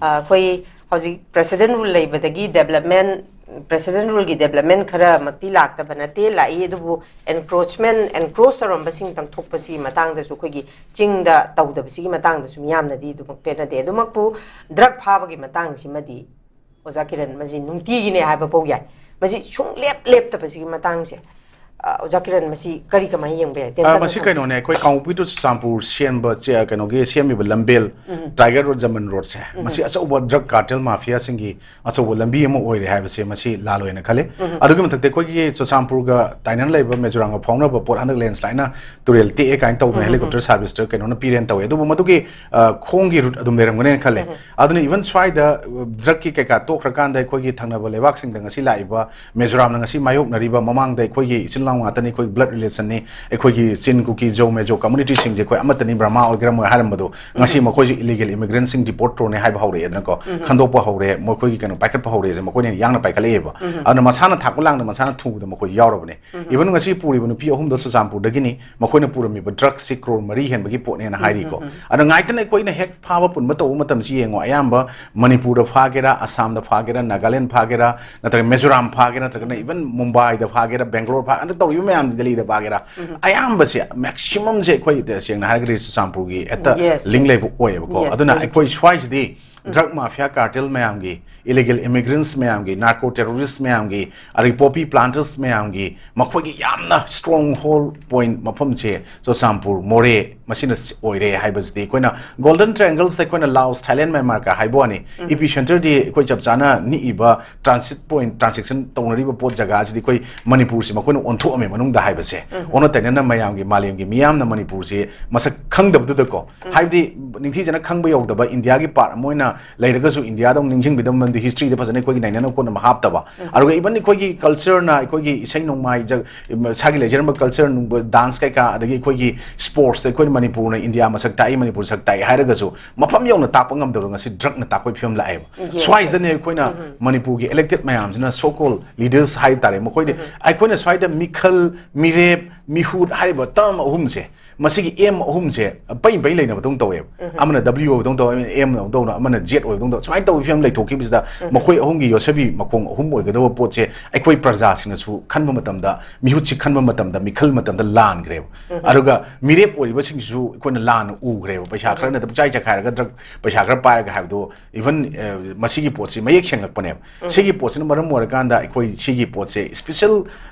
ꯑ, ꯑꯩꯈꯣꯏ ꯍꯧꯖꯤꯛ president rule ꯂꯩꯕꯗꯒꯤ development, president ruleꯒꯤ development ꯈꯔꯃꯛꯇꯤ ꯂꯥꯛꯇꯕ ꯅꯠꯇꯦ, ꯂꯥꯛꯏ, ꯑꯗꯨꯕꯨ encroachment, encroach ꯇꯧꯔꯝꯕꯁꯤꯡ ꯇꯪꯊꯣꯛꯄꯁꯤ ꯃꯇꯥꯡꯗꯁꯨ ꯑꯩꯈꯣꯏꯒꯤ ꯆꯤꯡꯗ ꯇꯧꯗꯕꯁꯤꯒꯤ ꯃꯇꯥꯡꯗꯁꯨ ꯃꯤꯌꯥꯝꯅꯗꯤ ꯑꯗꯨꯃꯛ ꯄꯦꯟꯅꯗꯦ꯫ ꯑꯗꯨꯃꯛꯄꯨ drug ꯐꯥꯕꯒꯤ ꯃꯇꯥꯡꯁꯤꯃꯗꯤ ꯑꯣꯖꯥ ꯀꯤꯔꯟ, ꯃꯁꯤ ꯅꯨꯡꯇꯤꯒꯤꯅꯦ ꯍꯥꯏꯕ ꯐꯥꯎ ꯌꯥꯏ, ꯃꯁꯤ ꯁꯨꯡꯂꯦꯞ ꯂꯦꯞꯇꯕꯁꯤꯒꯤ ꯃꯇꯥꯡꯁꯦ, ꯑ, ꯑꯣꯖꯥ ꯀꯤꯔꯟ, ꯃꯁꯤ ꯀꯔꯤ, ꯀꯃꯥꯏꯅ ꯌꯦꯡꯕ ꯌꯥꯏ? ꯑ, ꯇꯦꯟꯇꯛꯅ ꯃꯁꯤ ꯊꯝꯕꯤꯌꯨ꯫ ꯀꯩꯅꯣꯅꯦ, ꯑꯩꯈꯣꯏ ꯀꯥꯡꯄꯣꯛꯄꯤ to ꯆꯨꯔꯆꯥꯟꯄꯨꯔ ꯁꯦꯝꯕ ꯆꯦ-, ꯀꯩꯅꯣꯒꯤ ꯁꯦꯝꯃꯤꯕ ꯂꯝꯕꯦꯜ, Tiger Road, Jaman Roadꯁꯦ, ꯃꯁꯤ ꯑꯆꯧꯕ drug cartel mafiaꯁꯤꯡꯒꯤ ꯑꯆꯧꯕ ꯂꯝꯕꯤ ꯑꯃ ꯑꯣꯏꯔꯦ ꯍꯥꯏꯕꯁꯦ ꯃꯁꯤ ꯂꯥꯜꯂꯣꯏꯅ ꯈꯜꯂꯤ꯫ ꯑꯗꯨꯒꯤ ꯃꯊꯛꯇ ꯑꯩꯈꯣꯏꯒꯤ ꯆꯨꯔꯆꯥꯟꯄꯨꯔꯒ ꯇꯥꯏꯅꯅ ꯂꯩꯕ ꯃꯤꯖꯣꯔꯥꯝꯒ ꯐꯥꯎꯅꯕ ꯄꯣꯠ ꯍꯟꯗꯛ landslide ꯇꯨꯔꯦꯜ ꯇꯦꯛꯑꯦ ꯀꯥꯏꯅ ꯇꯧꯗꯅ helicopter serviceꯇ ꯀꯩꯅꯣꯅ ꯄꯤꯔꯦꯅ ꯇꯧꯋꯦ, ꯑꯗꯨꯕꯨ ꯃꯗꯨꯒꯤ, ꯑ, ꯈꯣꯡꯒꯤ route ꯑꯗꯨꯝ ꯂꯩꯔꯝꯒꯅꯦꯅ ꯈꯜꯂꯦ꯫ ꯑꯗꯨꯅ even ꯁ꯭ꯋꯥꯏꯗ, ꯑ, drugꯀꯤ ꯀꯩꯀꯥ ꯇꯣꯛꯈ꯭ꯔꯀꯥꯟꯗ ꯑꯩꯈꯣꯏꯒꯤ ꯊꯪꯅꯕ ꯂꯩꯕꯥꯛꯁꯤꯡꯗ ꯉꯁꯤ ꯂꯥꯛꯏꯕ ꯃꯤꯖꯣꯔꯥꯝꯅ ꯉꯁꯤ ꯃꯥꯌꯣꯛꯅꯔꯤꯕ, ꯃꯃꯥꯡꯗ ꯑꯩꯈꯣꯏꯒꯤ ꯏꯆꯤꯜ ꯏꯅꯥꯎ ꯉꯥꯛꯇꯅꯤ, ꯑꯩꯈꯣꯏ blood relationꯅꯤ, ꯑꯩꯈꯣꯏꯒꯤ ꯆꯤꯟ, ꯀꯨꯀꯤ, ꯖꯧ, ꯃꯦꯖꯣ communityꯁꯤꯡꯁꯦ ꯑꯩꯈꯣꯏ ꯑꯃꯠꯇꯅꯤ, ꯕ꯭ꯔꯍꯃꯥ ꯑꯣꯏꯒꯦꯔꯥ ꯃꯣꯏ ꯍꯥꯏꯔꯝꯕꯗꯣ ꯉꯁꯤ ꯃꯈꯣꯏꯁꯨ illegal immigrantꯁꯤꯡ deport ꯇꯧꯔꯅꯤ ꯍꯥꯏꯕ ꯍꯧꯔꯛꯑꯦꯗꯅꯀꯣ, ꯈꯟꯗꯣꯛꯄ ꯍꯧꯔꯦ, ꯃꯈꯣꯏꯒꯤ ꯀꯩꯅꯣ ꯄꯥꯏꯈꯠꯄ ꯍꯧꯔꯛꯑꯦꯁꯦ ꯃꯈꯣꯏꯅ ꯌꯥꯡꯅ ꯄꯥꯏꯈꯠꯂꯛꯑꯦꯕ꯫ ꯑꯗꯨꯅ ꯃꯁꯥꯅ ꯊꯥꯛꯄ ꯂꯥꯡꯗ ꯃꯁꯥꯅ ꯊꯨꯕꯗ ꯃꯈꯣꯏ ꯌꯥꯎꯔꯕꯅꯦ꯫ Even ꯉꯁꯤ ꯄꯨꯔꯤꯕ ꯅꯨꯄꯤ ꯑꯍꯨꯝꯗꯣ ꯆꯨꯔꯆꯥꯟꯄꯨꯔꯗꯒꯤꯅꯤ, ꯃꯈꯣꯏꯅ ꯄꯨꯔꯝꯃꯤꯕ drugꯁꯤ crore ꯃꯔꯤ ꯍꯦꯟꯕꯒꯤ ꯄꯣꯠꯅꯦꯅ ꯍꯥꯏꯔꯤꯀꯣ꯫ ꯑꯗꯣ ꯉꯥꯏꯇꯅ ꯑꯩꯈꯣꯏꯅ ꯍꯦꯛ ꯐꯥꯕ ꯄꯨꯟꯕ ꯇꯧꯕ ꯃꯇꯝꯁꯤ ꯌꯦꯡꯉꯣ, ꯑꯌꯥꯝꯕ ꯃꯅꯤꯄꯨꯔꯗ ꯐꯥꯒꯦꯔꯥ, ꯑꯁꯥꯝꯗ ꯐꯥꯒꯦꯔꯥ, ꯅꯥꯒꯥꯂꯦꯟ ꯐꯥꯒꯦꯔꯥ, ꯅꯠꯇ꯭ꯔꯒ ꯃꯤꯖꯣꯔꯥꯝ ꯐꯥꯒꯦꯔꯥ, ꯅꯠꯇ꯭ꯔꯒꯅ even ꯃꯨꯝꯕꯥꯏꯗ ꯐꯥꯒꯦꯔꯥ, ꯕꯦꯡꯒꯂꯣꯔ ꯐꯥ-, ꯍꯟꯗꯛ ꯇꯧꯔꯤꯕ ꯃꯌꯥꯝꯁꯤ, ꯗꯦꯜꯂꯤꯗ ꯐꯥꯒꯦꯔꯥ, ꯑꯌꯥꯝꯕꯁꯦ, maximumꯁꯦ ꯑꯩꯈꯣꯏ ꯇꯁꯦꯡꯅ ꯍꯥꯏꯔꯒꯗꯤ ꯆꯨꯔꯆꯥꯟꯄꯨꯔꯒꯤ ꯍꯦꯛꯇ Yes, link yes. ꯂꯩꯕ ꯑꯣꯏꯌꯦꯕꯀꯣ꯫ Yes, ꯑꯗꯨꯅ very ꯑꯩꯈꯣꯏ ꯁ꯭ꯋꯥꯏꯁꯤꯗꯤ ꯗ꯭ꯔꯒ ꯃꯥꯐꯤꯌꯥ ꯀꯥꯔꯇꯦꯜ ꯃꯌꯥꯝꯒꯤ, ꯏꯂꯤꯒꯦꯜ ꯏꯃꯤꯒ꯭ꯔꯦꯟꯠꯁ ꯃꯌꯥꯝꯒꯤ, ꯅꯥꯔꯀꯣ ꯇꯦꯔꯣꯔꯤꯁ ꯃꯌꯥꯝꯒꯤ, ꯑꯗꯒꯤ ꯄꯣꯄꯤ ꯄ꯭ꯂꯥꯟꯇꯔꯁ ꯃꯌꯥꯝꯒꯤ ꯃꯈꯣꯏꯒꯤ ꯌꯥꯝꯅ ꯁ꯭ꯇꯔꯣꯡ ꯍꯣꯜ ꯄꯣꯏꯟꯠ ꯃꯐꯝꯁꯦ ꯆꯨꯔꯆꯥꯟꯄꯨꯔ, ꯃꯣꯔꯦ, ꯃꯁꯤꯅ ꯑꯣꯏꯔꯦ ꯍꯥꯏꯕꯁꯤꯗꯤ ꯑꯩꯈꯣꯏꯅ ꯒꯣꯜꯗꯟ ꯇ꯭ꯔꯥꯏꯌꯦꯡꯒꯜꯁꯇ ꯑꯩꯈꯣꯏꯅ ꯂꯥꯑꯣꯁ, ꯊꯥꯏꯂꯦꯟ, ꯃ꯭ꯌꯥꯟꯃꯥꯔꯒ ꯍꯥꯏꯕ ꯋꯥꯅꯤ꯫ ꯏꯄꯤ ꯁꯦꯟꯇꯔꯗꯤ ꯑꯩꯈꯣꯏ ꯆꯞ ꯆꯥꯅ ꯅꯤꯛꯏꯕ ꯇ꯭ꯔꯥꯟꯁꯤꯠ ꯄꯣꯏꯟꯠ, ꯇ꯭ꯔꯥꯟꯖꯦꯛꯁꯟ ꯇꯧꯅꯔꯤꯕ ꯄꯣꯠ ꯖꯒꯥ ꯑꯁꯤꯗꯤ ꯑꯩꯈꯣꯏ ꯃꯅꯤꯄꯨꯔꯁꯤ ꯃꯈꯣꯏꯅ ꯑꯣꯟꯊꯣꯛꯑꯝꯃꯦ ꯃꯅꯨꯡꯗ ꯍꯥꯏꯕꯁꯦ꯫ ꯑꯣꯟꯅ ꯇꯩꯅꯅ ꯃꯌꯥꯝꯒꯤ, ꯃꯥꯂꯦꯝꯒꯤ ꯃꯤꯌꯥꯝꯅ ꯃꯅꯤꯄꯨꯔꯁꯤ ꯃꯁꯛ ꯈꯪꯗꯕꯗꯨꯗꯀꯣ, ꯍꯥꯏꯕꯗꯤ ꯅꯤꯡꯊꯤꯖꯅ ꯈꯪꯕ ꯌꯧꯗꯕ ꯏꯟꯗꯤꯌꯥꯒꯤ ꯄꯥꯔꯠ ꯑꯃ ꯑꯣꯏꯅ ꯂꯩꯔꯒꯁꯨ ꯏꯟꯗꯤꯌꯥꯗ ꯑꯃꯨꯛ ꯅꯤꯡꯁꯤꯡꯕꯤꯗꯕ ꯃꯔꯝꯗꯤ ꯍꯤꯁꯇ꯭ꯔꯤꯗ ꯐꯖꯅ ꯑꯩꯈꯣꯏꯒꯤ ꯅꯩꯅꯅ ꯈꯣꯠꯅꯕ ꯍꯥꯞꯇꯕ꯫ ꯑꯗꯨꯒ ꯏꯚꯟ ꯑꯩꯈꯣꯏꯒꯤ ꯀꯜꯆꯔꯅ, ꯑꯩꯈꯣꯏꯒꯤ ꯏꯁꯩ ꯅꯣꯡꯃꯥꯏ, ꯖ-, ꯏꯁꯥꯒꯤ ꯂꯩꯖꯔꯝꯕ ꯀꯜꯆꯔ, ꯗꯥꯟꯁ ꯀꯩꯀꯥ, ꯑꯗꯒꯤ ꯑꯩꯈꯣꯏꯒꯤ ꯁ꯭ꯄꯣꯔꯠꯁꯇ ꯑꯩꯈꯣꯏꯅ ꯃꯅꯤꯄꯨꯔꯅ ꯏꯟꯗꯤꯌꯥ ꯃꯁꯛ ꯇꯥꯛꯏ, ꯃꯅꯤꯄꯨꯔ ꯁꯛ ꯇꯥꯛꯏ ꯍꯥꯏꯔꯒꯁꯨ ꯃꯐꯝ ꯌꯧꯅ ꯇꯥꯛꯄ ꯉꯝꯗꯕ ꯉꯁꯤ ꯗ꯭ꯔꯒꯅ ꯇꯥꯛꯄꯒꯤ ꯐꯤꯕꯝ ꯂꯥꯛꯑꯦꯕ꯫ ꯁ꯭ꯋꯥꯏꯁꯤꯗꯅꯦ ꯑꯩꯈꯣꯏꯅ ꯃꯅꯤꯄꯨꯔꯒꯤ ꯏꯂꯦꯛꯇꯦꯗ ꯃꯌꯥꯝꯁꯤꯅ, ꯁꯣ ꯀꯣꯜ ꯂꯤꯗꯔꯁ ꯍꯥꯏ ꯇꯥꯔꯦ, ꯃꯈꯣꯏꯗꯤ ꯑꯩꯈꯣꯏꯅ ꯁ꯭ꯋꯥꯏꯗ ꯃꯤꯈꯜ, ꯃꯤꯔꯦꯞ, ꯃꯤꯍꯨꯠ ꯍꯥꯏꯔꯤꯕ ꯇꯔꯝ ꯑꯍꯨꯝꯁꯦ, ꯃꯁꯤꯒꯤ ꯑꯦꯝ ꯑꯍꯨꯝꯁꯦ ꯄꯩ ꯄꯩ ꯂꯩꯅꯕꯗꯧꯅ ꯇꯧꯋꯦꯕ꯫ ꯑꯃꯅ ꯗꯕ꯭ꯂꯤꯌꯨ ꯑꯣꯏꯕꯗꯧꯅ ꯇꯧ, ꯑꯃꯅ ꯑꯦꯝ ꯑꯣꯏꯕꯗꯧꯅ, ꯑꯃꯅ ꯖꯦꯠ ꯑꯣꯏꯕꯗꯧꯅ ꯇꯧ, ꯁꯨꯃꯥꯏꯅ ꯇꯧꯕꯒꯤ ꯐꯤꯕꯝ ꯂꯩꯊꯣꯛꯈꯤꯕꯁꯤꯗ ꯃꯈꯣꯏ ꯑꯍꯨꯝꯒꯤ ꯌꯣꯠꯁꯕꯤ ꯃꯈꯣꯡ ꯑꯍꯨꯝ ꯑꯣꯏꯒꯗꯕ ꯄꯣꯠꯁꯦ ꯑꯩꯈꯣꯏ ꯄ꯭ꯔꯖꯥꯁꯤꯡꯅꯁꯨ ꯈꯟꯕ ꯃꯇꯝꯗ, ꯃꯤꯍꯨꯠꯁꯤ ꯈꯟꯕ ꯃꯇꯝꯗ, ꯃꯤꯈꯜ ꯃꯇꯝꯗ ꯂꯥꯟꯈ꯭ꯔꯦꯕ꯫ ꯑꯗꯨꯒ ꯃꯤꯔꯦꯞ ꯑꯣꯏꯔꯤꯕꯁꯤꯡꯁꯤꯁꯨ ꯑꯩꯈꯣꯏꯅ ꯂꯥꯟꯅ ꯎꯈ꯭ꯔꯦꯕ꯫ ꯄꯩꯁꯥ ꯈꯔꯅ ꯄꯨꯡꯆꯥꯏ ꯆꯥꯏꯈꯥꯏꯔꯒ ꯗ꯭ꯔꯒ ꯄꯩꯁꯥ ꯈꯔ ꯄꯥꯏꯔꯒ ꯍꯥꯏꯕꯗꯣ, ꯏꯚꯟ ꯃꯁꯤꯒꯤ ꯄꯣꯠꯁꯤ ꯃꯌꯦꯛ ꯁꯦꯡꯂꯛꯄꯅꯦꯕ꯫ ꯁꯤꯒꯤ ꯄꯣꯠꯁꯤꯅ ꯃꯔꯝ ꯑꯣꯏꯔꯀꯥꯟꯗ ꯑꯩꯈꯣꯏ ꯁꯤꯒꯤ ꯄꯣꯠꯁꯦ ꯏꯁꯄꯤꯁꯦꯜ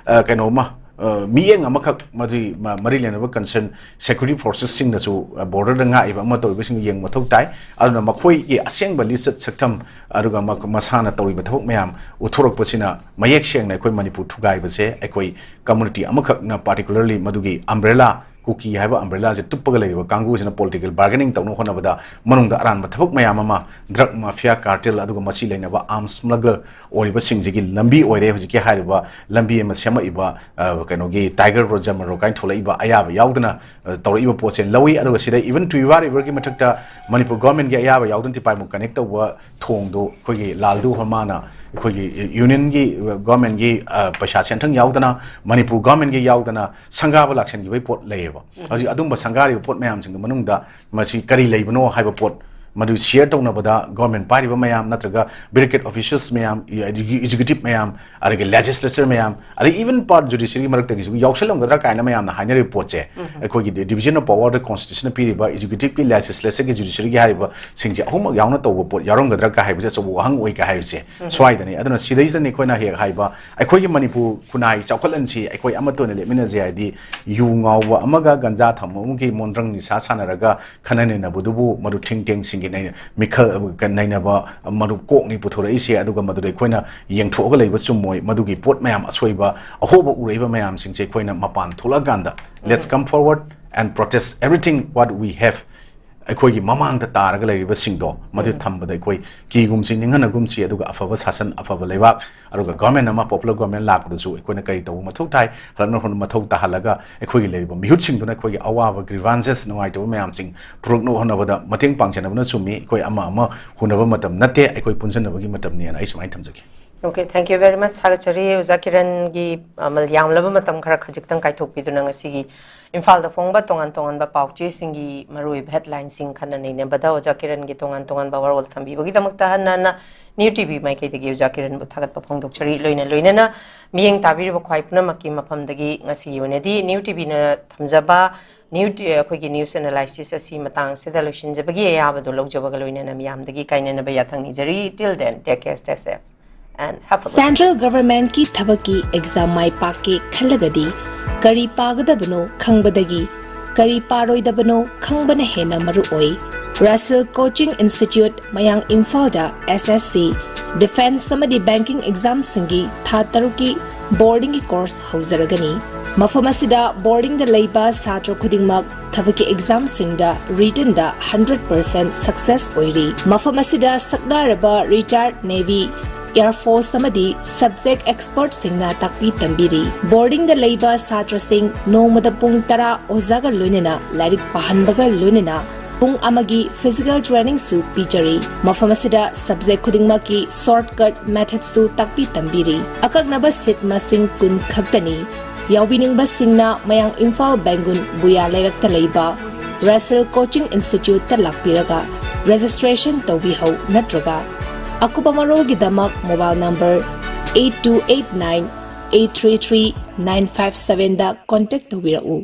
ꯀꯩꯅꯣꯝꯃ, ꯑ, ꯃꯤꯠꯌꯦꯡ ꯑꯃꯈꯛ ꯃꯗꯨꯒꯤ ꯃ-, ꯃꯔꯤ ꯂꯩꯅꯕ ꯀꯟꯁꯔꯟ ꯁꯦꯀ꯭ꯌꯨꯔꯤꯇꯤ ꯐꯣꯔꯁꯦꯁꯁꯤꯡꯅꯁꯨ, ꯑ, ꯕꯣꯔꯗꯔꯗ ꯉꯥꯛꯏꯕ ꯑꯃ ꯇꯧꯔꯤꯕꯁꯤꯡ ꯌꯦꯡꯕ ꯃꯊꯧ ꯇꯥꯏ꯫ ꯑꯗꯨꯅ ꯃꯈꯣꯏꯒꯤ ꯑꯁꯦꯡꯕ ꯂꯤꯆꯠ ꯁꯛꯇꯝ, ꯑꯗꯨꯒ ꯃ-, ꯃꯁꯥꯅ ꯇꯧꯔꯤꯕ ꯊꯕꯛ ꯃꯌꯥꯝ ꯎꯠꯊꯣꯔꯛꯄꯁꯤꯅ ꯃꯌꯦꯛ ꯁꯦꯡꯅ ꯑꯩꯈꯣꯏ ꯃꯅꯤꯄꯨꯔ ꯊꯨꯒꯥꯏꯕꯁꯦ ꯑꯩꯈꯣꯏ ꯀꯝꯃꯨꯅꯤꯇꯤ ꯑꯃꯈꯛꯅ, ꯄꯥꯔꯇꯤꯀꯨꯂꯔꯂꯤ ꯃꯗꯨꯒꯤ ꯑꯝꯕ꯭ꯔꯦꯂꯥ, ꯀꯨꯀꯤ ꯍꯥꯏꯕ ꯑꯝꯕ꯭ꯔꯦꯂꯥꯁꯦ ꯇꯨꯞꯄꯒ ꯂꯩꯔꯤꯕ ꯀꯥꯡꯕꯨꯁꯤꯅ ꯄꯣꯂꯤꯇꯤꯀꯦꯜ ꯕꯥꯔꯒꯦꯅꯤꯡ ꯇꯧꯅꯕ ꯍꯣꯠꯅꯕꯗ ꯃꯅꯨꯡꯗ ꯑꯔꯥꯟꯕ ꯊꯕꯛ ꯃꯌꯥꯝ ꯑꯃ, ꯗ꯭ꯔꯒ ꯃꯥꯐꯤꯌꯥ, ꯀꯥꯔꯇꯦꯜ, ꯑꯗꯨꯒ ꯃꯁꯤ ꯂꯩꯅꯕ ꯑꯥꯔꯝꯁ ꯁ꯭ꯃꯒꯂꯔ ꯑꯣꯏꯔꯤꯕꯁꯤꯡꯁꯤꯒꯤ ꯂꯝꯕꯤ ꯑꯣꯏꯔꯦ ꯍꯧꯖꯤꯛꯀꯤ ꯍꯥꯏꯔꯤꯕ ꯂꯝꯕꯤ ꯑꯃ ꯁꯦꯝꯃꯛꯏꯕ, ꯑ, ꯀꯩꯅꯣꯒꯤ ꯇꯥꯏꯒꯔ ꯔꯣꯗ, ꯖꯔꯃꯟ ꯔꯣꯗ ꯀꯥꯏꯅ ꯊꯣꯛꯂꯛꯏꯕ ꯑꯌꯥꯕ ꯌꯥꯎꯗꯅ, ꯑ, ꯇꯧꯔꯛꯏꯕ ꯄꯣꯠꯁꯦ ꯂꯧꯏ꯫ ꯑꯗꯨꯒ ꯁꯤꯗ ꯏꯚꯟ ꯇꯨꯏꯕꯥ ꯔꯤꯚꯔꯒꯤ ꯃꯊꯛꯇ ꯃꯅꯤꯄꯨꯔ ꯒꯣꯔꯃꯦꯟꯒꯤ ꯑꯌꯥꯕ ꯌꯥꯎꯗꯅ ꯇꯤꯄꯥꯏꯃꯨꯛ ꯀꯅꯦꯛ ꯇꯧꯕ ꯊꯣꯡꯗꯣ ꯑꯩꯈꯣꯏꯒꯤ ꯂꯥꯜꯗꯨ ꯍꯔꯃꯥꯅ ꯑꯩꯈꯣꯏꯒꯤ ꯌꯨꯅꯤꯌꯟꯒꯤ ꯒꯣꯔꯃꯦꯟꯒꯤ, ꯑ, ꯄꯩꯁꯥ ꯁꯦꯟꯊꯪ ꯌꯥꯎꯗꯅ, ꯃꯅꯤꯄꯨꯔ ꯒꯣꯔꯃꯦꯟꯒꯤ ꯌꯥꯎꯗꯅ ꯁꯪꯒꯥꯕ ꯂꯥꯛꯁꯟꯈꯤꯕꯒꯤ ꯄꯣꯠ ꯂꯩꯌꯦꯕ꯫ ꯍꯧꯖꯤꯛ ꯑꯗꯨꯝꯕ ꯁꯪꯒꯥꯔꯤꯕ ꯄꯣꯠ ꯃꯌꯥꯝꯁꯤꯡꯒꯤ ꯃꯅꯨꯡꯗ ꯃꯁꯤ ꯀꯔꯤ ꯂꯩꯕꯅꯣ ꯍꯥꯏꯕ ꯄꯣꯠ ꯃꯗꯨ share ꯇꯧꯅꯕꯗ government ꯄꯥꯏꯔꯤꯕ ꯃꯌꯥꯝ ꯅꯠꯇ꯭ꯔꯒ bureaucratic officials ꯃꯌꯥꯝ, ꯑꯗꯒꯤ executive ꯃꯌꯥꯝ, ꯑꯗꯒꯤ legislature ꯃꯌꯥꯝ, ꯑꯗꯒꯤ even part judiciary ꯃꯔꯛꯇꯒꯤꯁꯨ ꯌꯥꯎꯁꯜꯂꯝꯒꯗ꯭ꯔꯥ ꯀꯥꯏꯅ ꯃꯌꯥꯝꯅ ꯍꯥꯏꯅꯔꯤꯕ ꯄꯣꯠꯁꯦ, ꯑꯩꯈꯣꯏꯒꯤ division of power the constitution ꯅ ꯄꯤꯔꯤꯕ executive ꯀꯤ, legislature ꯒꯤ, judiciary ꯒꯤ ꯍꯥꯏꯔꯤꯕ ꯁꯤꯡꯁꯦ ꯑꯍꯨꯝꯃꯛ ꯌꯥꯎꯅ ꯇꯧꯕ ꯄꯣꯠ ꯌꯥꯎꯔꯝꯒꯗ꯭ꯔꯥ ꯀꯥꯏ ꯍꯥꯏꯕꯁꯦ ꯑꯆꯧꯕ ꯋꯥꯍꯪ ꯑꯣꯏ ꯀꯥꯏ ꯍꯥꯏꯕꯁꯦ ꯁ꯭ꯋꯥꯏꯗꯅꯤ꯫ ꯑꯗꯨꯅ ꯁꯤꯗꯩꯁꯤꯗꯅꯤ ꯑꯩꯈꯣꯏꯅ ꯍꯦꯛ ꯍꯥꯏꯕ, ꯑꯩꯈꯣꯏꯒꯤ ꯃꯅꯤꯄꯨꯔ ꯈꯨꯟꯅꯥꯏ ꯆꯥꯎꯈꯠꯍꯟꯁꯤ, ꯑꯩꯈꯣꯏ ꯑꯃꯠꯇ ꯑꯣꯏꯅ ꯂꯦꯞꯃꯤꯟꯅꯁꯦ ꯍꯥꯏꯗꯤ, ꯌꯨ ꯉꯥꯎꯕ ꯑꯃꯒ ꯒꯟꯖꯥ ꯊꯝꯕ ꯑꯃꯒꯤ ꯃꯣꯟꯗ꯭ꯔꯪ ꯅꯤꯁꯥ ꯁꯥꯟꯅꯔꯒ ꯈꯟꯅ ꯅꯩꯅꯕꯗꯨꯕꯨ ꯃꯗꯨ ꯊꯤꯡ ꯇꯦꯡꯁꯤꯡꯒꯤ ꯅꯩꯅ-, ꯃꯤꯈꯜ, ꯅꯩꯅꯕ ꯃꯔꯨꯞ ꯀꯣꯛꯅꯤ ꯄꯨꯊꯣꯔꯛꯏꯁꯦ꯫ ꯑꯗꯨꯒ ꯃꯗꯨꯗ ꯑꯩꯈꯣꯏꯅ ꯌꯦꯡꯊꯣꯛꯑꯒ ꯂꯩꯕ ꯆꯨꯝꯃꯣꯏ꯫ ꯃꯗꯨꯒꯤ ꯄꯣꯠ ꯃꯌꯥꯝ, ꯑꯁꯣꯏꯕ, ꯑꯍꯣꯕ ꯎꯔꯛꯏꯕ ꯃꯌꯥꯝꯁꯤꯡꯁꯦ ꯑꯩꯈꯣꯏꯅ ꯃꯄꯥꯟ ꯊꯣꯛꯂꯛꯑꯀꯥꯟꯗ, let's come forward and protest everything what we have꯫ ꯑꯩꯈꯣꯏꯒꯤ ꯃꯃꯥꯡꯗ ꯇꯥꯔꯒ ꯂꯩꯔꯤꯕꯁꯤꯡꯗꯣ ꯃꯗꯨ ꯊꯝꯕꯗ ꯑꯩꯈꯣꯏ ꯀꯤꯒꯨꯝꯁꯤ, ꯅꯤꯡꯍꯟꯅꯒꯨꯝꯁꯤ, ꯑꯗꯨꯒ ꯑꯐꯕ ꯁꯥꯁꯟ, ꯑꯐꯕ ꯂꯩꯕꯥꯛ, ꯑꯗꯨꯒ government ꯑꯃ, popular government ꯂꯥꯛꯄꯗꯁꯨ ꯑꯩꯈꯣꯏꯅ ꯀꯔꯤ ꯇꯧꯕ ꯃꯊꯧ ꯇꯥꯏ, ꯍꯜꯂꯛꯅ ꯍꯣꯠꯅ ꯃꯊꯧ ꯇꯥꯍꯜꯂꯒ ꯑꯩꯈꯣꯏꯒꯤ ꯂꯩꯔꯤꯕ ꯃꯤꯍꯨꯠꯁꯤꯡꯗꯨꯅ ꯑꯩꯈꯣꯏꯒꯤ ꯑꯋꯥꯕ, grievances, ꯅꯨꯡꯉꯥꯏꯇꯕ ꯃꯌꯥꯝꯁꯤꯡ ꯄꯨꯔꯛꯅꯕ ꯍꯣꯠꯅꯕꯗ ꯃꯇꯦꯡ ꯄꯥꯡꯖꯅꯕꯅ ꯆꯨꯝꯃꯤ꯫ ꯑꯩꯈꯣꯏ ꯑꯃ ꯑꯃ ꯍꯨꯟꯅꯕ ꯃꯇꯝ ꯅꯠꯇꯦ, ꯑꯩꯈꯣꯏ ꯄꯨꯟꯁꯤꯟꯅꯕꯒꯤ ꯃꯇꯝꯅꯤꯅ ꯑꯩ ꯁꯨꯃꯥꯏꯅ ꯊꯝꯖꯒꯦ꯫ Okay, thank you very much, ꯁꯥꯒꯠꯆꯔꯤ ꯑꯣꯖꯥ ꯀꯤꯔꯟꯒꯤ, ꯑ, ꯃ-, ꯌꯥꯝꯂꯕ ꯃꯇꯝ ꯈꯔ ꯈꯖꯤꯛꯇꯪ ꯀꯥꯏꯊꯣꯛꯄꯤꯗꯨꯅ ꯉꯁꯤꯒꯤ ꯏꯝꯐꯥꯜꯗ ꯐꯣꯡꯕ ꯇꯣꯉꯥꯟ ꯇꯣꯉꯥꯟꯕ ꯄꯥꯎꯆꯦꯁꯤꯡꯒꯤ ꯃꯔꯨꯑꯣꯏꯕ headline ꯁꯤꯡ ꯈꯟꯅ ꯅꯩꯅꯕꯗ ꯑꯣꯖꯥ ꯀꯤꯔꯟꯒꯤ ꯇꯣꯉꯥꯟ ꯇꯣꯉꯥꯟꯕ ꯋꯥꯔꯣꯜ ꯊꯝꯕꯤꯕꯒꯤꯗꯃꯛꯇ ꯍꯟꯅ ꯍꯟꯅ New T V ꯃꯥꯏꯀꯩꯗꯒꯤ ꯑꯣꯖꯥ ꯀꯤꯔꯟꯕꯨ ꯊꯥꯒꯠꯄ ꯐꯣꯡꯗꯣꯛꯆꯔꯤ꯫ ꯂꯣꯏꯅ ꯂꯣꯏꯅꯅ ꯃꯤꯠꯌꯦꯡ ꯇꯥꯕꯤꯔꯤꯕ ꯈ꯭ꯋꯥꯏ ꯄꯨꯝꯅꯃꯛꯀꯤ ꯃꯐꯝꯗꯒꯤ ꯉꯁꯤꯒꯤ ꯑꯣꯏꯅꯗꯤ New T V ꯅ ꯊꯝꯖꯕ New T-, ꯑꯩꯈꯣꯏꯒꯤ news analysis ꯑꯁꯤ ꯃꯇꯥꯡ ꯑꯁꯤꯗ ꯂꯣꯏꯁꯤꯟꯖꯕꯒꯤ ꯑꯌꯥꯕꯗꯨ ꯂꯧꯖꯕꯒ ꯂꯣꯏꯅꯅ ꯃꯤꯌꯥꯝꯗꯒꯤ ꯀꯥꯏꯅꯅꯕ ꯌꯥꯊꯪ ꯅꯤꯖꯔꯤ꯫ Till then, take care, stay safe, and have a good day. Central Government ꯀꯤ ꯊꯕꯛꯀꯤ exam ꯃꯥꯏ ꯄꯥꯛꯀꯦ ꯈꯜꯂꯒꯗꯤ ꯀꯔꯤ ꯄꯥꯒꯗꯕꯅꯣ ꯈꯪꯕꯗꯒꯤ ꯀꯔꯤ ꯄꯥꯔꯣꯏꯗꯕꯅꯣ ꯈꯪꯕꯅ ꯍꯦꯟꯅ ꯃꯔꯨ ꯑꯣꯏ꯫ Russell Coaching Institute, ꯃꯌꯥꯡ ꯏꯝꯐꯥꯜꯗ S S C, defence ꯑꯃꯗꯤ banking exam ꯁꯤꯡꯒꯤ ꯊꯥ ꯇꯔꯨꯛꯀꯤ boarding ꯒꯤ course ꯍꯧꯖꯔꯒꯅꯤ꯫ ꯃꯐꯝ ꯑꯁꯤꯗ boarding ꯗ ꯂꯩꯕ ꯁꯥꯇ꯭ꯔ ꯈꯨꯗꯤꯡꯃꯛ ꯊꯕꯛꯀꯤ exam ꯁꯤꯡꯗ written ꯗ hundred percent success ꯑꯣꯏꯔꯤ꯫ ꯃꯐꯝ ꯑꯁꯤꯗ ꯁꯛꯅꯥꯔꯕ retired Navy, Air Force ꯑꯃꯗꯤ subject expert ꯁꯤꯡꯅ ꯇꯥꯛꯄꯤ ꯇꯝꯕꯤꯔꯤ꯫ Boarding ꯗ ꯂꯩꯕ ꯁꯥꯇ꯭ꯔꯁꯤꯡ ꯅꯣꯡꯃꯗ ꯄꯨꯡ ꯇꯔꯥ ꯑꯣꯖꯥꯒ ꯂꯣꯏꯅꯅ ꯂꯥꯏꯔꯤꯛ ꯄꯥꯍꯟꯕꯒ ꯂꯣꯏꯅꯅ ꯄꯨꯡ ꯑꯃꯒꯤ physical training ꯁꯨ ꯄꯤꯖꯔꯤ꯫ ꯃꯐꯝ ꯑꯁꯤꯗ subject ꯈꯨꯗꯤꯡꯃꯛꯀꯤ shortcut method ꯁꯨ ꯇꯥꯛꯄꯤ ꯇꯝꯕꯤꯔꯤ꯫ ꯑꯀꯛꯅꯕ seat ꯃꯁꯤꯡ ꯀꯨꯟ ꯈꯛꯇꯅꯤ꯫ ꯌꯥꯎꯕꯤꯅꯤꯡꯕꯁꯤꯡꯅ ꯃꯌꯥꯡ ꯏꯝꯐꯥꯜ ꯕꯦꯡꯒꯨꯟ ꯕꯨꯌꯥ ꯂꯩꯔꯛꯇ ꯂꯩꯕ Russell Coaching Institute-ꯇ ꯂꯥꯛꯄꯤꯔꯒ registration ꯇꯧꯕꯤꯍꯧ, ꯅꯠꯇ꯭ꯔꯒ ꯑꯀꯨꯞꯄ ꯃꯔꯣꯜꯒꯤꯗꯃꯛ mobile number eight two eight nine eight three three nine five seven-ꯗ contact ꯇꯧꯕꯤꯔꯛꯎ꯫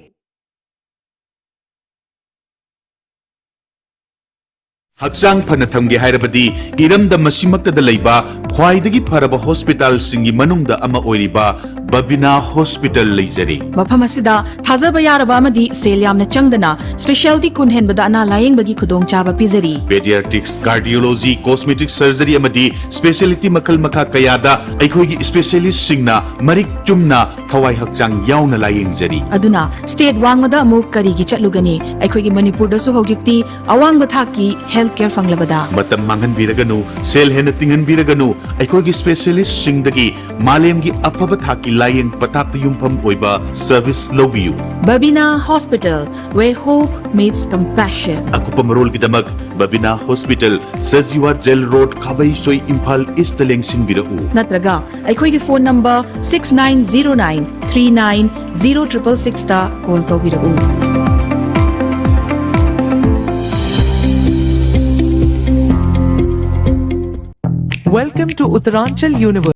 ꯍꯛꯆꯥꯡ ꯐꯅ ꯊꯝꯒꯦ ꯍꯥꯏꯔꯕꯗꯤ ꯏꯔꯝꯗꯝ ꯑꯁꯤꯃꯛꯇꯗ ꯂꯩꯕ ꯈ꯭ꯋꯥꯏꯗꯒꯤ ꯐꯔꯕ ꯍꯣꯁꯄꯤꯇꯥꯜꯁꯤꯡꯒꯤ ꯃꯅꯨꯡꯗ ꯑꯃ ꯑꯣꯏꯔꯤꯕ ꯕꯕꯤꯅꯥ ꯍꯣꯁꯄꯤꯇꯥꯜ ꯂꯩꯖꯔꯤ꯫ ꯃꯐꯝ ꯑꯁꯤꯗ ꯊꯥꯖꯕ ꯌꯥꯔꯕ ꯑꯃꯗꯤ ꯁꯦꯜ ꯌꯥꯝꯅ ꯆꯪꯗꯅ specialty ꯀꯨꯟ ꯍꯦꯟꯕꯗ ꯑꯅꯥ ꯂꯥꯌꯦꯡꯕꯒꯤ ꯈꯨꯗꯣꯡꯆꯥꯕ ꯄꯤꯖꯔꯤ꯫ Pediatrics, cardiology, cosmetic surgery ꯑꯃꯗꯤ specialty ꯃꯈꯜ ꯃꯈꯥ ꯀꯌꯥꯗ ꯑꯩꯈꯣꯏꯒꯤ specialist-ꯁꯤꯡꯅ ꯃꯔꯤꯛ ꯆꯨꯝꯅ ꯊꯋꯥꯏ ꯍꯛꯆꯥꯡ ꯌꯥꯎꯅ ꯂꯥꯌꯦꯡꯖꯔꯤ꯫ ꯑꯗꯨꯅ state ꯋꯥꯡꯃꯗ ꯑꯃꯨꯛ ꯀꯔꯤꯒꯤ ꯆꯠꯂꯨꯒꯅꯤ? ꯑꯩꯈꯣꯏꯒꯤ ꯃꯅꯤꯄꯨꯔꯗꯁꯨ ꯍꯧꯖꯤꯛꯇꯤ ꯑꯋꯥꯡꯕ ꯊꯥꯛꯀꯤ health care ꯐꯪꯂꯕꯗ꯫ ꯃꯇꯝ ꯃꯥꯡꯍꯟꯕꯤꯔꯒꯅꯨ, ꯁꯦꯜ ꯍꯦꯟꯅ ꯇꯤꯡꯍꯟꯕꯤꯔꯒꯅꯨ, ꯑꯩꯈꯣꯏꯒꯤ specialist-ꯁꯤꯡꯗꯒꯤ ꯃꯥꯂꯦꯝꯒꯤ ꯑꯐꯕ ꯊꯥꯛꯀꯤ ꯂꯥꯌꯦꯡ ꯄꯊꯥꯞꯇ ꯌꯨꯝꯐꯝ ꯑꯣꯏꯕ service ꯂꯧꯕꯤꯌꯨ꯫ Babina Hospital, where hope meets compassion. ꯑꯀꯨꯞꯄ ꯃꯔꯣꯜꯒꯤꯗꯃꯛ Babina hospital, Sajiwa jail road, Khabeisoi, Imphal east ꯂꯦꯡꯁꯤꯟꯕꯤꯔꯛꯎ꯫ ꯅꯠꯇ꯭ꯔꯒ ꯑꯩꯈꯣꯏꯒꯤ phone number six nine zero nine three nine zero triple six-ꯇ call ꯇꯧꯕꯤꯔꯛꯎ꯫ Welcome to Uttaranchal University.